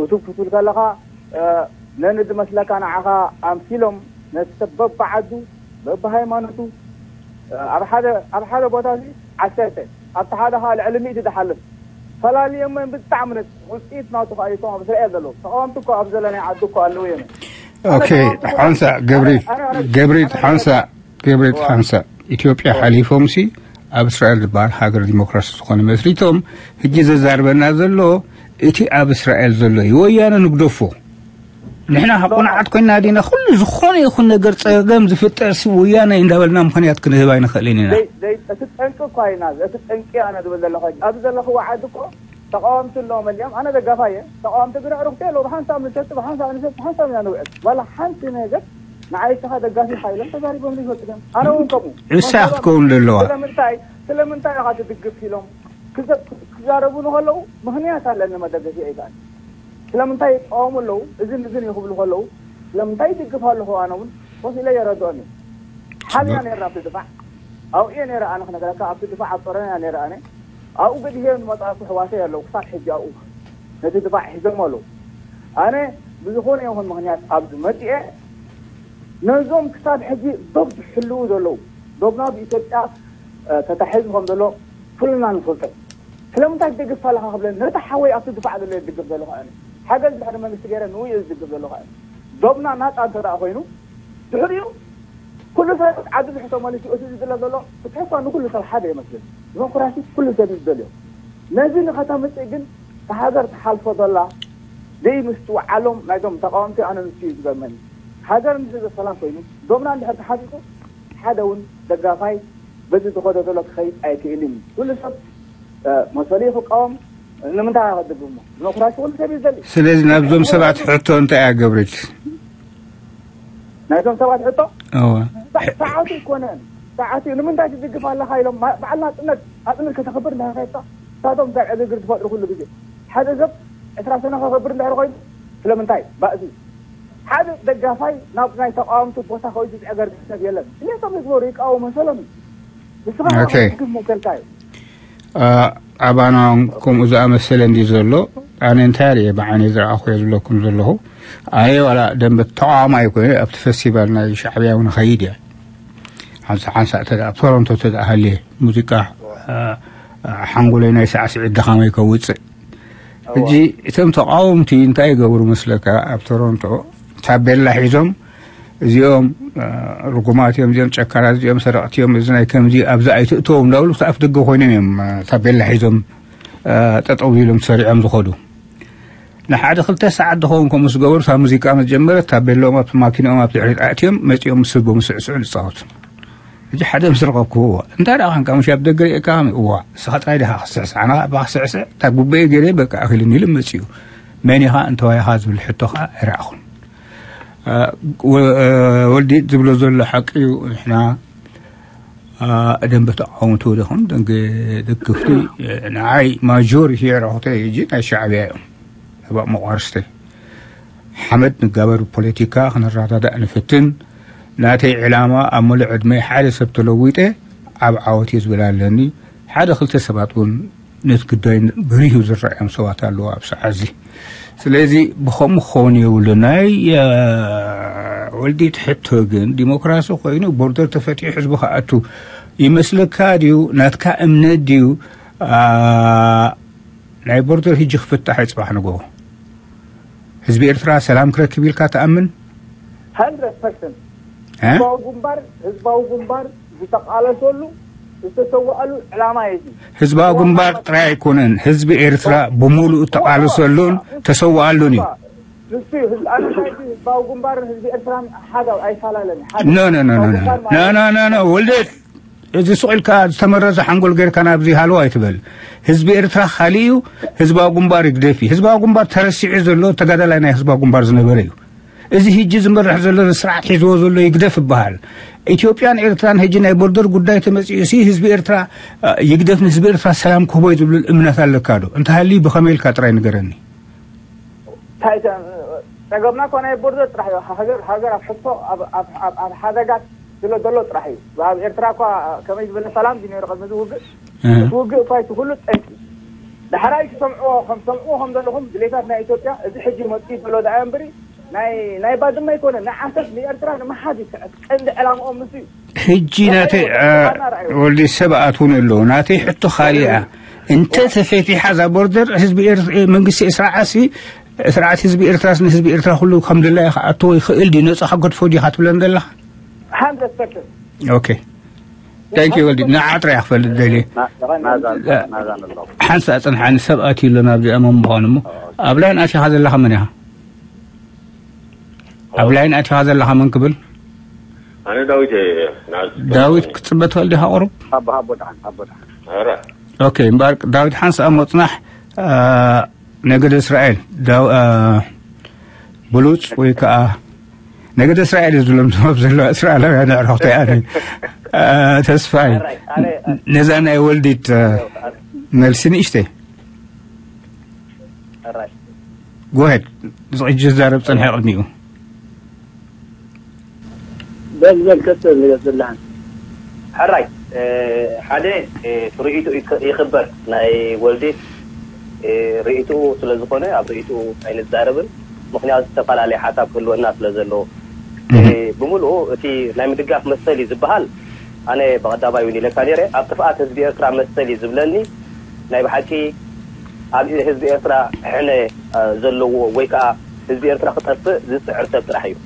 እቱብ ክትብል ከለኻ፣ እ፣ ነንዲ መስለካ ንዓኻ ኣምሲሎም ነቲ ሰብ በብዓዱ በብሃይማኖቱ፣ እ፣ ኣብ ሓደ፣ ኣብ ሓደ ቦታ እዚ ዓሰርተ ኣብቲ ሓደ ኸኣ ልዕሊ ሚእቲ ዝሓልፍ ፈላልዮሞ እዮም። ብጣዕሚ ነ-፣ ውፅኢት ናቱ ኸኣ እቶም ኣብ እስራኤል ዘለዉ ተቓወምቲ እኮ ኣብ ዘለናይ ዓዲ እኮ ኣለዉ እዮም። ኣነ ኦኬ፣ ተቓወምቲ እኮ ሓንሳእ ገብሪት፣ ኣነ፣ ኣነ፣ ገብሪት ኣነ፣ ሓንሳእ፣ ገብሪት እዋ። ሓንሳእ ኢትዮጵያ ሓሊፎምሲ ኣብ እስራኤል ዝበሃል ሃገር ዲሞክራሲ ዝኾነ መስሪቶም፣ ሕጂ ዘዛርበና ዘሎ እቲ ኣብ እስራኤል ዘሎ እዩ። ወያነ ንግደፎ። ንሕና ቁኑዓት ኮይና ዲና፣ ኩሉ ዝኾነ ይኹን ነገር ጸገም ዝፍጠር ሲ ወያነ እንዳበልና ምኽንያት ክንህብ ኣይንኽእልን ኢና። ዘይ-፣ ዘይ-፣ እቲ ጠንቂ እኳ ኢና፣ እቲ ጠንቂ ኣነ ዝብል ዘለኹ፣ ኣብዚ ዘለኽዎ ዓዲ እኮ ተቃወምቲ ኣለዎም፣ መሊኦም፣ ኣነ ደጋፋይ እየ። ተቃወምቲ ግን ኣዕሩኽቲ ኣለዉ፣ ብሓንሳብ ንሰቲ፣ ብሓንሳብ ንሰቲ፣ ብሓንሳብ ኢና ንውዕል። ዋላ ሓንቲ ነገር ንዓይ እስኻ ደጋፊ ኢኻ ኢሎም ተዛሪቦም ዘይፈልጡ እዮም። ኣነ እውን ከምኡ። ንሳ ክትከውን ዘለዋ። ስለምንታይ፣ ስለምንታይ ኢኻ ትድግፍ ኢሎም ክዘ-፣ ክዛረቡ ንኸለዉ ምኽንያት ኣለኒ መደገፊ ኣይከኣል። ስለምንታይ ይቃወሙ ኣለዉ? እዝን እዝን እዩ ክብሉ ከለዉ ስለምንታይ ይድግፍ ኣለኹ? ኣነ እውን ኮስ ኢለ የረድኦም እዩ። ሓቢና ነርና ኣብቲ ድፋዕ ኣብኡ እየ ነረ ኣነ ክነገረካ ኣብቲ ድፋዕ ኣብ ጦረን እያ ነረ ኣነ ኣብኡ ገዲፈ ዝመፅኣኩ ሕዋሰይ ኣለዉ ክሳብ ሕጂ ኣብኡ ነቲ ድፋዕ ሒዞም ኣለዉ። ኣነ ብዝኾነ ይኹን ምኽንያት ኣብዚ መፂኤ ነዞም ክሳብ ሕጂ ዶብ ዝሕልዉ ዘለዉ ዶብና ብኢትዮጵያ ተታሒዙ ከም ዘሎ ኩልና ንፈልጦ። ስለምንታይ ትደግፍ ኣለኻ ክብለኒ ነቲ ሓወይ ኣብቲ ድፋዕ ዘሎ እየ ዝድግፍ ዘለኹ ኣነ። ሓገዝ ድሕሪ መንግስቲ ገይረ ንኡ እየ ዝድግፍ ዘለኹ ኣነ። ዶብና ናፃ እንተ ደኣ ኮይኑ ድሕሪኡ ኩሉ ሰብ ዓዲ ዝሕቶ መሊሱ እቲ ዝድለ ዘሎ ፍትሒ እኳ ንኩሉ ሰብ ሓደ ይመስልን። ዲሞክራሲ ኩሉ ሰብ እዩ ዝደልዮ። ነዚ ንኸተምፅእ ግን እታ ሃገር ትሓልፎ ዘላ ደይ ምስ ትውዓሎም ናይዞም ተቃወምቲ ኣነ ንሱ እዩ ዝገርመኒ። ሃገር እንድሕር ሰላም ኮይኑ ዶብና እንድሕር ተሓፊቑ ሓደ እውን ደጋፋይ በዚ ዝኸዶ ዘሎ ክኸይድ ኣይክእልን እዩ። ኩሉ ሰብ መሰሉ ክቃወም ንምንታይ ክድግሞ ዲሞክራሲ ኩሉ ሰብ ይደሊ። ስለዚ ናብዞም ሰባት ሕቶ እንታይ እያ ገብረች? ናይዞም ሰባት ሕቶ እወ። ሰዓቱ ይኮነን ሰዓቱ እዩ። ንምንታይ ትድግፍ ኣለካ ኢሎም ማ- በዓል ናፅነት ናፅነት ከተኽብር እንዳካየድካ ንሳቶም እንታይ ዕግርግር ዝፈጥሩ ኩሉ ግዜ ሓደ ሰብ ዕስራ ሰነ ከኽብር እንድሕር ኮይኑ ስለምንታይ ባእዚ ሓደ ደጋፋይ ናብ ናይ ተቃወምቲ ቦታ ከይዱ ዝዕገር ሰብ የለን። ስለቶም ይግበሩ ይቃወሙ ሰሎም እዩ። ንስኻ ኦኬ። ትድግፍ መሰልካ እዩ። ኣባና ከምኡ ዝኣመሰለ እንዲ ዘሎ ኣነ እንታይ ርየ ብዓይነ ዝረኣኹ እየ ዝብለኩም ዘለኹ። ኣነ ዋላ ደንበ ተቃዋማይ ኮይነ ኣብቲ ፈስቲቫል ናይ ሻዕብያ እውን ኸይድ እየ። ሓንሳ ሓንሳ እተ ኣብ ቶሮንቶ እተ ሃልየ ሙዚቃ ሓንጎለይ ናይ ሳዕስዒት ድኻመይ ከውፅእ። ሕጂ እቶም ተቃወምቲ እንታይ ይገብሩ መስለካ? ኣብ ቶሮንቶ ታቤላ ሒዞም እዚኦም ርጉማት እዮም፣ እዚኦም ጨካናት፣ እዚኦም ሰረቕቲ እዮም፣ እዚ ናይ ከምዚ ኣብዚ ኣይትእተዎም እንዳብሉ ኣብቲ ኣፍ ደገ ኮይኖም እዮም ታቤላ ሒዞም ጠጠው ኢሎም ተሰሪዖም ዝኸዱ። ንሓደ ክልተ ሰዓት ዝኸውን ከምኡ ዝገበሩ እታ ሙዚቃ ምስ ጀመረት ታቤላኦም ኣብቲ ማኪንኦም ኣብ ድሕሪት ኣእትዮም መፂኦም ምስ ህዝቦም ስዕስዑ ዝፃወቱ። ሕጂ ሓደ ምስ ረኸብኩዎ እንታይ ደኣ ኻንካ ምሽ ኣብ ደገ ርኤካ እዋ እስኻ ጥራይ ዲኻ ክስዕስዕ ኣነ ባ ክስዕስዕ እታ ጉበየ ገይረ በቃ ኣኺሉኒ ኢሉ መፂኡ። መን ኢኻ እንተዋይ ኢኻ ዝብል ሕቶ ኸዓ ኣይረኣኹን። ወልዲት ዝብሎ ዘሎ ሓቂ እዩ። ንሕና ደንበ ተቃወምቲ ወደኹም ደንገ ደገፍቲ ንዓይ ማጆሪቲ የረኹተ እጂ ናይ ሻዕብያ እዮም። እባ መቋርስተይ ሓመድ ንጋበር ፖለቲካ ክንረዳዳእ ንፍትን። ናተይ ዕላማ ኣብ ሙሉእ ዕድመይ ሓደ ሰብ ተለዊጠ ዓብ ዓወት እየ ዝብል ኣለኒ። ሓደ ክልተ ሰባት እውን ነቲ ጉዳይ በሪሁ ዝረኣዮም ሰባት ኣለዉ ኣብ ሰዓት እዚ። ስለዚ ብኸምኡ ክኸውን የብሉ። ናይ ወልዲት ሕቶ ግን ዲሞክራሲ ኮይኑ ቦርደር ተፈቲሑ ህዝቢ ክኣቱ ይመስለካ ድዩ? ናትካ እምነት ድዩ? ናይ ቦርደር ህጂ ክፍታሕ እዩ ጽባሕ ንግሆ። ህዝቢ ኤርትራ ሰላም ክረክብ ኢልካ ትኣምን? hundred percent ህዝባዊ ግንባር ህዝባዊ ግንባር ዝተቃለሰሉ ዝተሰዋኣሉ ዕላማ እዩ። ህዝባዊ ግንባር ጥራይ ኣይኮነን፣ ህዝቢ ኤርትራ ብምሉኡ እተቃለሰሉን ተሰዋኣሉን እዩ። ንሱ እዩ ህዝቢ ኣነ ናይ ህዝባዊ ግንባርን ህዝቢ ኤርትራን ሓደ ኣይፈላለን። ሓደ no no no no no no no no no ወልደት እዚ ስቕ ኢልካ ዝተመረዘ ሓንጎል ጌርካ ናብዚ ሃለዋ ኣይትበል። ህዝቢ ኤርትራ ካሊእ እዩ፣ ህዝባዊ ግንባር ይግደፍ እዩ። ህዝባዊ ግንባር ተረሲዑ ዘሎ ተጋዳላይ ናይ ህዝባዊ ግንባር ዝነበረ እዩ። እዚ ህጂ ዝመርሕ ዘሎ ስርዓት ሒዝዎ ዘሎ ይግደፍ ይበሃል። ኢትዮጵያን ኤርትራን ህጂ ናይ ቦርደር ጉዳይ ተመፂኡ ሲ ህዝቢ ኤርትራ ይግደፍ ንህዝቢ ኤርትራ ሰላም ክህቦ እዩ ዝብል እምነት ኣለካ ዶ? እንተሃልዩ ብኸመይ ኢልካ ጥራይ ንገረኒ። እንታይ ተ- ጸገምና እኮ ናይ ቦርደር ጥራሕ እዩ። ሃገር ሃገር ኣብ ሕቶ ኣብ ኣብ ኣብ ኣብ ሓደጋት ስለ ዘሎ ጥራሕ እዩ። ኣብ ኤርትራ እኳ ከመይ ዝበለ ሰላም ድዩ ነይሩ ቅድሚ እዚ ውግእ? እቲ ውግእ እኳ እቲ ኩሉ ጠንቂ ዳሕራይ ትሰምዕዎ ከም ትሰምዕዎ ከም ዘለኹም ድሌታት ናይ ኢትዮጵያ እዚ ሕጂ መፅኡ ዘሎ ደኣ እምበሪ ናይ ናይ ባድመ ኣይኮነ ንዓሰብ ንኤርትራ ንምሓዝ እዩ ስዕት ቀንዲ ዕላምኦም ንሱ እዩ። ሕጂ ናተይ ወልዲ ሰባት እውን ኣለዉ ናተይ ሕቶ ካሊኣ እንተ ተፈቲሓ እዛ ቦርደር ህዝቢ መንግስቲ ኤርትራ ዓሲ ስርዓት ህዝቢ ኤርትራስ ንህዝቢ ኤርትራ ኩሉ ከም ድላዩ ክኣትዎ ይኽእል ድዩ ነፃ ክገድፎ ድዩ ክትብለን ዘለኻ? hundred percent ኦኬ ታንኪ ወልዲ ንዓጥራ እያ ክፈልጥ ደልየ ሓንሳ ኣፅንሓኒ ሰብ ኣትዩ ኣሎ ናብዚኣ መን ምዃኑ እሞ ኣብ ላይን ኣቲኻ ዘለኻ መን ኢኻ? ኣብ ላይን ኣቲኻ ዘለኻ መን ክብል? ኣነ ዳዊት እየ። ዳዊት ክትፅበ ትኽእል ዲኻ ቁሩብ? ኦኬ እምበኣር ዳዊት ሓንሳእ ሞፅናሕ ነገደ እስራኤል ብሉፅ ወይ ከዓ ነገደ እስራኤል እዩ ዝብሎም ዝመብ ዘለዋ እስራኤላውያን ኣዕሩኽቲ ኣነ ተስፋይ ነዛ ናይ ወልዲት መልሲ ንእሽተይ ጎሄድ ዝቕጅ ዝዛረብ ጸንሐ ቅድሚኡ። በል በል ቀጽል ንገጽልሃን። ሕራይ ሓደ ርእይቱ ይኽበር ናይ ወልዴ ርእይቱ ስለዝኾነ ኣብ ርእይቱ ኣይንዛረብን። ምክንያቱ ዝተፈላለየ ሓሳብ ክህልወና ስለዘለዎ ብምሉኡ እቲ ናይ ምድጋፍ መሰል እዩ ዝበሃል። ኣነ ብቐዳማይ እውን ኢለካ ነይረ ኣብ ጥፍኣት ህዝቢ ኤርትራ መሰል እዩ ዝብለኒ። ናይ ብሓቂ ኣብ ህዝቢ ኤርትራ ሕነ ዘለዎ ወይ ከዓ ህዝቢ ኤርትራ ክጠፍእ ዝፅዕር ሰብ ጥራሕ እዩ።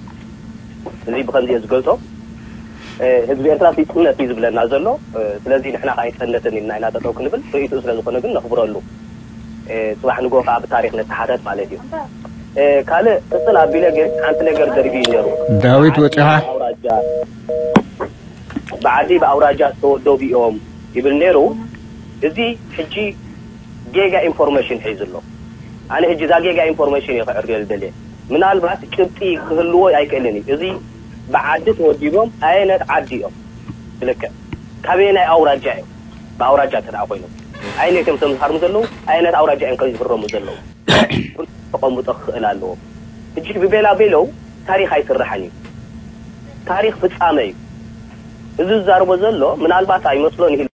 እዚ ብከምዚ እየ ዝገልፆ። ህዝቢ ኤርትራ ሲፅነት እዩ ዝብለና ዘሎ። ስለዚ ንሕና ከዓ ይፀነትን ኢልና ኢና ጠጠው ክንብል ርእይትኡ ስለዝኾነ ግን ነኽብረሉ። ፅባሕ ንጎ ከዓ ብታሪክ ነተሓተት ማለት እዩ። ካልእ ቅፅል ኣቢለ ግን ሓንቲ ነገር ደርቢ እዩ ነሩ። ዳዊት ወፂኻ ብዓዲ ብኣውራጃ ዝተወደቡ እዮም ይብል ነይሩ። እዚ ሕጂ ጌጋ ኢንፎርሜሽን ሒዙ ኣሎ። ኣነ ሕጂ እዛ ጌጋ ኢንፎርሜሽን እየ ክዕርዮ ዝደልየ። ምናልባት ጭብጢ ክህልዎ ኣይክእልን እዩ። እዚ ብዓዲ ተወዲቦም ኣየነት ዓዲ እዮም? ብልክዕ ካበየናይ ኣውራጃ እዮም? ብኣውራጃ እንተ ደኣ ኮይኖም ኣየነት እዮም ተምሃርሙ ዘለዉ? ኣየነት ኣውራጃ እዮም ከ ዝፍረሙ ዘለዉ? ተቐምጦ ክኽእል ኣለዎ። ሕጂ ብቤላ ቤለው ታሪኽ ኣይስራሕን እዩ። ታሪኽ ፍጻመ እዩ። እዚ ዝዛርቦ ዘሎ ምናልባት ኣይመስሎን ይህል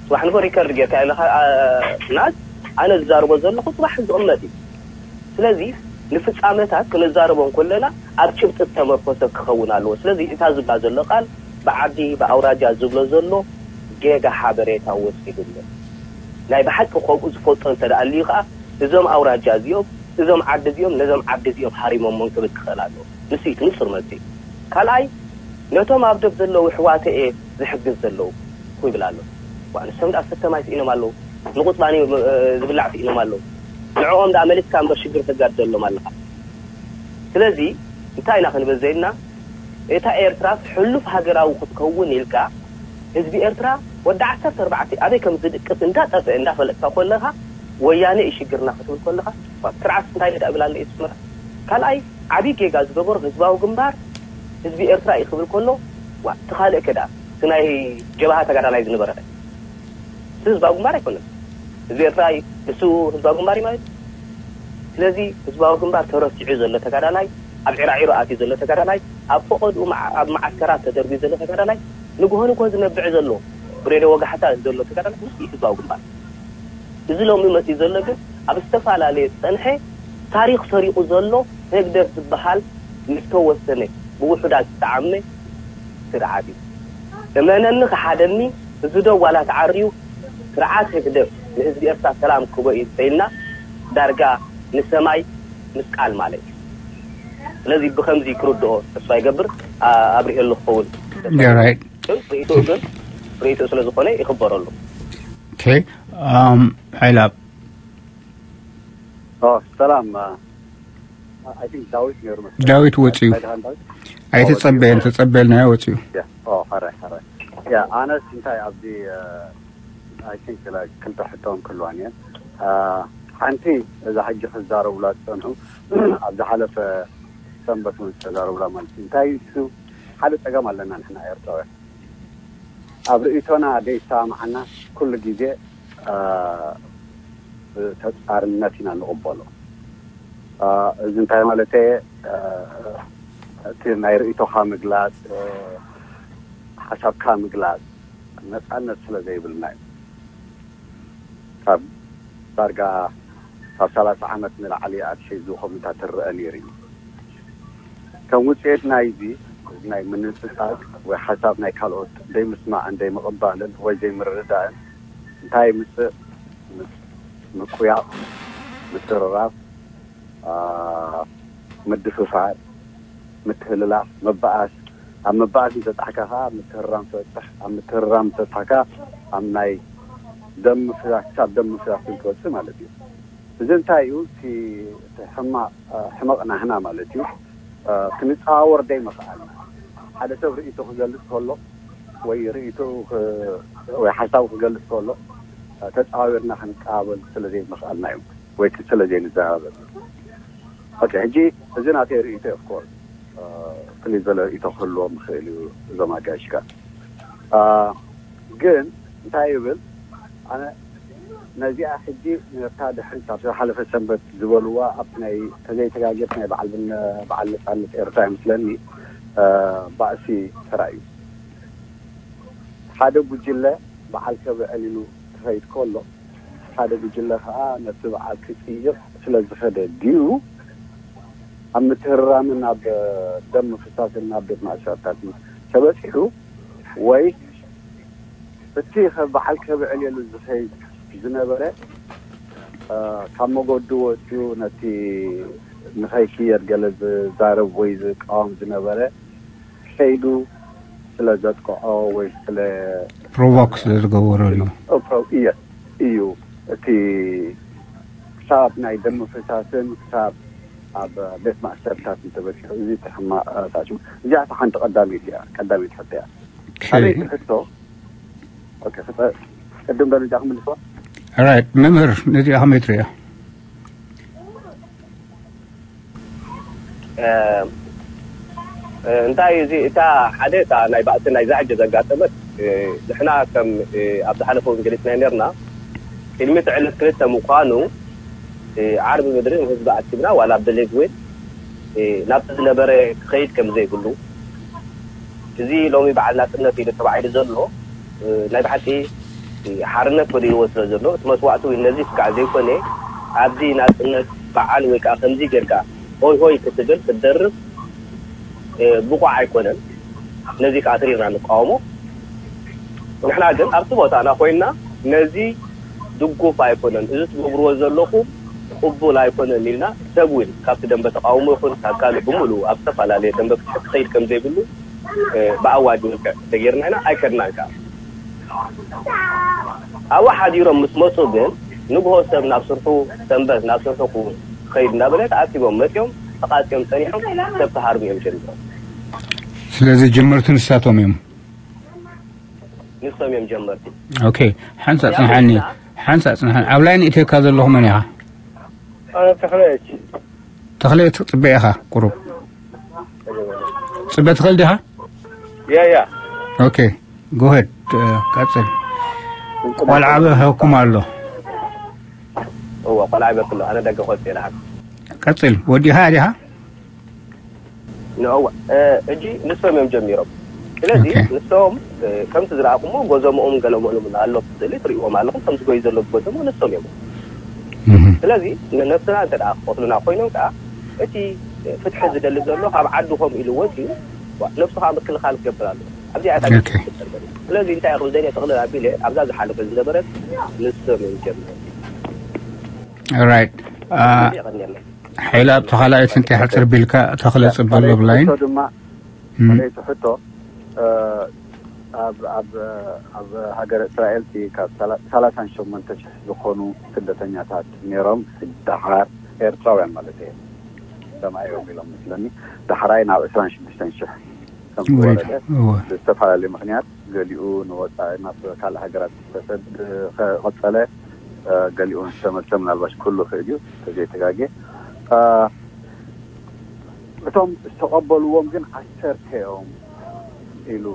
ጽባሕ ንጎ ሪከርድ ጌርካ ኣለኻ ናት ኣነ ዝዛርቦ ዘለኹ ጽባሕ ዝቕመጥ እዩ። ስለዚ ንፍጻመታት ክንዛረቦ እንከለና ኣብ ጭብጢ ዝተመርኮሰ ክኸውን ኣለዎ። ስለዚ እታ ዝብላ ዘሎ ቃል ብዓዲ ብኣውራጃ ዝብሎ ዘሎ ጌጋ ሓበሬታ ወሲዱሎ። ናይ ብሓቂ ከምኡ ዝፈልጦ እንተ ደኣ ኣልዩ ከኣ እዞም ኣውራጃ እዚኦም እዞም ዓዲ እዚኦም ነዞም ዓዲ እዚኦም ሃሪሞሞም ክብል ክኽእል ኣለዎ። ንሱ እዩ እቲ ንጹር መልሲ። ካልኣይ ነቶም ኣብ ደብ ዘለዉ ኣሕዋተ እየ ዝሕግዝ ዘለዉ ይብል ኣሎ። ዋ ንሶም ደኣ ሰተ ማይ ስኢኖም ኣለዉ። ንቑጽባኒ ዝብላዕ ስኢኖም ኣለዉ። ንዕኦም ደኣ መሊስካ እምበር ሽግር ተጋድደሎም ኣለኻ። ስለዚ እንታይ ኢና ክንብል ዘኢልና እታ ኤርትራስ ሕሉፍ ሃገራዊ ክትከውን ኢልካ ህዝቢ ኤርትራ ወዲ ዓሰርተ ኣርባዕተ ኣበይ ከም ዝድቅስ እንዳጠፍአ እንዳፈለጥካ ኮለኻ ወያነ እዩ ሽግርና ክትብል ኮለኻ ስርዓት እንታይ ደኣ እብል ኣሎ እዩ ዝመራ። ካልኣይ ዓብዪ ጌጋ ዝገበሮ ህዝባዊ ግንባር ህዝቢ ኤርትራ እዩ ክብል ከሎ ዋ እቲ ካልእ ከ ደኣ እቲ ናይ ጀብሃ ተጋዳላይ ዝነበረ እቲ ህዝባዊ ግንባር ኣይኮነን። ህዝቢ ኤርትራ እዩ ንሱ ህዝባዊ ግንባር እዩ ማለት እዩ። ስለዚ ህዝባዊ ግንባር ተረሲዑ ዘሎ ተጋዳላይ ኣብ ዒራዒሮ ኣትዩ ዘሎ ተጋዳላይ ኣብ ፈቐድኡ ኣብ መዓስከራት ተደርብዩ ዘሎ ተጋዳላይ ንግሆ ንግሆ ዝነብዕ ዘሎ ብሬድዮ ወጋሕታ ዘሎ ተጋዳላይ ንሱ እዩ ህዝባዊ ግንባር። እዚ ሎሚ መፅኡ ዘሎ ግን ኣብ ዝተፈላለየ ዝፀንሐ ታሪኽ ሰሪቑ ዘሎ ህግደፍ ዝበሃል ዝተወሰነ ብውሑዳት ዝተዓመ ስርዓት እዩ። እመነኒ ክሓደኒ እዚ ዶ ዋላ ተዓርዩ ስርዓት ህግደፍ ንህዝቢ ኤርትራ ሰላም ክቦ እዩ እንተኢልና ዳርጋ ንሰማይ ምስቃል ማለት እዩ። ስለዚ ብከምዚ ክርድኦ ተስፋ ይገብር ኣብሪሀሉ ክኸውን ራይት ርእይትኡ ግን ርእይትኡ ስለዝኾነ ይኽበረሉ። ሓይላብ ሰላም ዳዊት ነሩ ዳዊት ወፅዩ ኣይተፀበየን ተፀበልናዮ ወፅዩ ያ ኣነስ እንታይ ኣብዚ ኣይ ቲንክ ክልተ ሕቶን ክህልዋን እየን። ሓንቲ እዛ ሕጂ ክዛረቡላ ዝፀንሑ ኣብ ዝሓለፈ ሰንበት እውን ዝተዛረቡላ ማለት እዩ። እንታይ እሱ ሓደ ፀገም ኣለና ንሕና ኤርትራውያን ኣብ ርእይቶና ደይሰማማዓና ኩሉ ግዜ ብተፃርነት ኢና ንቕበሎ። እዚ እንታይ ማለት እቲ ናይ ርእይቶኻ ምግላፅ ሓሳብካ ምግላፅ ነፃነት ስለ ዘይብልና እዩ። ካብ ዳርጋ ካብ ሰላሳ ዓመት ንላዕሊ ኣትሒዙ ከምኡታት ትረአ ነይሩ እዩ። ከም ውፅኢት ናይዚ ናይ ምንፅፃግ ወይ ሓሳብ ናይ ካልኦት ዘይምስማዕን ዘይምቕባልን ወይ ዘይምርድዳእን እንታይ ይምፅእ? ምቁያቕ፣ ምትርራፍ፣ ምድፍፋር፣ ምትህልላኽ፣ ምብኣስ፣ ኣብ ምብኣስ እንተጣሕካ ከዓ ምትህራም ትበፅሕ፣ ኣብ ምትህራም እንተጣሕካ ኣብ ናይ ደም ምፍሳስ ክሳብ ደም ምፍሳስ ትበፅእ ማለት እዩ። እዚ እንታይ እዩ? እቲ ሕማቕ ሕመቕ ናህና ማለት እዩ። ክንፀዋወር ደይ ምኽኣልና ሓደ ሰብ ርእይቶ ክገልፅ ከሎ ወይ ርእይቶ ወይ ሓሳቡ ክገልፅ ከሎ ተፃዋዊርና ክንቀባበል ስለ ዘይምኽኣልና እዩ ወይ ስለ ዘይንዘራረብ። ኦኬ ሕጂ እዚ ናተይ ርእይቶ ኦፍኮርስ ፍልይ ዝበለ ርእይቶ ክህልዎም ይኽእል እዩ እዞም ኣጋይሽካ ግን እንታይ ይብል ኣነ ነዚኣ ሕጂ ነታ ድሕሪ ካብ ዝሓለፈ ሰንበት ዝበልዋ ኣብቲ ናይ ተዘይተጋጌት ናይ በዓል ብነ- በዓል ነጻነት ኤርትራ ይመስለኒ ባእሲ ተራእዩ። ሓደ ጉጅለ በዓል ከብዕል ኢሉ ክኸይድ ከሎ፣ ሓደ ጉጅለ ከዓ ነቲ በዓል ክጽይቕ ስለ ዝኸደ ድዩ ኣብ ምትህርራምን ኣብ ደም ምፍሳስን ናብ ቤት ማእሰርታት እዩ ተበጺሑ፣ ወይ እቲ በዓል ከብዕል ኢሉ ዝኸይድ ዝነበረ ካብ መገዱ ወፂኡ ነቲ ንኸይክየድ ገለ ዝዛረብ ወይ ዝቃወም ዝነበረ ከይዱ ስለ ዘጥቅዖ ወይ ስለ ፕሮቮክ ስለ ዝገበሮ እዩ። እየ እዩ እቲ ክሳብ ናይ ደም ምፍሳስን ክሳብ ኣብ ቤት ማእሰርታት እንተበፂሑ፣ እዚ እቲ ሕማቕ ሳሽሙ እዚኣ እታ ሓንቲ ቀዳመይቲ እያ፣ ቀዳመይቲ ሕቶ እያ። ካልኣይቲ ሕቶ ቅድም ደረጃ ክምልስዋ። ራይት መምህር፣ ነዚኣ ከመይ ትሪእያ? እንታይ እዚ እታ ሓደ እታ ናይ ባእሲ ናይ ዛሕጂ ዘጋጠመት ንሕና ከም ኣብ ዝሓለፈ እውን ገሊፅና ነርና ቅድሚ እቲ ዕለት ክልተ ምዃኑ ዓርቢ ምድሪ ንህዝቢ ኣኪብና ዋላ ብሌግዌን ናብቲ ዝነበረ ክኸይድ ከም ዘይብሉ እዚ ሎሚ በዓል ናፅነት ኢሉ ተባዒሉ ዘሎ ናይ ብሓቂ ሓርነት በዲልዎ ስለ ዘሎ እቲ መስዋእቲ እውን ነዚ ስጋዕ ዘይኮነ ኣብዚ ናፅነት በዓል ወይ ከዓ ከምዚ ጌርካ ሆይ ሆይ ክትብል ክትደርፍ ብቑዕ ኣይኮነን። ነዚ ከዓ ተሪርና ንቃወሞ። ንሕና ግን ኣብቲ ቦታና ኮይንና ነዚ ድጉፍ ኣይኮነን፣ እዚ ትገብርዎ ዘለኹም ቅቡል ኣይኮነን ኢልና ሰብ እውን ካብቲ ደንበ ተቃውሞ ይኹን ካብ ካልእ ብምሉኡ ኣብ ዝተፈላለየ ደንበ ክኸይድ ከም ዘይብሉ ብኣዋጅ መልክዕ ተጌርና ኢና ኣይከድናን ከዓ ኣብኡ ሓዲሮም ምስ መፁ ግን ንግሆ ሰብ ናብ ስርሑ ሰንበት ናብ ስርሑ ክኸይድ እናበለ ተኣኪቦም መፅኦም ተቃፂዮም ፀኒሖም ሰብ ተሃርሙ እዮም ጀሚሮም። ስለዚ ጀመርቲ ንሳቶም እዮም። ንሶም እዮም ጀመርቲ። ኦኬ ሓንሳ ፅንሓኒ ሓንሳ ፅንሓኒ ኣብ ላይን እቴካ ዘለኹ መን ኢኻ? ተኽለች ተኽለ ትጽበ ኢኻ ቁሩብ ጽበ ትኽእል ዲኻ? ያ ያ ኦኬ ጎሄድ ቀጽል። ቆልዓ በህኩም ኣሎ። እወ ቆልዓ ይበክሎ ኣነ ደገ ቆልፅ ኢልሃ ቀጽል ወዲኻ ዲኻ? ንእወ እጂ ንሶም እዮም ጀሚሮም። ስለዚ ኦኬ። ንሶም ከምቲ ዝረኣኹሞ ጎዘምኦም ገለመሎም ኣሎ ስእሊ ትርእይዎም ኣለኹም ከምቲ ጎይ ዘሎ ጎዘሞ ንሶም እዮም። ስለዚ ንነብስና እንተ ደኣ ክቐትሉና ኮይኖም ከኣ እቲ ፍትሒ ዝደሊ ዘሎ ካብ ዓዱ ከምኡ ኢሉ ወፂኡ ዋ፣ ነብሱ ከዓ ምክልኻል ክገብር ኣሎ። ኣብዚኣ እያ እታ ኦኬ። ግጭት ትፍጠር ዘላ። ስለዚ እንታይ ኢኹም ዘለ ጥቕልል ኣቢለ ኣብዛ ዝሓለፈ ዝነበረት ንሶም እዮም ጀሚሮም። ራይት የቐንየለይ። ሓይላ ኣብቲ ካልኣይቲ እንታይ ሓፅር ቢልካ ተኽለ ፅበሎ ብላይን ሕቶ ድማ ካልኣይቲ ሕቶ እ፣ ኣብ ኣብ ኣብ ሃገረ እስራኤል እቲ ካብ ሰላ- ሰላሳን ሸሞንተ ሽሕ ዝኾኑ ስደተኛታት ነይሮም። ሕጂ ደሓር ኤርትራውያን ማለት እየ ሰማይ እዮም ኢሎም መስለኒ። ዳሕራይ ናብ ዕስራን ሽዱሽተን ሽሕ ከም ወሪዱ ዝወረደ እወ ብዝተፈላለየ ምክንያት ገሊኡ ንወፃኢ ናብ ካልእ ሃገራት ዝተሰድ ከቐፀለ እ፣ ገሊኡ ዝተመልሰ ምናልባሽ ኩሉ ክእል እዩ ተዘይተጋጌ እ፣ እቶም ዝተቐበልዎም ግን ዓሰርተ እዮም ኢሉ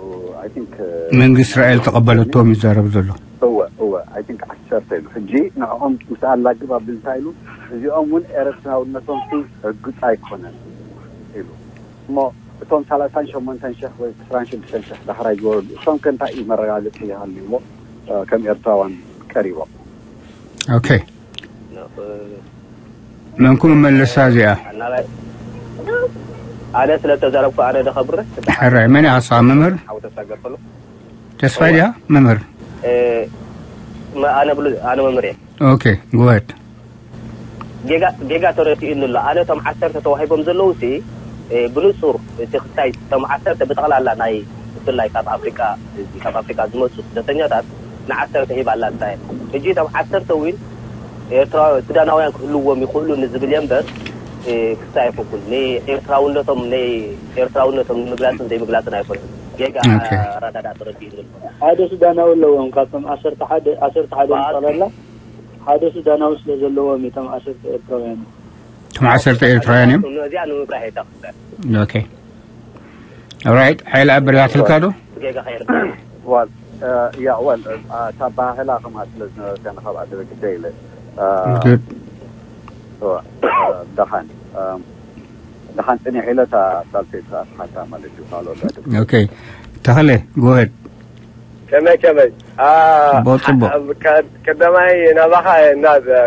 I think መንግስቲ እስራኤል ተቐበለቶም ይዛረብ ዘሎ እወ እወ I think ዓሰርተ ኢሉ ሕጂ ንዕኦም ምስ ኣላግብ ኣብል እንታይ ኢሉ እዚኦም እውን ኤርትራውነቶም ሲ ርግፅ ኣይኮነን ኢሉ እሞ እቶም ሰላሳን ሸሞንተን ሽሕ ወይ ዕስራን ሽዱሽተን ሽሕ ዳሕራይ ዝወረዱ እሶም ከ እንታይ እዩ መረጋገፂ ይሃልዎ እ፣ ከም ኤርትራውያን ቀሪቦም ኦኬ መንኩም መለሳ እዚኣ ኣነ ስለ ተዛረብኩ ኣነ ደኸብረ ሕራይ መን ኢኻ ንስኻ መምህር ሓውተሳገርኩሉ ተስፋይ ዲኻ መምህር ኣነ ብሉ ኣነ መምህር እየ ኦኬ ጎሄድ ጌጋ ጌጋ ተረዲኡኒ ኣሎ ኣነ እቶም ዓሰርተ ተዋሂቦም ዘለዉ ሲ ብንጹር እቲ ክስታይ እቶም ዓሰርተ ብጠቕላላ ናይ ብፍላይ ካብ ኣፍሪቃ ካብ ኣፍሪቃ ዝመፁ ስደተኛታት ንዓሰርተ ሂባ ኣላ እስራኤል ሕጂ እቶም ዓሰርተ እውን ኤርትራ ሱዳናውያን ክህልዎም ይኽእሉ ንዝብል እየ እምበር ክስታይ ኣይኮንኩን ንኤርትራውነቶም ንኤርትራውነቶም ንምግላፅን ዘይምግላፅን ኣይኮነን ጌጋ ኣረዳዳ ተረዲኡኒ ኣሎ ሓደ ሱዳናዊ ኣለዎም ካብቶም ዓሰርተ ሓደ ዓሰርተ ሓደ ይባላላ ሓደ ሱዳናዊ ስለ ዘለዎም እቶም ዓሰርተ ኤርትራውያን እቶም ዓሰርተ ኤርትራውያን እዮም እዚኣ ንምብራህ እየ ተኽፍለ ኦኬ ኦራይት ሓይለ ኣበሪሃትልካ ዶ ጌጋ ከየርዳ ዋል ያ ወል እታ ኣባሃህላ ከምኣ ስለ ዝነበረት እያ ንካብኣ ደበ ግደ ኢለ። ደሓን ደሓን ጽኒሕ ኢለ እታ ሳልሰይቲ ሰዓት ሓታ ማለት እዩ። ካልኦት ኣይደግሞ። ኦኬ፣ ተኽለ፣ ጎሄድ። ከመይ ከመይ? አ፣ ጽቡቅ፣ ጽቡቅ። አ፣ ቀ-፣ ቀዳማይ ናባኻ እና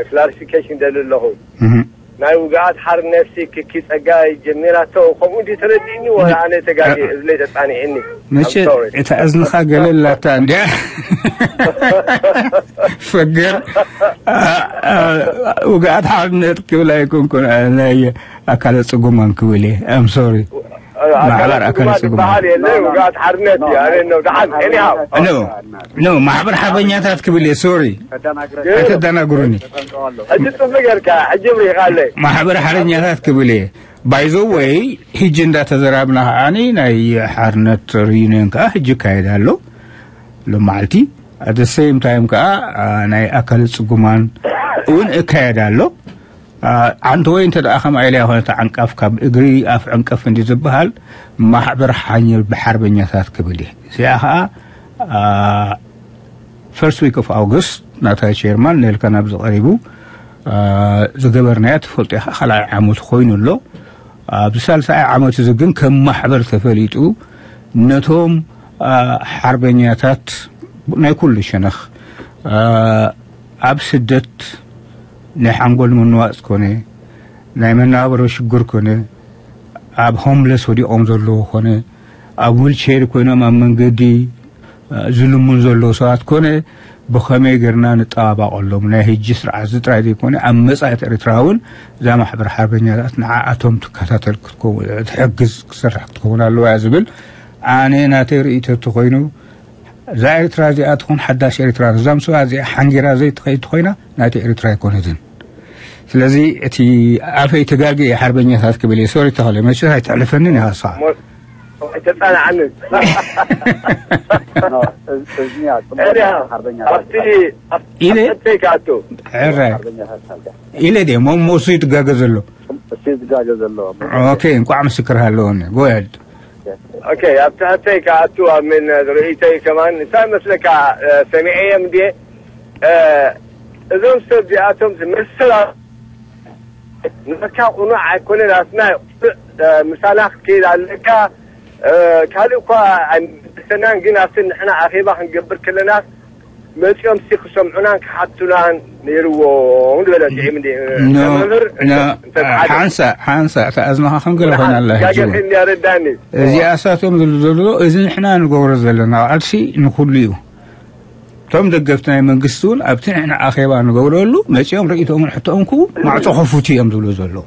ክላሪፊኬሽን ደሊ ኣለኹ። እህ። ናይ ውግኣት ሓርነት ሲ ክኪ ጸጋይ ጀሚራቶ ከምኡ እንዲ ተረዲእኒ ወላ ኣነ ተጋጊ እዝለይ ተጻኒዕኒ? መቸ I'm sorry። እታ እዝንኻ ገለላታ እንዲያ። ፈገር፣ አ፣ አ፣ ውግኣት ሓርነት ክብል ኣይኮንኩን፣ አ፣ ናይ ኣካለ ጽጉማን ክብል እየ። I'm sorry። አ፣ ኣካለ ማሕበር ኣካለ ጽጉማን ጽጉማን። ዝበሃል የለ፣ ውግኣት ሓርነት እዩ። ኣነ ነው ደሓን፣ anyhow። ኖ፣ ኖ፣ ማሕበር ሓርበኛታት ክብል እየ። ሶሪ። ተደናግረ-፣ ኣይተደናግሩኒ። ተጠንቀዋለሁ። ሕጂ ጽቡቅ ጌርካ፣ ሕጂ ብሪኻለይ። ማሕበር ሓርበኛታት ክብል እየ። ባይ ዘ ወይ፣ ሕጂ እንዳተዘራብና ከዓኒ ናይ ሓርነት ሪዩኒየን ከኣ ሕጂ ይካየድ ኣሎ። ሎም መዓልቲ፣ at the same time ከኣ፣ አ፣ ናይ ኣካል ጽጉማን እውን እካየድ ኣሎ። አ፣ ዓንተ ወይ እንተ ደኣ ከምኣ ኢለያ ኾነ፣ እታ ዓንቃፍ ካብ እግሪ ኣፍ ዕንቀፍ እንዲ ዝበሃል፣ ማሕበር ሓይል ብሓርበኛታት ክብል እየ። እዚኣ ኸኣ፣ አ፣ ፈርስት ዊክ ኦፍ ኣውግስት ናታ ቸርማን ነልካ ናብዚ ቀሪቡ፣ አ፣ ዝገበርናያ ትፈልጦ ኢኻ፣ ካልኣይ ዓመቱ ኮይኑ ኣሎ። ኣብዚ ሳልሳይ ዓመት እዚ ግን ከም ማሕበር ተፈሊጡ ነቶም፣ አ፣ ሓርበኛታት ናይ ኩሉ ሸነኽ፣ አ፣ ኣብ ስደት ናይ ሓንጎል ምንዋጽ ኮነ፣ ናይ መነባብሮ ሽግር ኮነ፣ ኣብ ሆምለስ ወዲቖም ዘለዉ ኮነ፣ ኣብ ዊልቸር ኮይኖም ኣብ መንገዲ፣ አ፣ ዝልሙን ዘለዉ ሰባት ኮነ፣ ብኸመይ ጌርና ንጠባባቐሎም? ናይ ሕጂ ስርዓት እዚ ጥራይ ዘይኮነ፣ ኣብ መጻኢት ኤርትራ እውን እዛ ማሕበር ሓርበኛታት ንዓኣቶም ትከታተል ክትከውን፣ ትሕግዝ፣ ክትሰርሕ ክትከውን ኣለዋ እያ ዝብል ኣነ ናተይ ርእይቶ እንተኾይኑ፣ እዛ ኤርትራ እዚኣ ትኹን ሓዳሽ ኤርትራ፣ እዛ ምስባ እዚኣ ሓንጊራ ዘይትኸይድ እንተኾይና፣ ናተይ ኤርትራ ኣይኮነትን። ስለዚ እቲ ኣፈይ ተጋግየ ሓርበኛታት ክብል እየ። ሶሪ ተኽለ፣ መቸስ ኣይተሕልፈንን ኢኻ ንስኻ። ሞ-፣ ኣይተጻንዓንን። ኖ፣ እዝ-፣ እዝንያ ጽቡቅ ኤርያ፣ ሓርበኛ ኣብቲ፣ ኣብቲ ኢለ? ሓተይ ክኣቱ። ሕራይ። ሓርበኛታት ሳልካ። ኢለ ድየ? ሞ-፣ ሞሱ ይትጋገ ዘሎ። እሱ ይትጋገ ዘሎ። ኦኬ፣ እንቋዕ ምስክር ሃለወኒ። ጎ ኣሄድ። ኦኬ፣ ኣብ ትሕተይ ክኣቱ ኣብ ምን ርእይተይ ከማን እንታይ መስለካ፣ እ፣ ሰሚዐዮም ድየ? እ፣ እዞም ሰብ እዚኣቶም ዝመስላ ንመካ ቁኑዕ ኣይኮነ ናትና ቁኑዕ፣ እ፣ ምሳና ክትከይድ ኣለካ። እ፣ ካልእ እኳ ኣይመሰናን፣ ግን ኣብቲ ንሕና ኣኼባ ክንገብር ከለና መጺኦም ሲ ክሰምዑናን ክሓቱናን ነይርዎም ዝበለ ጥዒም እንዲ ኖ፣ መምህር ኖ፣ እንተ-፣ እንተ ሓደ ሓንሳ፣ ሓንሳ፣ እታ እዝንኻ ከም ገለ ኮይና ኣላ ሕጂ ጋገ እውን። ከንዲ ኣረዳኒ። እዚኣ እሳቶም ዝብሉ ዘሎ፣ እዚ ንሕና ንገብሮ ዘለና ቃልሲ ንኹሉ እዩ። እቶም ደገፍቲ ናይ መንግስቲ እውን ኣብቲ ንሕና ኣኼባ ንገብረሉ መጺኦም ርእይቶምን ሕቶኦም ክህቡ ማዕጾ ክፉት እዮም ዝብሉ ዘለዉ።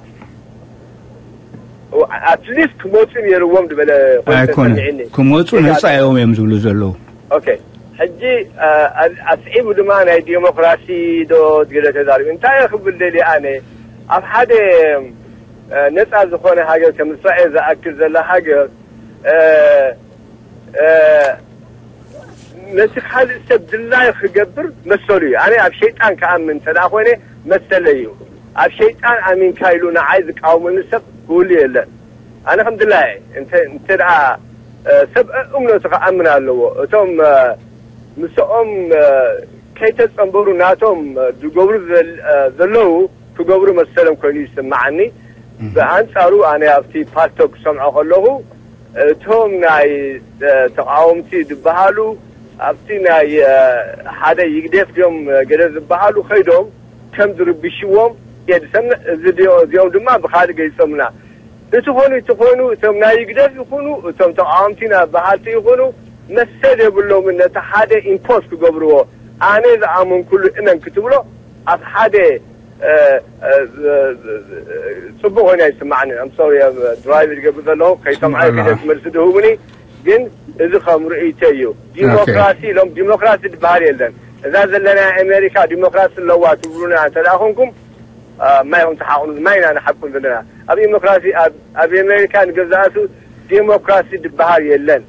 ኣትሊስት ክመጹ ነይርዎም ዝበለ ኮይኑ ኣይኮነን። ተሰሚዕኒ። ክመጹ ነጻ እዮም እዮም ዝብሉ ዘለዉ። ኦኬ። ሕጂ፣ አ-፣ አ-፣ ኣስዒቡ ድማ ናይ ዲሞክራሲ ዶ ገለ ተዛሪቡ። እንታይ እየ ክብል ደልየ ኣነ? ኣብ ሓደ፣ አ፣ ነጻ ዝኾነ ሃገር ከም እስራኤል ዝኣክል ዘላ ሃገር፣ አ፣ አ፣ ነቲ ካልእ ሰብ ድላዩ ክገብር መሰሉ እዩ። ኣነ ኣብ ሸይጣን ክኣምን እንተ ደኣ ኮይነ መሰለይ እዩ። ኣብ ሸይጣን ኣሚንካ ኢሉ ንዓይ ዝቃወመኒ ሰብ ክህሉ የለን። ኣነ ከም ድላየ እንተ፣ እንተ ደኣ፣ እ፣ ሰብ እምነቱ ክኣምን ኣለዎ። እቶም፣ እ፣ ምስኦም፣ እ፣ ከይተጸንበሩ ናቶም፣ እ፣ ዝገብሩ ዘል-፣ እ፣ ዘለዉ ክገብሩ መሰሎም ኮይኑ ይስምዓኒ። እህ። ብኣንጻሩ ኣነ ኣብቲ ፓልቶክ ክሰምዖ ከለኹ፣ እቶም ናይ፣ እ፣ ተቃወምቲ ዝበሃሉ፣ ኣብቲ ናይ፣ እ፣ ሓደ ይግደፍ ድዮም፣ እ፣ ገለ ዝበሃሉ ከይዶም ከም ዝርብሽዎም እየ ዝሰምዕ። እዚ ድዮ-፣ እዚኦም ድማ ብኻልእ ገሊጾምና። እቲ ኾኑ፣ እቲ ኾኑ፣ እቶም ናይ ይግደፍ ይኹኑ፣ እቶም ተቃወምቲ ናይ በሃልቲ ይኹኑ፣ መሰል የብሎምን ነቲ ሓደ ኢምፖዝ ክገብርዎ። ኣነ ዝኣመንኩሉ እመን ክትብሎ ኣብ ሓደ፣ እ፣ እ፣ እ፣ ጽቡቅ ኮይኑ ኣይስማዕንን። ኣም ሶሪ፣ ድራይቭ ዝገብር ዘለኹ ከይሰምዖ ስማዕ ኣለኻ። ክደት መልሲ ድህቡኒ፣ ግን እዚ ከም ርእይቶ እዩ። ኦኬ። ዲሞክራሲ ኢሎም ዲሞክራሲ ዝበሃል የለን። እዛ ዘለና ኣሜሪካ ዲሞክራሲ ኣለዋ ትብሉና እንተ ደኣ ኮንኩም፣ አ፣ ማይ ኢኹም ትሓቑኑ፣ ማይ ኢና ንሓቁን ዘለና። ኣብ ዲሞክራሲ፣ ኣብ፣ ኣብ ኣሜሪካ ንገዛእቱ ዲሞክራሲ ዝበሃል የለን።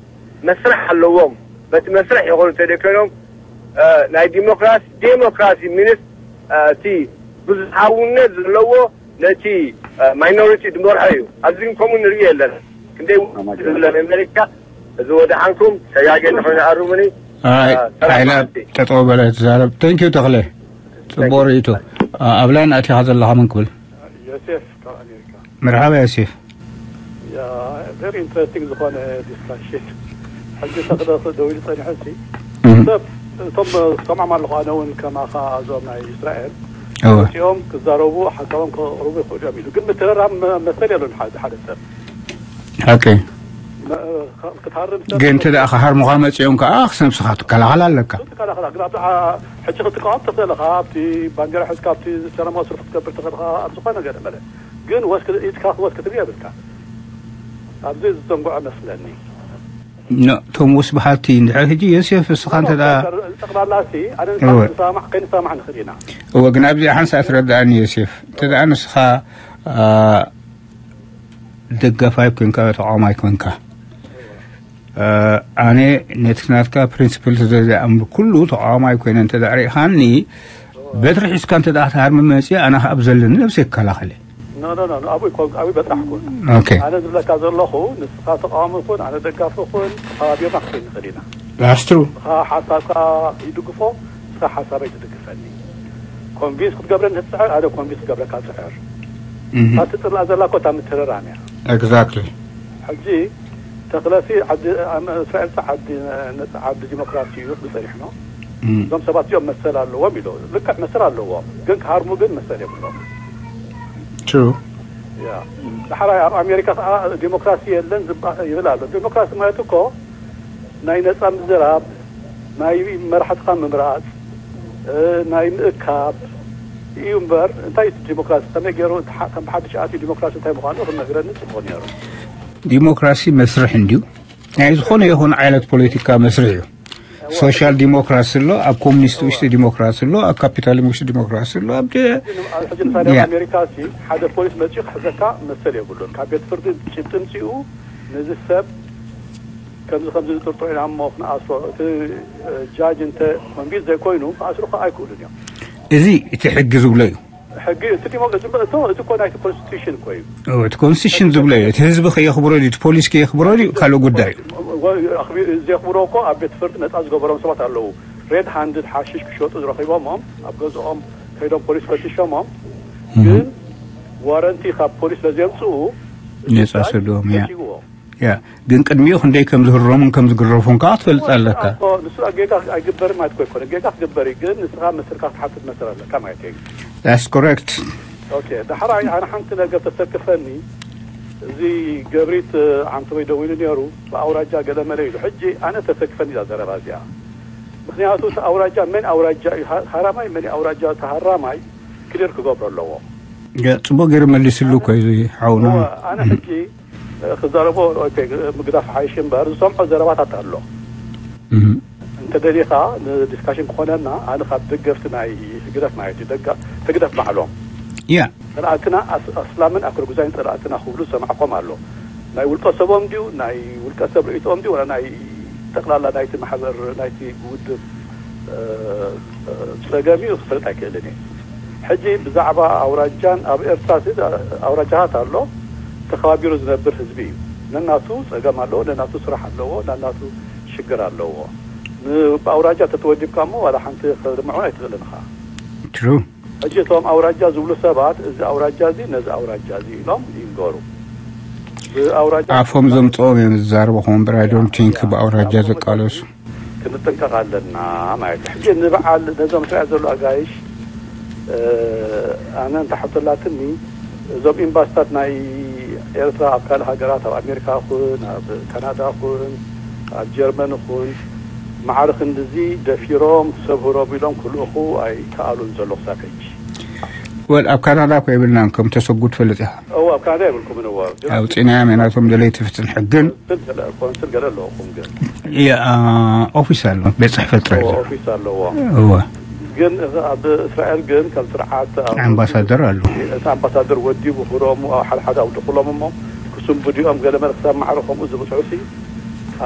መስርሕ ኣለዎም። በቲ መስርሕ ይኾኑ ተደከኖም፣ አ፣ ናይ ዲሞክራሲ፣ ዲሞክራሲ ሚንስ፣ አ፣ እቲ ብዙሓውነት ዘለዎ ነቲ፣ አ፣ ማይኖሪቲ ዝመርሖ እዩ። ኣብዚ ግን ከምኡ ንርኢ የለን። ክንደይ ኣማን። ዝብለን ኣሜሪካ፣ እዚ ወደ ሓንኩም ተጋገ ንኾይነ ኣሩምኒ። ኣይ፣ ሰላም ሓይለ መዓልቲ። ጠጠው በለ ትዛረብ። Thank you ተኽለ። ጽቡቕ ርእይቶ። ኣ-፣ ኣብ ላይን ኣቲኻ ዘለኻ መን ክብል? ዮሴፍ ካብ ኣሜሪካ። መርሓባ ዮሴፍ። ያ፣ very interesting ዝኾነ ዲስካሽን። ሕጂ ተኽለ ደው ኢሉ ጸኒሑ ሲ። እም። ሰብ፣ እቶም ሰማዕም ኣለኹ ኣነ እውን ከማኻ እዞም ናይ እስራኤል። እወ። መጺኦም ክዛረቡ ሓሳቦም ከቕርቡ ይኽእሉ እዮም ኢሉ። ግን ምትረራም መ-፣ መሰል የለን ሓደ፣ ሓደ ሰብ። ሓቂ። መ-፣ ክትሃርም ሰብ ግን እንተ ደኣ ክሃርሙኻ መጺኦም ከኣ ክሰምስኻ ትከላኸል ኣለካ። ትከላኸል፣ ግን ኣብቲ ዓ-፣ ሕጂ ክትቃወም ትኽእል ኢኻ፣ ኣብቲ ባንዴራ ሒዝካ ኣብቲ ሰላማዊ ሰልፊ ክትገብር ትኽእል ኢኻ፣ ኣብ ዝኾነ ገለ መለ። ግን ወስ ክል-፣ ኢድካ ክወስ ክትብል የብልካ። ኣብዚ ዝዘንግዖ መስለኒ። ኖ፣ እቶም ወስ በሃልቲ እንድሕር ሕጂ ዮሴፍ እስኻ እንተ ደኣ ጠቕላላ ሲ፣ ኣነ እወ። ንሳማዕ፣ ከይንሳማዕ ንኽእል ኢና። እወ፣ ግን ኣብዚ ሓንሳእ ትረድኣኒ ዮሴፍ። እንተ ደኣ ንስኻ፣ ኣ፣ ደጋፋይ ኮንካ፣ ተቃዋማይ ኮንካ፣ እ፣ ኣነ ነቲ ናትካ ፕሪንሲፕል ስለ ዝኣምር፣ ኩሉ ተቃዋማይ ኮይነ እንተ ደኣ ርኢኻኒ፣ በትሪ ሒዝካ እንተ ደኣ ክትሃርም መጺእ፣ ኣነ ከኣ ብዘለኒ ነብሰይ ክከላኸል እየ። ኖ፣ ኖ፣ ኖ፣ ኖ፣ ኣብኡ ይኮን-፣ ኣብኡ በጻሕኩ። ኦኬ። ኣነ ዝብለካ ዘለኹ፣ ንስኻ ተቃዋሚ ኩን፣ ኣነ ደጋፊ ኩን፣ ተኸባቢርና ክንከይድ ንኽእል ኢና። That's true። ንስኻ ሓሳብካ ይድግፎ፣ ንስኻ ሓሳበይ ትድግፈኒ። ኮንቪንስ ክትገብረኒ ትጽዕር፣ ኣነ ኮንቪንስ ክገብረካ ጽዕር። እህ። እታ ትጽላእ ዘላ እኮ እታ ምትርራም እያ። Exactly። ሕጂ ተኽለሲ ዓዲ፣ ኣም-፣ እስራኤልሲ ዓዲ፣ ነጻ ዓዲ ዲሞክራሲ እዩ ክብል ጸኒሑ ነው። እም። እዞም ሰባት እዚኦም መሰል ኣለዎም ኢሉ። ልክዕ መሰል ኣለዎም፣ ግን ክሃርሙ ግን መሰል የብሎም። True። ያ። ዳሕራይ ኣብ ኣሜሪካ ከዓ ዲሞክራሲ የለን ዝባ-፣ ይብል ኣሎ። ዲሞክራሲ ማለት እኮ ናይ ነጻ ምዝራብ፣ ናይ መራሕትኻ ምምራጽ፣ እ፣ ናይ ምእካብ እዩ እምበር፣ እንታይ እዩ ዲሞክራሲ? ከመይ ገይሩ እቲ ሓ-፣ ከም ብሓድሽ ኣትዩ ዲሞክራሲ እንታይ ምዃኑ ክነግረኒ ጽቡቕ ነይሩ። ዲሞክራሲ መስርሕ እንድዩ። ናይ ዝኾነ ይኹን ዓይነት ፖለቲካ መስርሕ እዩ። ሶሻል ዲሞክራሲ ኣሎ፣ ኣብ ኮሙኒስት ውሽጢ ዲሞክራሲ ኣሎ፣ ኣብ ካፒታሊዝም ውሽጢ ዲሞክራሲ ኣሎ፣ ኣብ ደ-፣ ሕጂ ንሳ ኣብ ያ። ኣሜሪካ ሲ ሓደ ፖሊስ መጺኡ ክሕዘካ መሰል የብሉን። ካብ ቤት ፍርዲ ጭብጢ ምጺኡ ነዚ ሰብ ከምዚ ከምዚ ዝጥርጥዑ ኢና እሞ ክንኣስሮ፣ እቲ፣ እ፣ ጃጅ እንተ ኮንቪንስ ዘይኮይኑ ክኣስሩኻ ኣይክእሉን እዮም። እዚ እቲ ሕጊ ዝብሎ እዩ። ሕጊ እቲ ዲሞ-፣ እዚ እኮ፣ እዚ እኮ ናይቲ ኮንስቲቱሽን እኮ እዩ። ኦ፣ እቲ ኮንስቲቱሽን ዝብሎ እዩ። እቲ ህዝቢ ከየኽብሮ ድዩ፣ እቲ ፖሊስ ከየኽብሮ ድዩ፣ ካልእ ጉዳይ እዩ። ወ-፣ ኣኽቢ-፣ ዘየኽብሮ እኮ ኣብ ቤት ፍርዲ ነጻ ዝገበሮም ሰባት ኣለዉ። ሬድ ሃንድድ ሓሽሽ ክሸጡ ዝረኺቦሞም ኣብ ገዝኦም ከይዶም ፖሊስ ፈቲሾሞም፣ እህ። ግን ዋረንቲ ካብ ፖሊስ ስለዘየምጽኡ ነጻ ሰድዎም፣ ያ። ፈቲሽዎ። ያ፣ ግን ቅድሚኡ ክንደይ ከም ዝህረሙን ከም ዝግረፉን ከኣ ክትፈልጥ ኣለካ። ንሱ ጌጋ ኣይግበርን ማለት እኮ ኣይኮነን። ጌጋ ክግበር እዩ፣ ግን ንስኻ መስልካ ክትሓትት መስል ኣለካ ማለት እዩ። That's correct። ኦኬ፣ ዳሕራይ ኣነ ሓንቲ ነገር ተሰክፈኒ። እዚ ገብሪት ዓንተወይ ደዊሉ ነይሩ፣ ብኣውራጃ ገለ መለ ኢሉ። ሕጂ ኣነ ተሰክፈኒ እዛ ዘረባ እዚኣ። ምኽንያቱ እቲ ኣውራጃ መን ኣውራጃ እዩ፣ ሃ-፣ ሃራማይ መን እዩ ኣውራጃ፣ እቲ ሃራማይ ክሊር ክገብሮ ኣለዎ። ያ፣ ጽቡቕ ገይሩ መሊስሉ እኮ እዩ እዚ ሓውና። እወ፣ ኣነ ሕጂ ክዛረቦ፣ ኦኬ፣ ምግዳፍ ሓይሽ እምበር ዝሰምዖ ዘረባታት ኣሎ። እህ። እንተ ደሊኻ ንዲስካሽን ክኾነና፣ ኣነ ካብ ደገፍቲ ናይ ህግደፍ ማለት እዩ፣ ደጋ-፣ ህግደፍ ባዕሎም። ያ። ጸላእትና ኣስ-፣ ኣስላምን ኣክርጉዛይን ጸላእትና ክብሉ ዝሰማዕኮም ኣሎ። ናይ ውልቀ ሰቦም ድዩ፣ ናይ ውልቀ ሰብ ርእይቶኦም ድዩ፣ ወላ ናይ ጠቕላላ ናይቲ ማሕበር፣ ናይቲ ውድብ፣ እ፣ ጸገም እዩ ክፈልጥ ኣይክእልን እየ። ሕጂ ብዛዕባ ኣውራጃን ኣብ ኤርትራ ሲ ኣውራጃታት ኣሎ፣ ተኸባቢሩ ዝነብር ህዝቢ እዩ። ነናቱ ጸገም ኣለዎ፣ ነናቱ ስራሕ ኣለዎ፣ ነናቱ ሽግር ኣለዎ። ን-፣ ብኣውራጃ ተተወዲብካ እሞ ዋላ ሓንቲ ከድምዖ ኣይትኽእልን ኢኻ። ትሩ። ሕጂ እቶም ኣውራጃ ዝብሉ ሰባት እዚ ኣውራጃ እዚ ነዚ ኣውራጃ እዚ ኢሎም ይንገሩ። ብኣውራጃ ኣፎም ዘምጽኦም እዮም ዝዛረቡ፣ ኾን እምበር I don't think ብኣውራጃ ኣፎም ዘቃለሱ። ክንጥንቀቕ ኣለና ማለት እዩ። ሕጂ ንበዓል ነዞም ትሪኣ ዘሎ ኣጋይሽ፣ እ፣ ኣነ እንተ ሕቶ ኣላትኒ፣ እዞም ኤምባስታት ናይ ኤርትራ ኣብ ካልእ ሃገራት፣ ኣብ ኣሜሪካ ኹን፣ ኣብ ካናዳ ኹን፣ ኣብ ጀርመን ኹን፣ ማዕረ ክንድዚ ደፊሮም ሰብ ህሮም ኢሎም ክልእኹ ኣይከኣሉን ዘሎ ክሳብ ሕጂ። ወል ኣብ ካናዳ እኮ የብልናን፣ ከም ተሰጉ ትፈልጥ ኢኻ። እዎ፣ ኣብ ካናዳ የብልኩምን፣ እዎ። ግን ኣውጺእናዮም ኢና፣ እቶም ደለይቲ ፍትሕን ሕግን። ኮንስል ገለ፣ ኮንስል ገለ ኣለኹም ግን። ያ፣ ኦፊስ ኣሎ፣ ቤት ጽሕፈት ጥራይ እዎ፣ ዘሎ። ኦፊስ ኣለዎ። እወ። ግን እዚ ኣብ እስራኤል ግን ከም ስርዓት ኣብ ኣምባሳደር ኣሎ። እቲ ኣምባሳደር ወዲቡ ክብሮም ኣብ ሓደ ሓደ ኣውድቑሎም እሞ ክስንብዱ እዮም። ገለ መለ ክሳብ ማዕረ ከምኡ ዝበጽሑ ሲ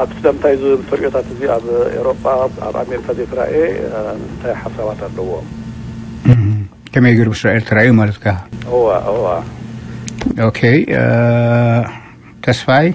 ኣብ ስለምንታይ እዚ ተርእዮታት እዚ ኣብ ኤውሮጳ፣ ኣብ ኣሜሪካ ዘይተራእየ፣ እ፣ እንታይ ሓሳባት ኣለዎም? እም፣ ከመይ ገይሩ ብእስራኤል ተራእዩ ማለት ከ? እዋ፣ እዋ። ኦኬ፣ እ፣ ተስፋይ?